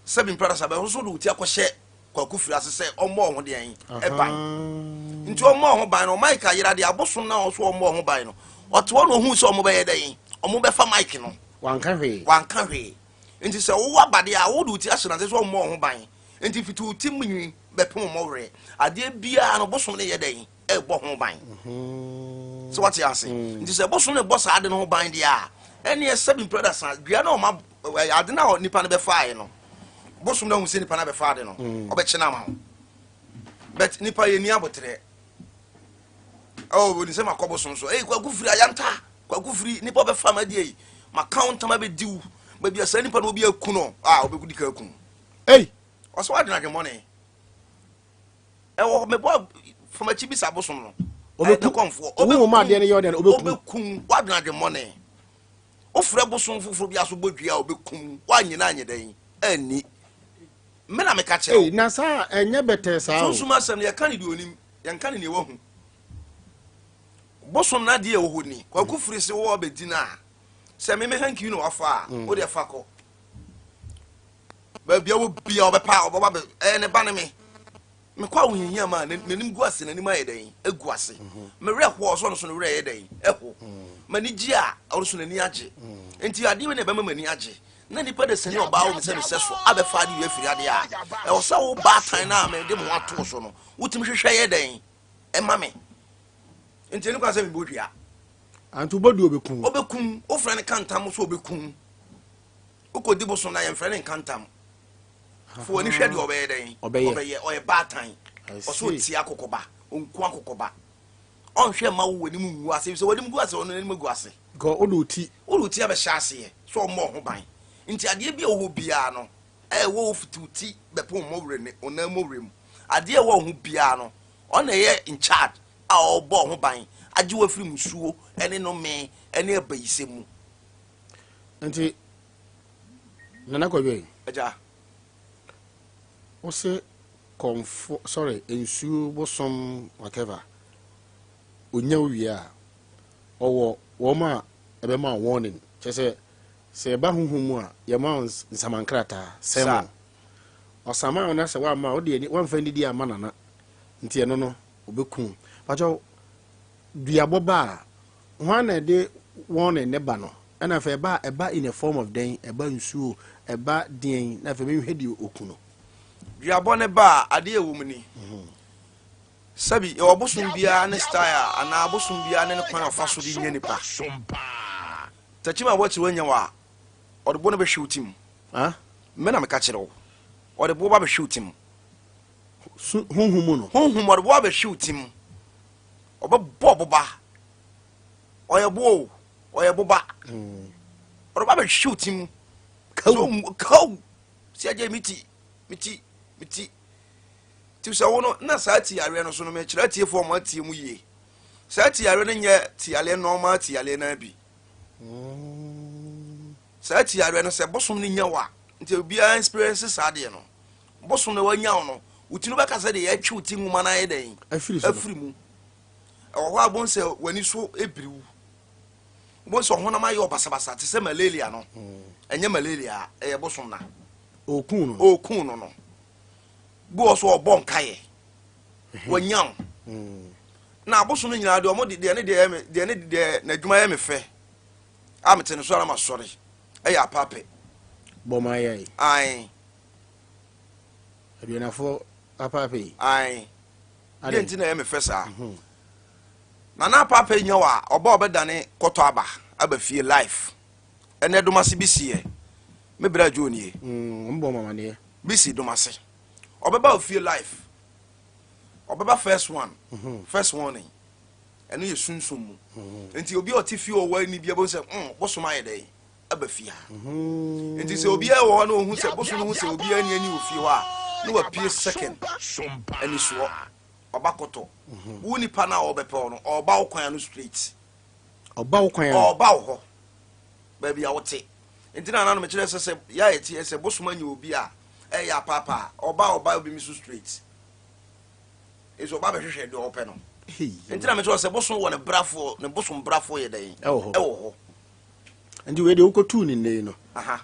Sɛbi mpra sa bɛ nso de wo ti akɔhyɛ Kwaku Firi ase sɛ ɔmmɔ ho deɛn ɛban. Nti ɔmmɔ ho ban no, mic ayera deɛ abosom na ɔso ɔmmɔ ho ban no. Ɔte hɔ na ohuu sɛ ɔmo bɛyɛ dɛn? Ɔmo bɛfa mic no. Wanka hwee. Wanka hwee. Nti sɛ wowɔ aba deɛ a, wode wo ti ahyɛ n'ase sɛ ɔmmɔ ho ban. Nti fiti wo ti mu nwi bɛpem mmɔwerɛ. Adeɛ biara no bosom no yɛ dɛn? Ɛbɔ ho ban. Sɛ wate ase. Nti sɛ bosom no bɔ saa ade no ho ban deɛ a, ɛneɛ sɛbi mprɛda sa dua no a ɔma ade no a nipa no bɛfaeɛ no, bosom no ahu sɛ nipa no abɛfa ade no, ɔbɛkye no ama wo. But nipa yɛ ni abotrɛ. Oh, wɔnim sɛ makɔ bosom so. Ei, Kwaku Firi ayanta. Kwaku Firi, nipa ɔbɛfa ma deɛ yi. Maka wo ntam abɛdi wo. Baabi a saa nipa no obi aku no, a ɔbɛdi ka aku. Ei! Ɔsɛ wadwene adwemmɔne. Ɛwɔ hɔ, mebɔ fam akyi bisa bosom no. Ɔbɛku. Ne kɔmfoɔ. Wo mmom adeɛ no yɛ ɔdeɛ no, ɔbɛku. Ɔbɛku. Wadwene adwemmɔne. Wofrɛ bosom foforɔ bi aso bɔ dua a ɔbɛkum. Woanyina anyɛ dɛn? Anni. Me na meka kyerɛ Ei, wo. na saa ɛnyɛ bɛtɛɛ saa o. Sunsum asɛm no, yɛka ne deɛ onim, yɛnka ne deɛ wahu. Bosom no adeɛ ɛwɔ hɔ ni. Kwaku firi se wɔ abɛdi no a, sɛ me me hanky na wafa a, wo deɛ fa kɔ. Baabi a wɔ bia ɔbɛpa a ɔbɛba bɛ ɛyɛ ne ba ne me. Mekɔ ahohiahia ma n'anim gu ase, n'anim ayɛ dɛn? Egu ase. Me werɛ ho a ɔsɔ no so no werɛ yɛ dɛn? Ɛho. M'ani gye a ɔno so n'ani agye. Nti adeɛ wei na ɛbɛma m'ani agye. Na nipa de sani ɔbaa wɔ me sɛ mesɛ so abɛfa ade wei afiri adeɛ a ɛwɔ sɛ wo baatan no a mede me ho ato so no wotumi hwehwɛ yɛ dɛn ɛma me. Nti ɛno kwan sɛ mebɔ dua. Anti wobɔ dua ɔbɛkum. Ɔbɛkum. Wofrɛ no ka ntam so ɔbɛkum. Wokɔdi bosom na yɛmfrɛ no nka ntam. Fo w'ani hwɛ deɛ ɔbɛyɛ dɛn? Ɔbɛyɛ. Ɔbɛyɛ. Ɔyɛ baatan. Ɔsɛ ɔtie akokɔba. Ɔnku akokɔba. Ɔnhwɛ mma wo w'anim ngu ase. Sɛ w'anim gu ase ɔno n'anim agu ase. Because wode wo ti. Wode wo ti abɛhyɛ aseɛ sɛ ɔmmɔ ho ban. Nti adeɛ bi a ɛwɔ hɔ biara no, ɛwɔ wo fiti wo ti bɛpem wo mmɔwerɛ ne wo nan mmɔwerɛ mu. Adeɛ a ɛwɔ wo ho biara no, ɔno na ɛyɛ in charge a ɔrebɔ wo ho ban agye wo afiri musuo ne nnome ne abayisɛm mu. Nti Nana Kwadwo yi. Agya. Wo se kɔmfo sorry nsuo bosom whatever onya wo wie a ɔwɔ wɔn a ɛbɛma wo warning kyerɛ sɛ sɛ ɛba honhom mu a yɛma wo nsaman krataa sermon ɔsaman wo na sɛ woamma wo deɛ woamfa nidi amma nana nti ɛno no ɔbɛku pakyɛw duabɔ ba a hwan na ɛde warning ne ba no ɛna afei ɛba a ɛba in a form of dɛn ɛba nsuo ɛba deɛn na afei menhwɛ deɛ ɔku no. Duabɔ ne ba a adeɛ ɛwɔ mu ni sɛbi yɛwɔ bosom biara ne style anaa bosom biara ne ne kwan a ɔfa so de nya nipa takyim a wɔakyiri wanya wɔ a ɔde bo no bɛhwe wo ti mu me na meka kyerɛ wo ɔde bo ba bɛhwe wo ti mu honhom mu no honhom ɔde bo ba bɛhwe wo ti mu ɔbɛbɔ boba ɔyɛ bo o ɔyɛ boba ɔde ba bɛhwe wo ti mu kaw kaw si agye mi ti mi ti mi ti ti sɛ wo no na saa ti yareɛ no so no mekyerɛ atiefoɔ ɔmo atie mu yie saa ti yareɛ no nyɛ ti yareɛ nɔɔma ti yareɛ no bi saa ti yareɛ no sɛ bosom no nya wo a nti obiara experience saa deɛ no bosom no wanya wo no wo ti no bɛka sɛ deɛ yɛatwe wo ti nwoma no ayɛ dɛn afiri mu ɛwɔ hɔ a bohu sɛ w'ani so ebiriw bohu sɛ ɔhonam ayɛ ɔbasabasa te sɛ malaria no ɛnyɛ malaria ɛyɛ bosom na okun no okun no no bi wɔ so ɔbɔ nkaeɛ wanya wo na abosom no nyinaa deɛ ɔmo de deɛ ne deɛ me deɛ ne deɛ n'adwuma yɛ me fɛ a mete ne so ara ma sɔre ɛyɛ apaapɛ bɔma yɛ ae aduanafoɔ apaapɛ yi ae deɛ nti na ɛyɛ me fɛ saa. Nana Apaapa nya wo a, ɔba a ɔbɛdane kɔtɔ aba aba fie life. Ɛnɛ Domase bi si ɛ. Me bra Joe nie. Mm, ɔmo bɔ amaneɛ. Bi si Domase. Ɔbɛba wo fie life. Ɔbɛba first one. First warning. Ɛno yɛ sunsum mu. Nti obi a ɔte fie wɔ ani bi abɛhu sɛ, bosom ayɛ dɛn aba fie ha. Nti sɛ obiara wɔ hɔ na ohu sɛ bosom no hu sɛ obiara ni ani wɔ fie hɔ a, na wapue second anisoɔ. Ɔba kɔtɔ. Wo nipa no a ɔbɛpɛ wo no, ɔba wo kwan ano straight. Ɔba wo kwan ano. Ɔba wo hɔ. Baabi a wote. Nti na nananom kyerɛ sɛ sɛ yɛ a yɛte sɛ bosom anya obi a ɛyɛ apaapa a, ɔba ɔba obi mi so straight. Nso ɔba bɛhwehwɛ deɛ ɔpɛ no. Nti na mekyerɛ sɛ bosom wɔ ne brafoɔ, ne bosom brafoɔ yɛ dɛn? Ɛwɔ hɔ. Ɛwɔ hɔ. Nti wei deɛ wokɔtuu ne nnɛ yi no. Aha.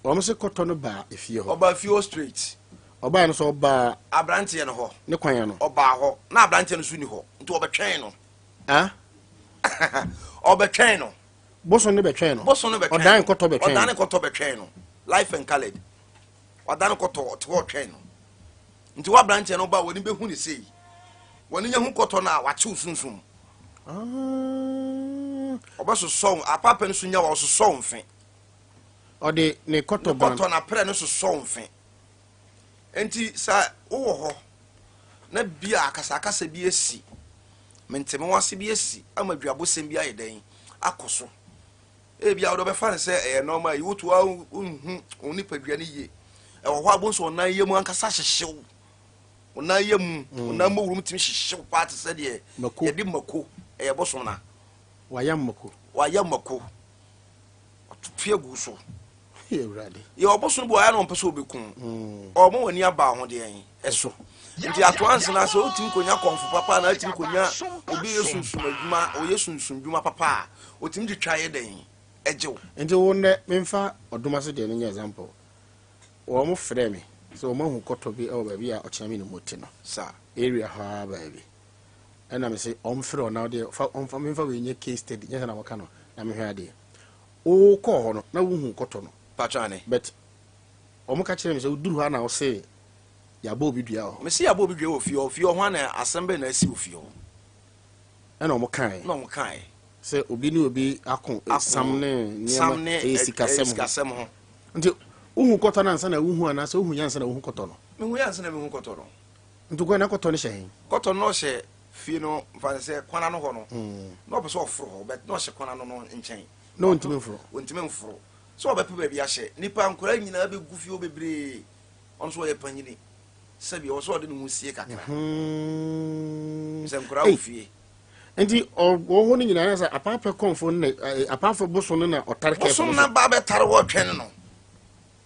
Wɔn se kɔtɔ no baa efie hɔ. Ɔbaa fie hɔ straight. Ɔbaa no sɛ ɔbaa. Aberanteɛ no hɔ. Ne kwan ano. Ɔbaa hɔ. Na aberanteɛ no so ni hɔ. Nti ɔbɛtwɛn no. Ah? Ɔbɛtwɛn no. Bosom no bɛtwɛn no. Bosom no bɛtwɛn no. Ɔdan kɔtɔ bɛtwɛn no. Ɔdan kɔtɔ bɛtwɛn no. Life and colored. Ɔdan kɔtɔ ɔte hɔ ɔtwɛn no. Nti wo aberanteɛ no ba wɔne bɛhu ne sei. Wɔne nya hu kɔtɔ no a wakyew sunsum. Ah. Ɔbɛsosɔ apaapa no so nya wa ɔsosɔ mfe. Ɔde ne kɔtɔ ban. Ne kɔtɔ na prɛ no sosɔ mfe. Nti sɛ wowɔ hɔ na bi a akasakasa bi asi, mentemewase bi asi ama duabosɛm bi ayɛ dɛn akɔ so. Ebi a wode wobɛfa no sɛ ɛyɛ nɔɔma yi, woto a wonhu wo nipadua no yie. Ɛwɔ hɔ a bohu sɛ ɔnan yam ankasa hyehyew. Ɔnan yam, ɔnan mmɔwurum tumi hyehyew paa te sɛ deɛ yɛde mako, ɛyɛ bosom na. Wayam mako. Wayam mako. Ɔtwe agu so. Awurade. Yɛ ɔbosom bi wɔ ayɛ na ɔmpɛ sɛ ɔbɛku. Ɔmo w'ani aba ho deɛ ɛso. Nti ato ansena sɛ wotumi konya kɔmfo papa na wotumi konya obi yɛ sunsum adwuma, ɔyɛ sunsum dwuma papa a, otumi twitwa yɛ dɛn ɛgye wo. Nti wo nnɛ memfa ɔdom ase deɛ no nyɛ example. Wɔn frɛ me sɛ wɔn ahu kɔtɔ bi wɔ baabi a ɔkyena me ne mu te no. Saa. Area hɔ ara baabi. Ɛna me se ɔmfrɛ ɔna deɛ fa ɔmfa memfa wei nyɛ case study nyɛ sɛ na wɔka no na mehwɛ adeɛ. Wo kɔɔ hɔ no na wohu kɔtɔ no. Patrane. But wɔn ka kyerɛ me sɛ woduru hɔ a na wose yɛabɔ obi dua wɔ hɔ. Mese yɛabɔ obi dua wɔ fie hɔ. Fie hɔ hwan na asɛm bɛn na asi wɔ fie hɔ? Ɛna wɔn kaeɛ. Na wɔn kaeɛ. Sɛ obi ne obi ako sam ne nneɛma ɛyɛ sikasɛm ho. Sikasɛm ho. Nti wohu kɔtɔ no ansa na wohu anaasɛ wohu yɛ ansa na wohu kɔtɔ no? Mehu yɛ ansa na mehu kɔtɔ no. Nti kɔ na kɔtɔ no hyɛ he? Kɔtɔ no na ɔhyɛ fie no mfa no sɛ kwan ano hɔ no. Na ɔpɛ sɛ ɔforo hɔ but na ɔhyɛ kwan ano no nkyɛn. Na ɔntumi mforo. Ɔntumi mforo. Sɛ ɔbɛpɛ baabi ahyɛ. Nnipa nkwadaa nyinaa bɛgu fie hɔ bebree. Ɔno nso ɔyɛ panyini. Sɛbi ɔwɔ sɛ ɔde ne ho sie kakra. Sɛ nkwadaa wɔ fie. Nti ɔwɔ hɔ no nyinaa sɛ apaapɛ kɔnfo no na apaafo bosom no na ɔtare kɛfo. Bosom na ba bɛtare hɔ ɔtwɛn no.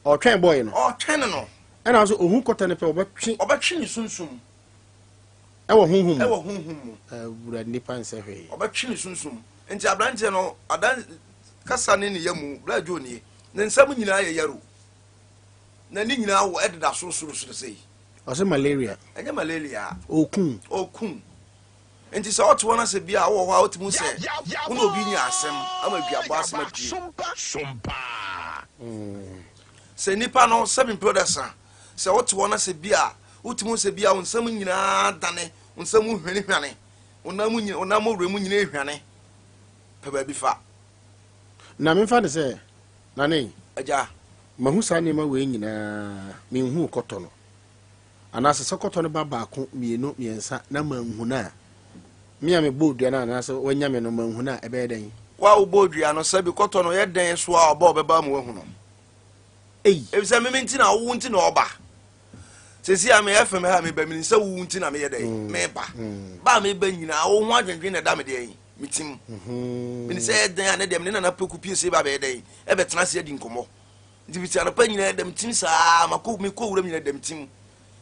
Ɔtwɛn bɔɔye no. Ɔtwɛn no. Ɛna nso ohun kɔtɔ no pɛ ɔbɛtwe. Ɔbɛtwe ne sunsum. Ɛwɔ honhom mu. Ɛwɔ honhom mu. Awura nipa nsɛ hwee. Ɔbɛtwe ne sunsum. Nti aberanteɛ no adan kasa ne ne yamu bla Joe nie. Ne nsam nyinaa yɛ yaro. Na ne nyinaa wɔ ɛdeda soro soro soro sei. Ɔsɛ malaria. Ɛnyɛ malaria. Okun. Okun. Nti sɛ ɔte hɔ na sɛ bia wɔ hɔ a wotumi sɛ wo na obi nya asɛm ama duabɔ asɛm apue. Sɛ nipa no sɛbi mpɛ ɔdasa sɛ wote hɔ na sɛ bia wotumi sɛ bia wo nsɛm nyinaa dane, wo nsɛm mu hwanehwane, wo nan mu nyina, wo nan mu wura mu nyinaa hwane, pɛ baabi fa. Na memfa ne sɛ, Nane, Agya. Mahu saa nneɛma wei nyinaa, menhuu kɔtɔ no. Anaasɛ sɛ kɔtɔ no ba baako, mmienu, mmiɛnsa na manhu no a, me a mebɔɔ dua no anaasɛ wanya me no manhu no a, ɛbɛyɛ dɛn? Wo a wobɔɔ dua no, sɛbi kɔtɔ no yɛ dɛn so a ɔba a ɔbɛba ama woahu no? Ei! Efisɛ me me nti na wo nti na ɔba. Seesei a meyɛ fam ha a meba, menim sɛ wo nti na meyɛ dɛn? Meba. Ba a meba nyinaa, wo ho adwendwen na ɛda me deɛn? Me tim. Menim sɛ ɛyɛ dɛn a ne deɛ me ne Nana Poku Piesie ba bɛyɛ dɛn? Ɛbɛtena ase adi nkɔmmɔ. Nti fiti anɔpa nyinaa ɛda me tim saa, makɔ mekɔ wuram nyinaa ɛda me tim.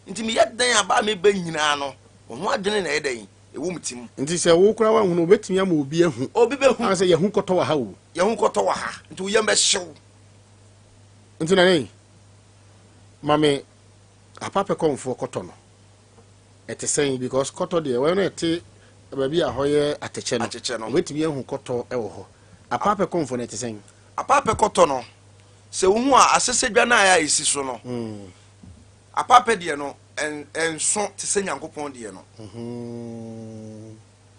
Nti meyɛ dɛn a ba a meba nyinaa no, wo ho adwene na ɛyɛ dɛn? Ɛwɔ me tim. Nti sɛ wo koraa woanhunu, wobɛtumi ama obi ahu. Obi bɛhu. Anaasɛ yɛahu kɔtɔ wɔ ha o. Yɛahu kɔtɔ wɔ ha, nti wo yam bɛhye wo. Nti Nana yi, ma me apapɛ kɔmfoɔ kɔtɔ no. Ɛte sɛn? Because kɔtɔ deɛ, wɔn a ɛte baabi a hɔ yɛ atɛkyɛ no, Atɛkyɛ no. wɔbɛtumi ahu kɔtɔ wɔ hɔ. Apapɛ kɔmfoɔ no, ɛte sɛn? Apapɛ kɔtɔ no, sɛ wohu a, asɛsɛdwa no a ɛsi so no, apapɛ deɛ no, ɛnso te sɛ Nyankopɔn deɛ no.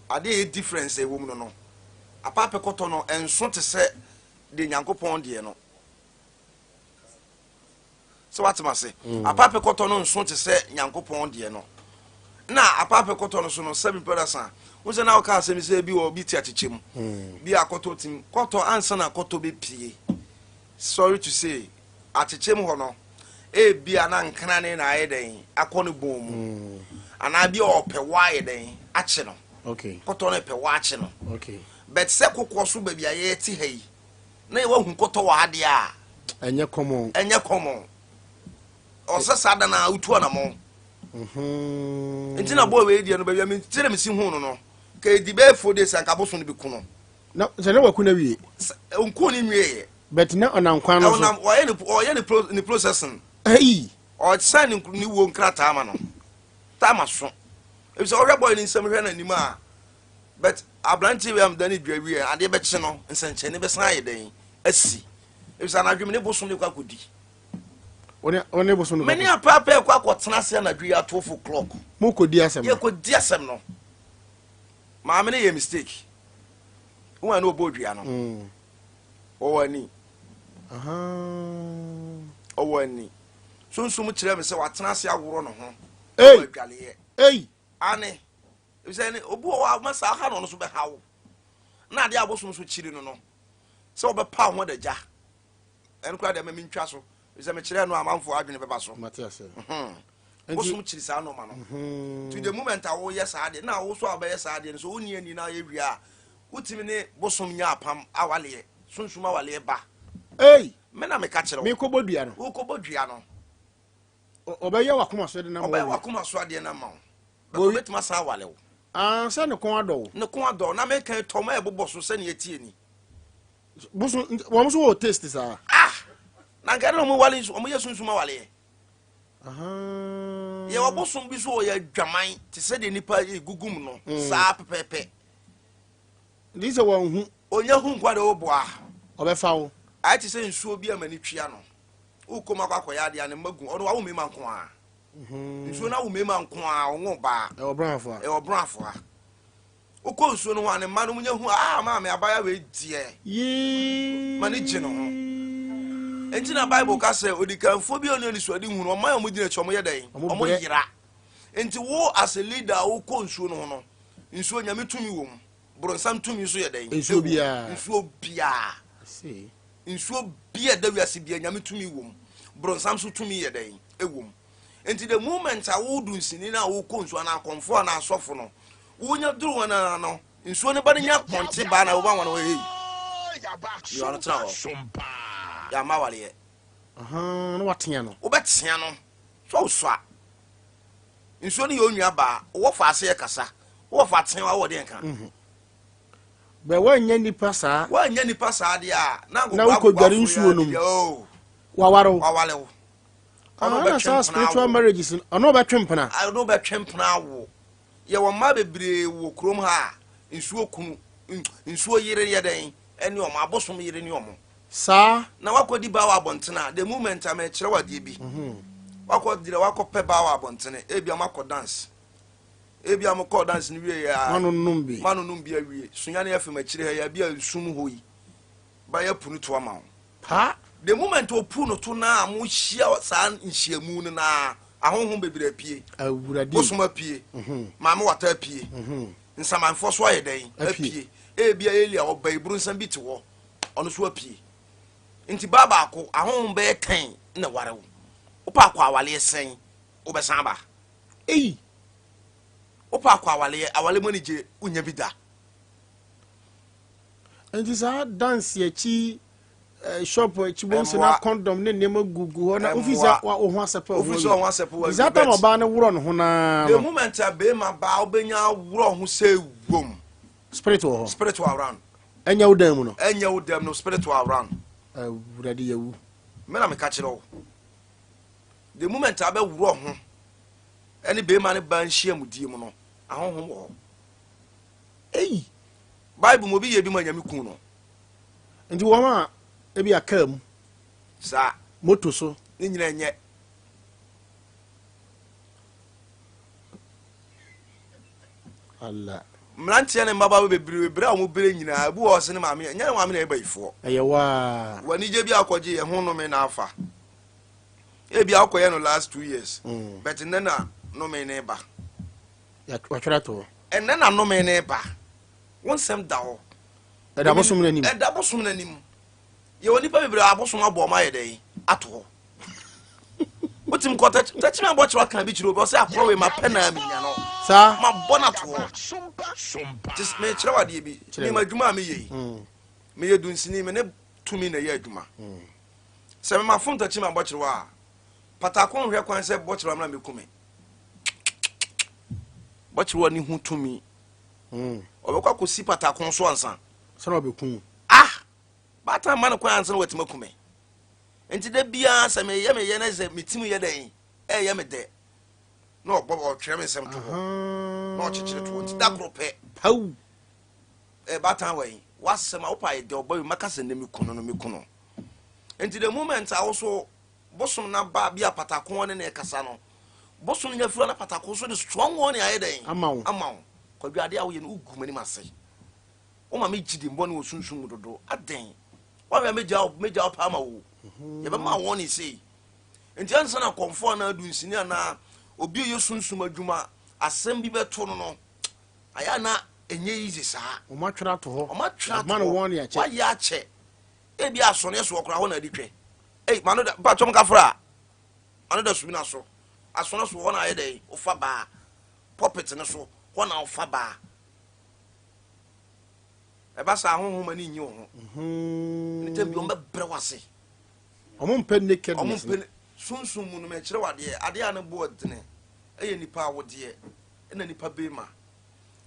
Adeɛ a ɛyɛ difference a ɛwɔ mu no no, apaape kɔtɔ no ɛnso te sɛ deɛ Nyankopɔn deɛ no. Sɛ wate m'ase? Apaape kɔtɔ no nso te sɛ Nyankopɔn deɛ no. Na apaape kɔtɔ no so no, sɛbi mpɛdasa, wo sɛ na woka asɛm sɛ bi wɔ bi te akyekyɛ mu, bi akɔtɔ tim, kɔtɔ ansa na kɔtɔ bɛpie. Sorry to say, akyekyɛ mu hɔ no, ebia na nkrane na ayɛ dɛn akɔ ne bɔn mu, anaa bi a ɔpɛ wɔ ayɛ dɛn akye no. Kɔtɔ no pɛ wɔ akye no. But sɛ kokoɔ so baabi a yɛte ha yi, na yɛwɔ hu kɔtɔ wɔ ha deɛ a, ɛnyɛ common. Ɛnyɛ common. Ɔsɛ saa da na wotu anamɔ. Nti na boy wei deɛ no, baabi a me sɛdeɛ mesi hu no no, ka ɛdi bɛyɛ 4 days anka abosom no bɛku no. Na sɛ ne waku no awie. Nku ne nwieɛ. But na ɔnam kwan no so. Ɔnam ɔyɛ ne ɔyɛ ne pro ne processing. Hey. Ɔsan ne wuo nkrataa ma no. Taama so. Ebi sɛ ɔhwɛ boy ne nsam hwɛ n'anim a, but aberanteɛ wei a meda ne dwa wie adeɛ bɛkye no, nsɛnkyerɛnne bɛsan ayɛ dɛn asi. Ebi sɛ anadwo me ne bosom de kɔ akɔdi. Ɔne bosom no. Me ne apaapa kɔ akɔtena ase anadwo yi at 12 o'clock. Mo kɔ di asɛm no. Yɛ kɔ di asɛm no. Maame no yɛ mistake. Wɔn a na ɔbɔ dua no. Ɔwɔ ani. Ɔwɔ ani. Sunsum kyerɛ me sɛ watena ase aworɔ ne ho. Ei. Ɛwɔ adwaleɛ. Ei. Ane. Ebisɛ ne obi wɔ hɔ a ma saa ha na ɔno nso bɛha wo. Na adeɛ a abosom so kyiri no no, sɛ wɔbɛpa ho adagya. Ɛno koraa deɛ ma mentwa so. Ebisɛ mekyerɛ no amanfoɔ adwene bɛba so. Mate ase. Bosom kyiri saa nɔɔma no. To the moment a woyɛ saa adeɛ, na wo so a wobɛyɛ saa adeɛ no, so wonni ani na ayɛ wie a, wotumi ne bosom nya apam awaleɛ, sunsum awaleɛ ba. Ei. Me na meka kyerɛ wo. Mekɔbɔ dua no. Wokɔbɔ dua no. Ɔbɛyɛ wakoma so de na ma Ɔbɛyɛ wakoma so adeɛ no ama wo. Bɛkɔ bɛtumi asan awale wo. Ah, sɛ ne kɔn adɔ wo. Ne kɔn adɔ na meka tɔm a ɛbobɔ so sɛnea ɛtie ni. Bosom wɔn nso wɔ taste saa. Ah! Na nka ɛna wɔn wale wɔn yɛ sunsum awaleɛ. Yɛwɔ bosom bi so ɔyɛ adwaman te sɛ deɛ nipa egugum no saa pɛpɛɛpɛ. Nti sɛ wɔn hu. Onya hu nkwa de ɔboa. Ɔbɛfa wo. Ayɛ te sɛ nsuo bi a m'ani twia no. Wokɔ mu akɔ akɔyɛ adeɛ a ne mma gu ɔno wawo mmarima nko ara. Nsuo no awo mmarima nko ara, ɔnwo baa. Ɛwɔ Brɔnafoa. Ɛwɔ Brɔnafoa. Wokɔ nsuo no ho a ne mma no nya hu ah maame abaayewa wei deɛ. Yee. Ma ne gye ne ho. Nti na Bible ka sɛ odikanfoɔ bi a ɔne anisoade hunu ɔman a wɔdi n'akyi wɔn yɛ dɛn? Wɔn yera. Nti wo as a leader a wokɔ nsuo no ho no, nsuo Nyame tumi wɔ mu, boronsam tumi nso yɛ dɛn? Nsuo biara. Nsuo biara. Nsuo biara ɛda wiase biara Nyame tumi wɔ mu, boronsam nso tumi yɛ dɛn? Ɛwɔ mu. Nti the moment a wodu nsini no a wokɔ nsuo anaa akɔmfoɔ anaa asɔfo no, wonya duru wɔn ara no, nsuo no ba no nya pɔnkye baa na woba wɔn wɔ hei. Yɛ ɔno tena hɔ. Yɛ ama awaleɛ. Na watea no. Wobɛtea no. So wosua. Nsuo no yɛ onua baa. Wowɔ fa ase yɛ kasa. Wowɔ fa tea wa wɔ deɛ nka. Bɛ woanyɛ nipa saa. Woanyɛ nipa saa deɛ a na Na wokɔdware nsuo no mu. Waware wo. Waware wo. Ɔno bɛtwe mpena spiritual marriages ɔno bɛtwe mpena. Ɔno bɛtwe mpena awo. Yɛwɔ mmaa bebree wɔ kurom ha a nsuo kunu nsuo yere yɛ dɛn ɛne ɔmo abosom yere ne ɔmo. Saa. Na wakɔdi baa wɔ abɔntene a, the moment a mɛkyerɛ wo adeɛ bi. Wakɔ gyina wakɔ pɛ baa wɔ abɔntene ebi a makɔ dance. Ebi a mokɔ dance no wie yɛ a. Manonom bi. Manonom bi awie. Sunyani FM akyire ha yi a bi a nsum hɔ yi. Ba yɛ pu no to ama wo. Pa. The moment opu no to na mo hyia saa nhyiamu no na ahonhom bebree apue. Awurade. Bosom apue. Maame wata apue. Nsamanfoɔ so ayɛ dɛn? Apue. Ebi a Elia ɔba eburu nsam bi te hɔ. Ɔno so apue. Nti baa baako ahonhom bɛyɛ 10 na ware wo. Wopɛ akɔ awaleɛ sɛn wobɛsan aba. Ei. Wopɛ akɔ awaleɛ awale mu anigye wonya bi da. Nti saa dance akyi shop akyi wɔn sɛ na condom ne nneɛma gugu hɔ na ofi sɛ wo ho asɛpɛ wo ho ofi sɛ wo ho asɛpɛ wo saa tam ɔbaa no worɔ ne ho naa the moment a bɛrima baa wobɛnya worɔ ho sɛ wom spirit wɔ hɔ spirit wɔ around ɛnyɛ wo dan mu no ɛnyɛ wo dan mu no spirit wɔ around Awurade yɛwu. Me na meka kyerɛ wo, the moment a bɛworɔ ho ɛne bɛrima ne baa nhyiamudie mu no, ahonhom wɔ hɔ. Ei! Bible mu obi yɛ bi ma Nyame kun no. Nti wɔn a ebi a kaa mu. Saa. Moto so. Ne nyina nyɛ. Allah. Mmeranteɛ ne mmabaawa bebree berɛ a wɔn berɛ nyinaa ebi wɔ hɔ sɛ ne maame ɛnyɛ ne maame na ɛyɛ bayifoɔ. Ɛyɛ waa. W'anigye bi akɔgye yɛ ho nnome na afa. Ebi akɔyɛ no last 2 years. But nnɛ na nnome ne ba. Watwerɛ ato hɔ. Ɛnnɛ na nnome ne ba. Wo nsɛm da hɔ. Ɛda bosom no anim. Ɛda bosom no anim. Yɛwɔ nipa bebree a abosom abɔ ɔmo ayɛ dɛn ato hɔ. Wotim kɔ tɛkyerɛ abɔ kyerɛ aka bi kyerɛ obi ɔsɛ akorɔ wei ma pɛ na menya no. Saa. Ma bɔ no ato hɔ. Nti mekyerɛ wo adeɛ bi. Kyerɛ Mema me. adwuma a meyɛ yi. Meyɛ dunsini, me ne tumi na ɛyɛ adwuma. Sɛ mema fom tɛkyerɛ abɔ kyerɛ a, patako nhwɛ kwan sɛ bɔ kyerɛ amena meku me. Bɔ kyerɛ ne ho tumi. Ɔbɛkɔ akɔsi patako so ansa. Sɛ na ɔbɛku. Ah! Baatan ma no kwan ansa na watumi aku me. Nti da biara sɛ meyɛ meyɛ na sɛ me tim yɛ dɛn ɛyɛ me dɛ na ɔbɔ ɔtwerɛ me nsɛm to hɔ na ɔkyekyere to hɔ. Nti da koro pɛ. Paw. Ɛ baatan wɔ yi wasɛm a wopa ayɛ dɛ ɔba yi maka sɛ nnɛ me kunu no me kunu. Nti the moment a woso bosom na ba bi a patako ne ne kasa no, bosom no nya firi na patako so de strong one ayɛ dɛn Ama wo. Ama wo. Kwadwo, adeɛ a woyɛ no wogu m'anim ase. Woma me gyi di mbɔ ne wɔ sunsum mu dodo adɛn? Wahwɛ a mɛgya wo, mɛgya wo paa ma wo. Yɛbɛma wɔn ne sei. Nti ansa na kɔmfoɔ anaa dunsini anaa obi a ɔyɛ sunsum adwuma asɛm bi bɛto no, ayɛ a na ɛnyɛ easy saa. Ɔmo atwerɛ ato hɔ. Ɔmo atwerɛ ato Yɛama no hɔ. wɔn ne akyɛ. Wayɛ akyɛ. Ebi asɔneɛ soɔ koraa hɔ na adi twɛ. Ei, ma no da mpatwɔm kafra ma no da sumi na so asɔne so hɔ na ayɛ dɛn wofa baa pulpit no so hɔ na wofa baa. Ɛba saa honhom ani nyi wo ho. Ne tam bi ɔmbɛbrɛ wo ase. Ɔmo mpɛ ɔmo nakedness. mpɛ sunsum mu no. Mɛkyerɛ wo adeɛ, adeɛ a ne bo ɔdene ɛyɛ nipa awodeɛ ɛna nipa bɛrima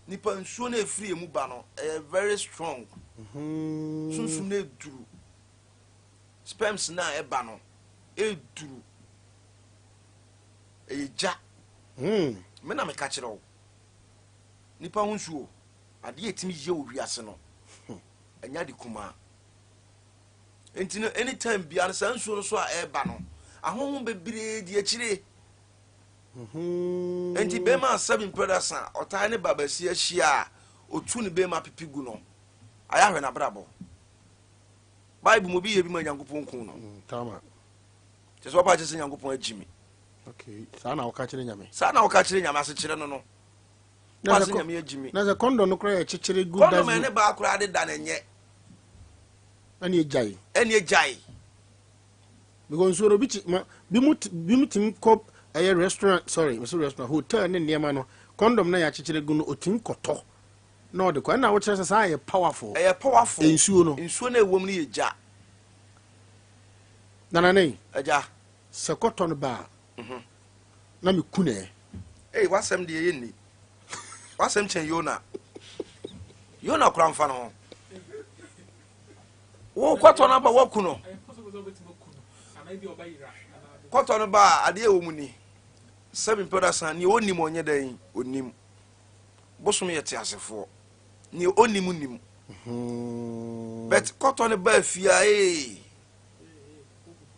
nipa nsuo no efiri emu ba no ɛyɛ very strong. Sunsum no eduru sperms no a ɛba no eduru ɛyɛ gya. Me na meka kyerɛ wo, nipa ho nsuo adeɛ etimi yɛ wɔ wiase no ɛnyɛ ade kumaa. Nti no anytime biara no saa nsuo no so a ɛreba no ahohom bebree di akyire. Nti bɛrima a sɛbi mpɛrɛsa ɔtaa ne babasi ahyia a otu ne bɛrima pipi gu no ayɛ ahwɛ n'abrabɔ. Bible mu obi yɛ bi ma Nyankopɔn kun no. Tama. Kyɛ sɛ wɔpa kyerɛ sɛ Nyankopɔn agyi me. Okay, saa na wɔka kyerɛ Nyame. Saa na wɔka kyerɛ Nyame ase kyerɛ no. Na wɔase sɛ Nyame agyi me. Na sɛ condom no koraa yɛ kyekyere gu condom dustbin. Ɛne baa koraa de da no ɛnyɛ. Ɛne egyae. Ɛne agyae. Because nsuo no obi kyi ma bi mu tumi kɔ ɛyɛ restaurant, sorry, mesi restaurant, hotel ne nneɛma no, condom na yɛ akyekyere gu no otumi kɔtɔ na ɔde kɔ. Ɛna wokyerɛ sɛ saa yɛ powerful. Ɛyɛ powerful. Nsuo no. Nsuo no ɛwɔ mu no yɛ gya. Nana ne agya. Sɛ kɔtɔ no ba a na me ku nɛ. Ei, w'asɛm deɛ yɛ nni w'asɛm kyɛn Yona. Yona kora mfa no ho. Wo kɔtɔ no aba woaku no. Kɔtɔ no ba a, adeɛ ɛwɔ mu ni sɛbi mpɛda san neɛ ɔnim ɔnyɛ dɛn ɔnim bosom yɛ te asefoɔ neɛ ɔnim nim. But kɔtɔ no ba fie a, ee,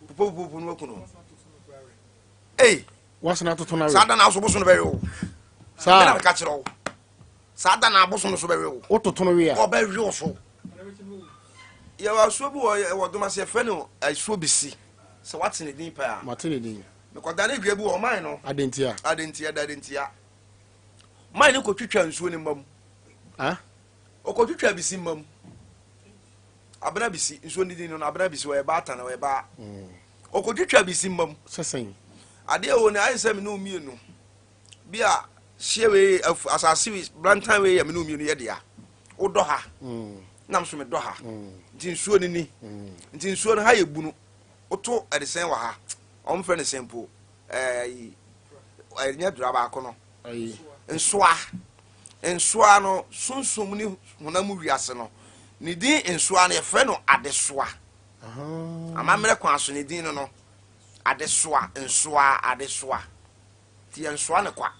popopopo no waku no. Ei. Wasena atoto no. Saa da na aso bosom no bɛwe wo. Saa. Mena meka kyerɛ wo, saa da na abosom no so bɛwe wo. Wototo no wie a. Ɔbɛwe wo so. Yɛwɔ asuo bi wɔ ɛwɔ dom ase, yɛfrɛ no asuo Bisi. Sɛ woate ne din pɛ a. Mate ne din. Mekɔda ne dua bi wɔ ɔman no. Adentia. Adentia da adentia man no kɔtwitwa nsuo no mma mu. Ah. Ɔkɔtwitwa Bisi mma mu. Abena Bisi nsuo no din no Abena Bisi. Ɔyɛ baatan, ɔyɛ baa. Ɔkɔtwitwa Bisi mma mu. Sɛ sɛn? Adeɛ wɔ ne ayɛ sɛ me ne wo mmienu bi a hyia wei asase wei brantan wei yɛ me ne wo mmienu yɛ dea. Wodɔ ha nam so medɔ ha. Nti nsuo no ni nti nsuo no ha yɛ bunu. Woto ɛde sɛn wɔ ha? Ɔmo frɛ no sɛn po? Ɛɛ, ɛnyɛ dura baako no. Ayi. Nsoa. Nsoa no sunsum ne honam wiase no ne din nsoa no yɛfrɛ no adesoa. Amammerɛ kwan so ne din no adesoa, nsoa, adesoa. Nti yɛ nsoa ne kwa.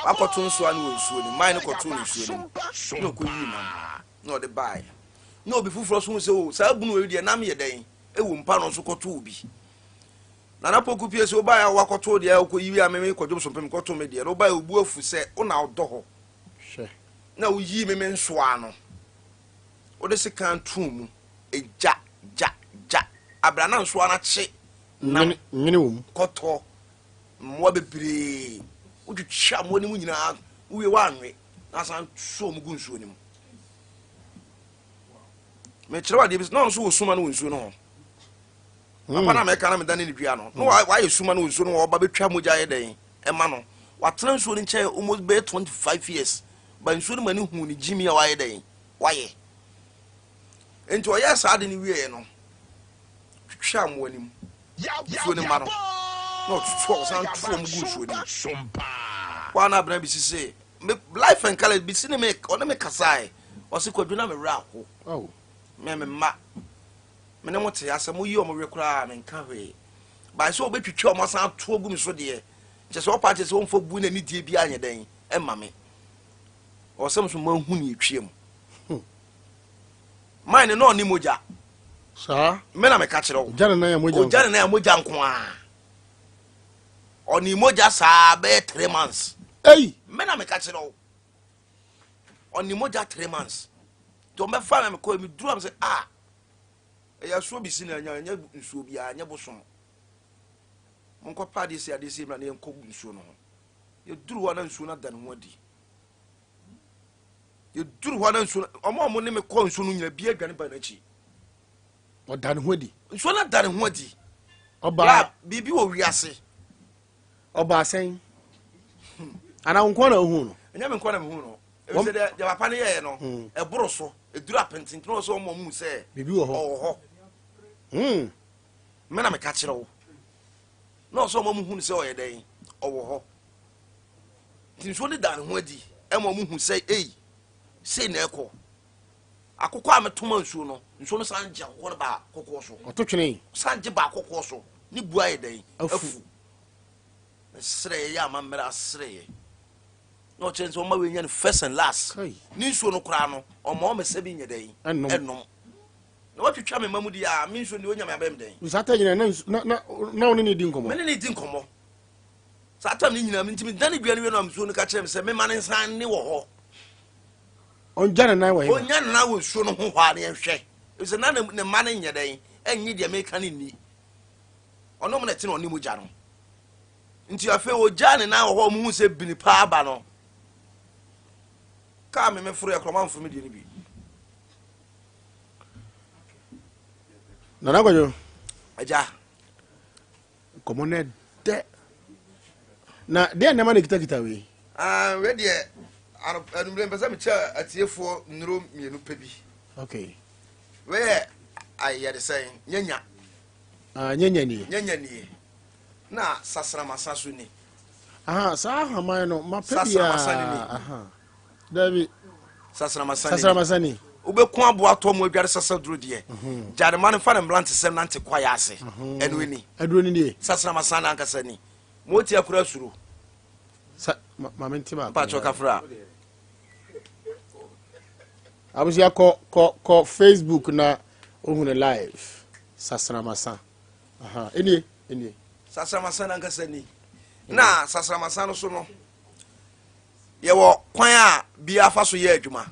Wakɔto nsoa no wɔ nsuo no mu. Man no kɔto no nsuo no mu na ɔkɔyii nam na ɔde baeɛ na obi foforɔ so hu sɛ o saa bunu wei deɛ nam yɛ dɛn ɛwɔ mpa no nso kɔtoo bi. Nana Poku pie sɛ wobaeɛ a wakɔtoo deɛ wokɔyi a meme kɔdwom so mpem kɔto me deɛ na wobaeɛ obu afu sɛ wo na wodɔ hɔ. Hwɛ. Na woyii me me nsoa no, wode sekan too mu, egya, gya, gya, abira na nsoa no akye nam. Nwene, nwene wɔ mu. Kɔtɔ, mmoa bebree, wotwitwa mmoa no mu nyinaa, wowie woanwe, na asan so wɔn gu nsuo no mu. Mekyerɛ wo adeɛ bi, na ɔno nso wɔ suma no wɔ nsuo no ho. Papa na mɛka na medane ne dua no, na wayɛ suma no wɔ nsuo no ho, ɔba bɛtwa mogya yɛ dɛn ɛma no. Watena nsuo no nkyɛn almost bɛyɛ 25 years, ba nsuo no ma ne hu ne gyimi a wayɛ dɛn wayɛ. Nti ɔyɛɛ saa de no wieɛ no, twitwa mmoa no mu, nsuo no mma no, na ɔtoto ɔsan to wɔn gu nsuo no mu. Hɔ a na abena bi sise, me life and color bi si ne me ɔne me kasae, ɔse Kwadwo na me werɛ aho. Oh. Me me mma, me ne mo te asɛ mo yi wɔn we koraa me nka hwee. Bae sɛ wɔbɛtwitwa wɔn asan ato agu me so deɛ, kyɛ sɛ ɔpa kyɛ sɛ wɔmfa bu na anidie bi anyɛ dɛn ɛma me. Ɔsɛm so mahu ne etwa mu. Mine no na ɔne mogya. Saa. Me na meka kyerɛ wo. Ogya ne nan a mogya nko. Ogya ne nan a mogya nko ara. Ɔne mogya saa bɛyɛ 3 months. Ei. Me na meka kyerɛ wo. Ɔne mogya 3 months. Nti ɔmɛfa me mekɔ me duru am sɛ ah ɛyɛ asuo bi si na ɛnyɛ ɛnyɛ nsuo biara, ɛnyɛ bosom. Monkɔ pa adeɛ si adeɛ si mmerɛ na yɛnkɔ nsuo no ho. Yɛduru hɔ na nsuo no ada ne ho adi. Yɛduru hɔ na nsuo no, ɔmo a ɔmo ne me kɔ nsuo no nyina bi adwane ba n'akyi. Ɔda ne ho adi. Nsuo no ada ne ho adi. Ɔbaa. Bra, biribi wɔ wiase. Ɔbaa sɛn? Anaa wo nko na wohu no? Ɛnyɛ me nko na mehu no. Ɛfiri sɛ deɛ deɛ papa no yɛɛ no, ɛboro so. Ɛduru apententen wɔ sɛ ɔmo ɔmo hu sɛ biribi wɔ hɔ. Ɔwɔ hɔ. Me na meka kyerɛ wo. Na ɔsɛ ɔmo ɔmo hu no sɛ ɔyɛ dɛn? Ɔwɔ hɔ. Nti nsuo no da ne ho adi ɛma ɔmo hu sɛ ei, sei na ɛkɔ. Akokɔ a metoma nsuo no, nsuo no san gye akokɔ no baa kɔkɔɔ so. Ɔto twene. San gye baa kɔkɔɔ so. Ne bu ayɛ dɛn? Afu. Afu. Mesrɛeɛ yɛ amammerɛ asrɛeɛ. Na ɔkyerɛ sɛ ɔma wei nya no first and last. Kai. Ne nsuo no koraa no, ɔma ɔmɛsɛ bi nyɛ dɛn? Ɛnnom. Ɛnnom. Na watwitwa me mma mu deɛ a, me nsuo no deɛ ɔnya me abɛm dɛn? Saa ta nyina na na na na wo ne ne di nkɔmmɔ. Me ne ne di nkɔmmɔ. Saa tam no nyinaa, nti medane dua no wie no a nsuo no ka kyerɛ me sɛ mema ne nsa nne wɔ hɔ. Ɔngya ne nan wɔ he? Ɔnya ne nan wɔ nsuo no ho hɔ a ne yɛnhwɛ. Ɛfiri sɛ na ne mma no nyɛ dɛn? Ɛnnye deɛ meka no nni. Ɔno mo na ɛte na ɔne mogya no. Nti afei ɔgyaa ne nan wɔ hɔ a ɔmo hu sɛ bini paa ba no. Kaa me meforo yɛ korɔ mamforo me deɛ no bi. Nana Kwadwo. Agya. Nkɔmmɔ no ɛdɛ. Na deɛ nneɛma na ekitakita wei? Ah, wei deɛ anumere mpɛ sɛ mekyɛ atiefoɔ nnuro mmienu pɛ bi. Okay. Wei yɛ ayɛde sɛn nyanya. Ah, nyanya nie. Nyanya nie. Na sasramasa so ni. Aha, saa ahaman no mapɛ biara. Sasramasa ni ni. Aha. Dabi. Sasramasa ni. Sasramasa ni. Wobɛku aboa atɔ mu adware sasa duro deɛ. Gyare ma no fa ne mmerantesɛm nante kwaeɛ ase. Ɛno ni. Aduro ni nie. Sasramasa no ankasa ni. Moti akora suro. Sa ma me nte baako. Mpakyɛ kafra. Abusua kɔ kɔ kɔ Facebook na ohunu live. Sasramasa. Aha, enie, enie. Sasramasa no ankasa ni. Na sasramasa no so no yɛwɔ kwan a biara fa so yɛ adwuma.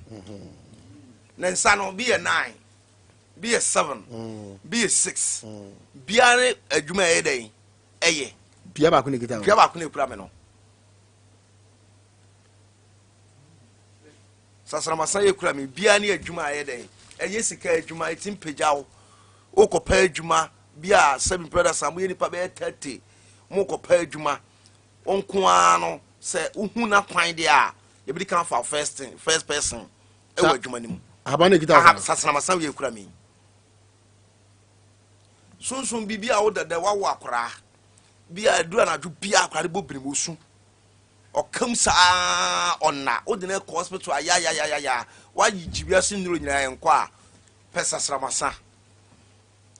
Ne nsa no bi yɛ 9, bi yɛ 7, bi yɛ 6. Biara ne adwuma ɛyɛ dɛn ɛyɛ. Dua baako na ekita. Dua baako na ekura me no. Sasramasa yɛ kura me biara ne adwuma ɛyɛ dɛn ɛyɛ sika adwuma eti mpagya wo wokɔpɛ adwuma bi a sɛbi mpɛ da sa mo yɛ nipa bɛyɛ 30 mo kɔpɛ adwuma nko ara no sɛ wohu na kwan deɛ a yɛbɛdi kan fa first thing first person ɛwɔ adwuma no mu. Ahaban na ekita wo. Sasramasa yɛ kura me sunsun biribi a wo dada wawo akwaraa bi a aduru anadwo bi a akwaraa de bɔ birim osu ɔkam saa ɔna wode no kɔ hospital ayayayaya wayi gyi wiase nnuro nyinaa ɛnkɔ a pɛ sasramasa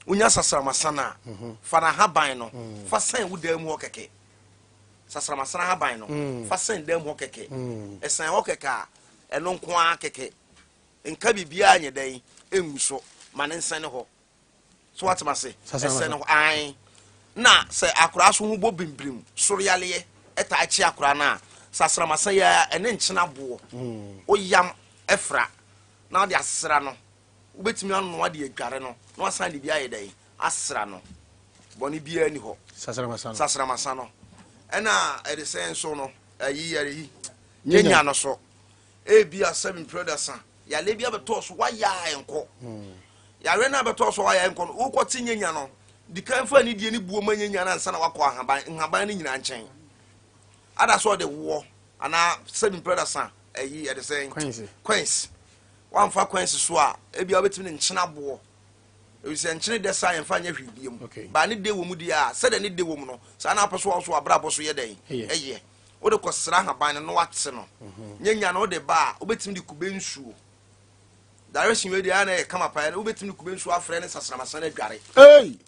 wonya sasramasa no a fa no ahaban no fa sɛn wo dan mu hɔ kɛkɛ. Sasramasa no ahaban no fa sɛn dan mu hɔ kɛkɛ. Ɛsɛn hɔ kɛkɛ a ɛno nko ara kɛkɛ nka biribiara nyɛ dɛn ɛngu so ma ne nsɛn hɔ. So watem ase ɛsɛn hɔ ae. Na sɛ akwaraa so ho bɔ bimbirim soro yaleɛ ɛtaa kye akwaraa no a Sasramasa yi ara, ɛne nkyene aboɔ. Woyam fra na wode asra no. Wobɛtumi anoa de adware no na wasan de bi ayɛ dɛn? Asra no. Bɔne biara nni hɔ. Sasramasa no. Sasramasa no. Ɛna ɛde sɛn nso no, ayi yɛre yi, nyanya no so. Ebia sɛ mprɛ dasa, yareɛ bi abɛtɔɔ so, wayɛ a ɛnkɔ. Yareɛ no abɛtɔɔ so a wayɛ a ɛnkɔ no, wokɔte nyanya no, di kan fa anidie ne buo ma nyanya no ansa na wakɔ ahaban, nhaban no nyinaa nkyɛn. Ada sɛ ɔde woɔ anaa sɛ mprɛ dasa, ayi ɛde sɛn? Kwansi. Kwansi. Wamfa kwansi so a, ebia wobɛtumi de nkyene aboɔ. Efisɛ nkyene dɛ saa yɛmfa nyɛ hwee biom. Okay. Baa ne de wɔ mu deɛ a, sɛdeɛ ne de wɔ mu no, saa na apɛ so a wo so w'abrabɔ so yɛ dɛn? Ɛyɛ. Ɛyɛ. Wode kɔsra ahaban no na woate no. Nyanya no wode ba a, wobɛtumi de kube nsuo. Direction wei deɛ ɛyɛ a na ɛyɛ kama paa. Wobɛtumi de kube nsuo afrɛ ne sasramasa no adware. Ei!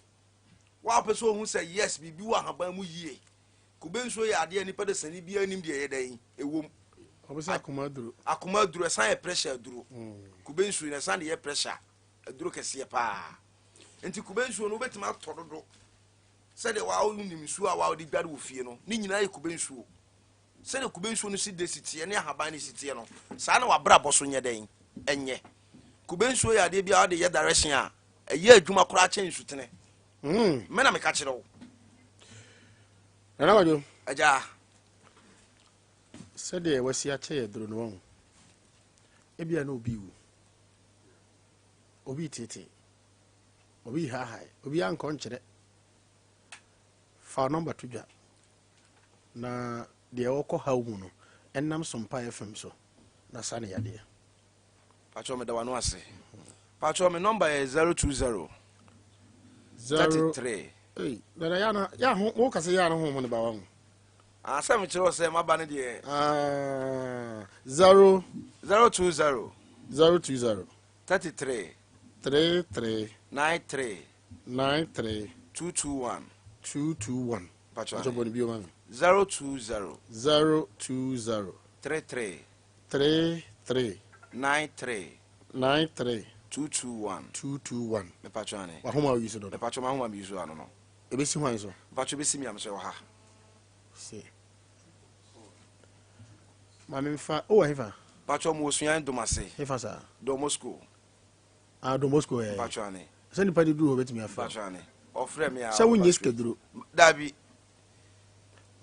Wo a wopɛ sɛ ohu sɛ yes, biribi wɔ ahaban mu yie. Kube nsuo yɛ adeɛ a nipa dasani biara nim deɛ ɛyɛ dɛn ɛwɔ mu. Ɔbɛ sɛ akoma aduro. Akoma aduro, ɛsan yɛ pressure aduro. Kube nsuo no ɛsan de yɛ pressure aduro kɛseɛ paa. Nti kube nsuo no wobɛtumi atɔ dodo sɛdeɛ waa wonim nsuo a waa wode dware wɔ fie no, ne nyinaa yɛ kube nsuo. Sɛdeɛ kube nsuo no si de si teɛ ne ahaban no si teɛ no, saa na wabrabɔ so nyɛ dɛn ɛnyɛ. Kube nsuo yɛ adeɛ bi a wode yɛ direction a ɛyɛ adwuma koraa kyɛn nsutene. Me na meka kyerɛ wo. Nana Kwadwo. Agya. Sɛdeɛ wasi akyɛ yɛ duro no wahu. Ebia na obi wu. Obi tete. Obi hahae. Obi ankɔ nkyerɛ. Fa nɔmba to dwa. Na deɛ ɔkɔ haw mu no, ɛnam Sompa FM so na sa ne yadeɛ. Pacho me da wano ase. Pacho me number yɛ 020 33. Hey, dada ya na ya ho wo kase ya na ho ho ne ba wa ho. Ah, sɛ me kyerɛ sɛ maba ne deɛ. Ah, 0 020 020 33 33 93 93 221 221. Pacho Pacho bɔ ne bio ma me. 020 020 33 33 93 93 221 221. Me pacho ane. Wahoma oyi so do. Me pacho mahoma mi so ano no. Ebesi hwan so? Me pacho besi mi am so ha. Se. Maame mfa o hefa. Pacho mo osuan domase. Hefa sa. Don Bosco. Ah, Don Bosco eh. Pacho ane. Sɛ nipa de duru hɔ betumi afrɛ. Pacho ane. Ɔfrɛ me a. Sɛ wonyɛ sikaduro. Dabi.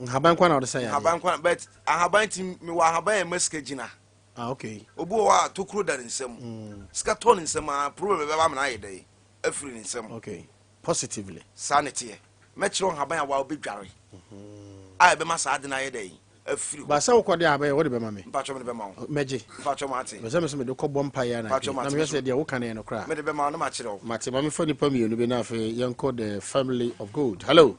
Nhaban kwa na ɔde sɛ yadeɛ. Nhaban kwa but ahaban ti me wɔ ahaban yɛ masika gyina. Ah, okay. Obi wɔ hɔ a tokuro da ne nsam. Sika tɔ ne nsam a problem bɛba ama no ayɛ dɛn afiri ne nsam. Okay. Positively. Saa ne teɛ. Mɛkyerɛ nhaban a wa wobɛdware a ɛbɛma saa ade no ayɛ dɛn afiri hɔ. Ba sɛ wokɔ de ahaban yɛ wode bɛma me. Mpatwɔ mede bɛma wo. Mɛgye. Mpatwɔ mate. Mɛ sɛ mesɛ mede kɔ bɔ mpaeɛ anadwo. Mpatwɔ mate. Na mehwɛ sɛ deɛ woka no yɛ no koraa. Mede bɛma wo na makyerɛ wo. Mate ma mefa nipa mmienu bi na afei yɛnkɔ the family of gold. Hello.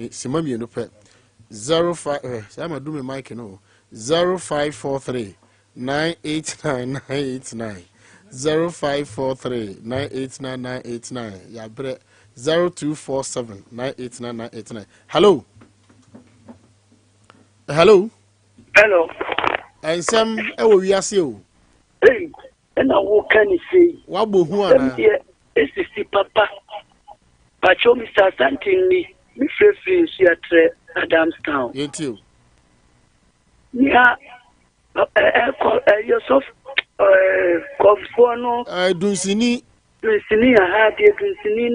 Sima mmienu pɛ 05 eh, saa ma du me mic no 0543 989 989 0543 989 989 yabrɛ 0247 989 989. Hello, hello. Hello. Nsɛm ɛwɔ wiase o. Ei, ɛna woka ne sei. Wabɔ hu anaa? Sɛm deɛ esisi papa. Pacho Mr. Asante ni, me frɛfiri Nsuatrɛ Adamstown. Yɛntie o. Nea ɛkɔ ɛyɛ sɔf ɛɛ kɔmfoɔ no. Dunsini. Dunsini aha deɛ dunsini.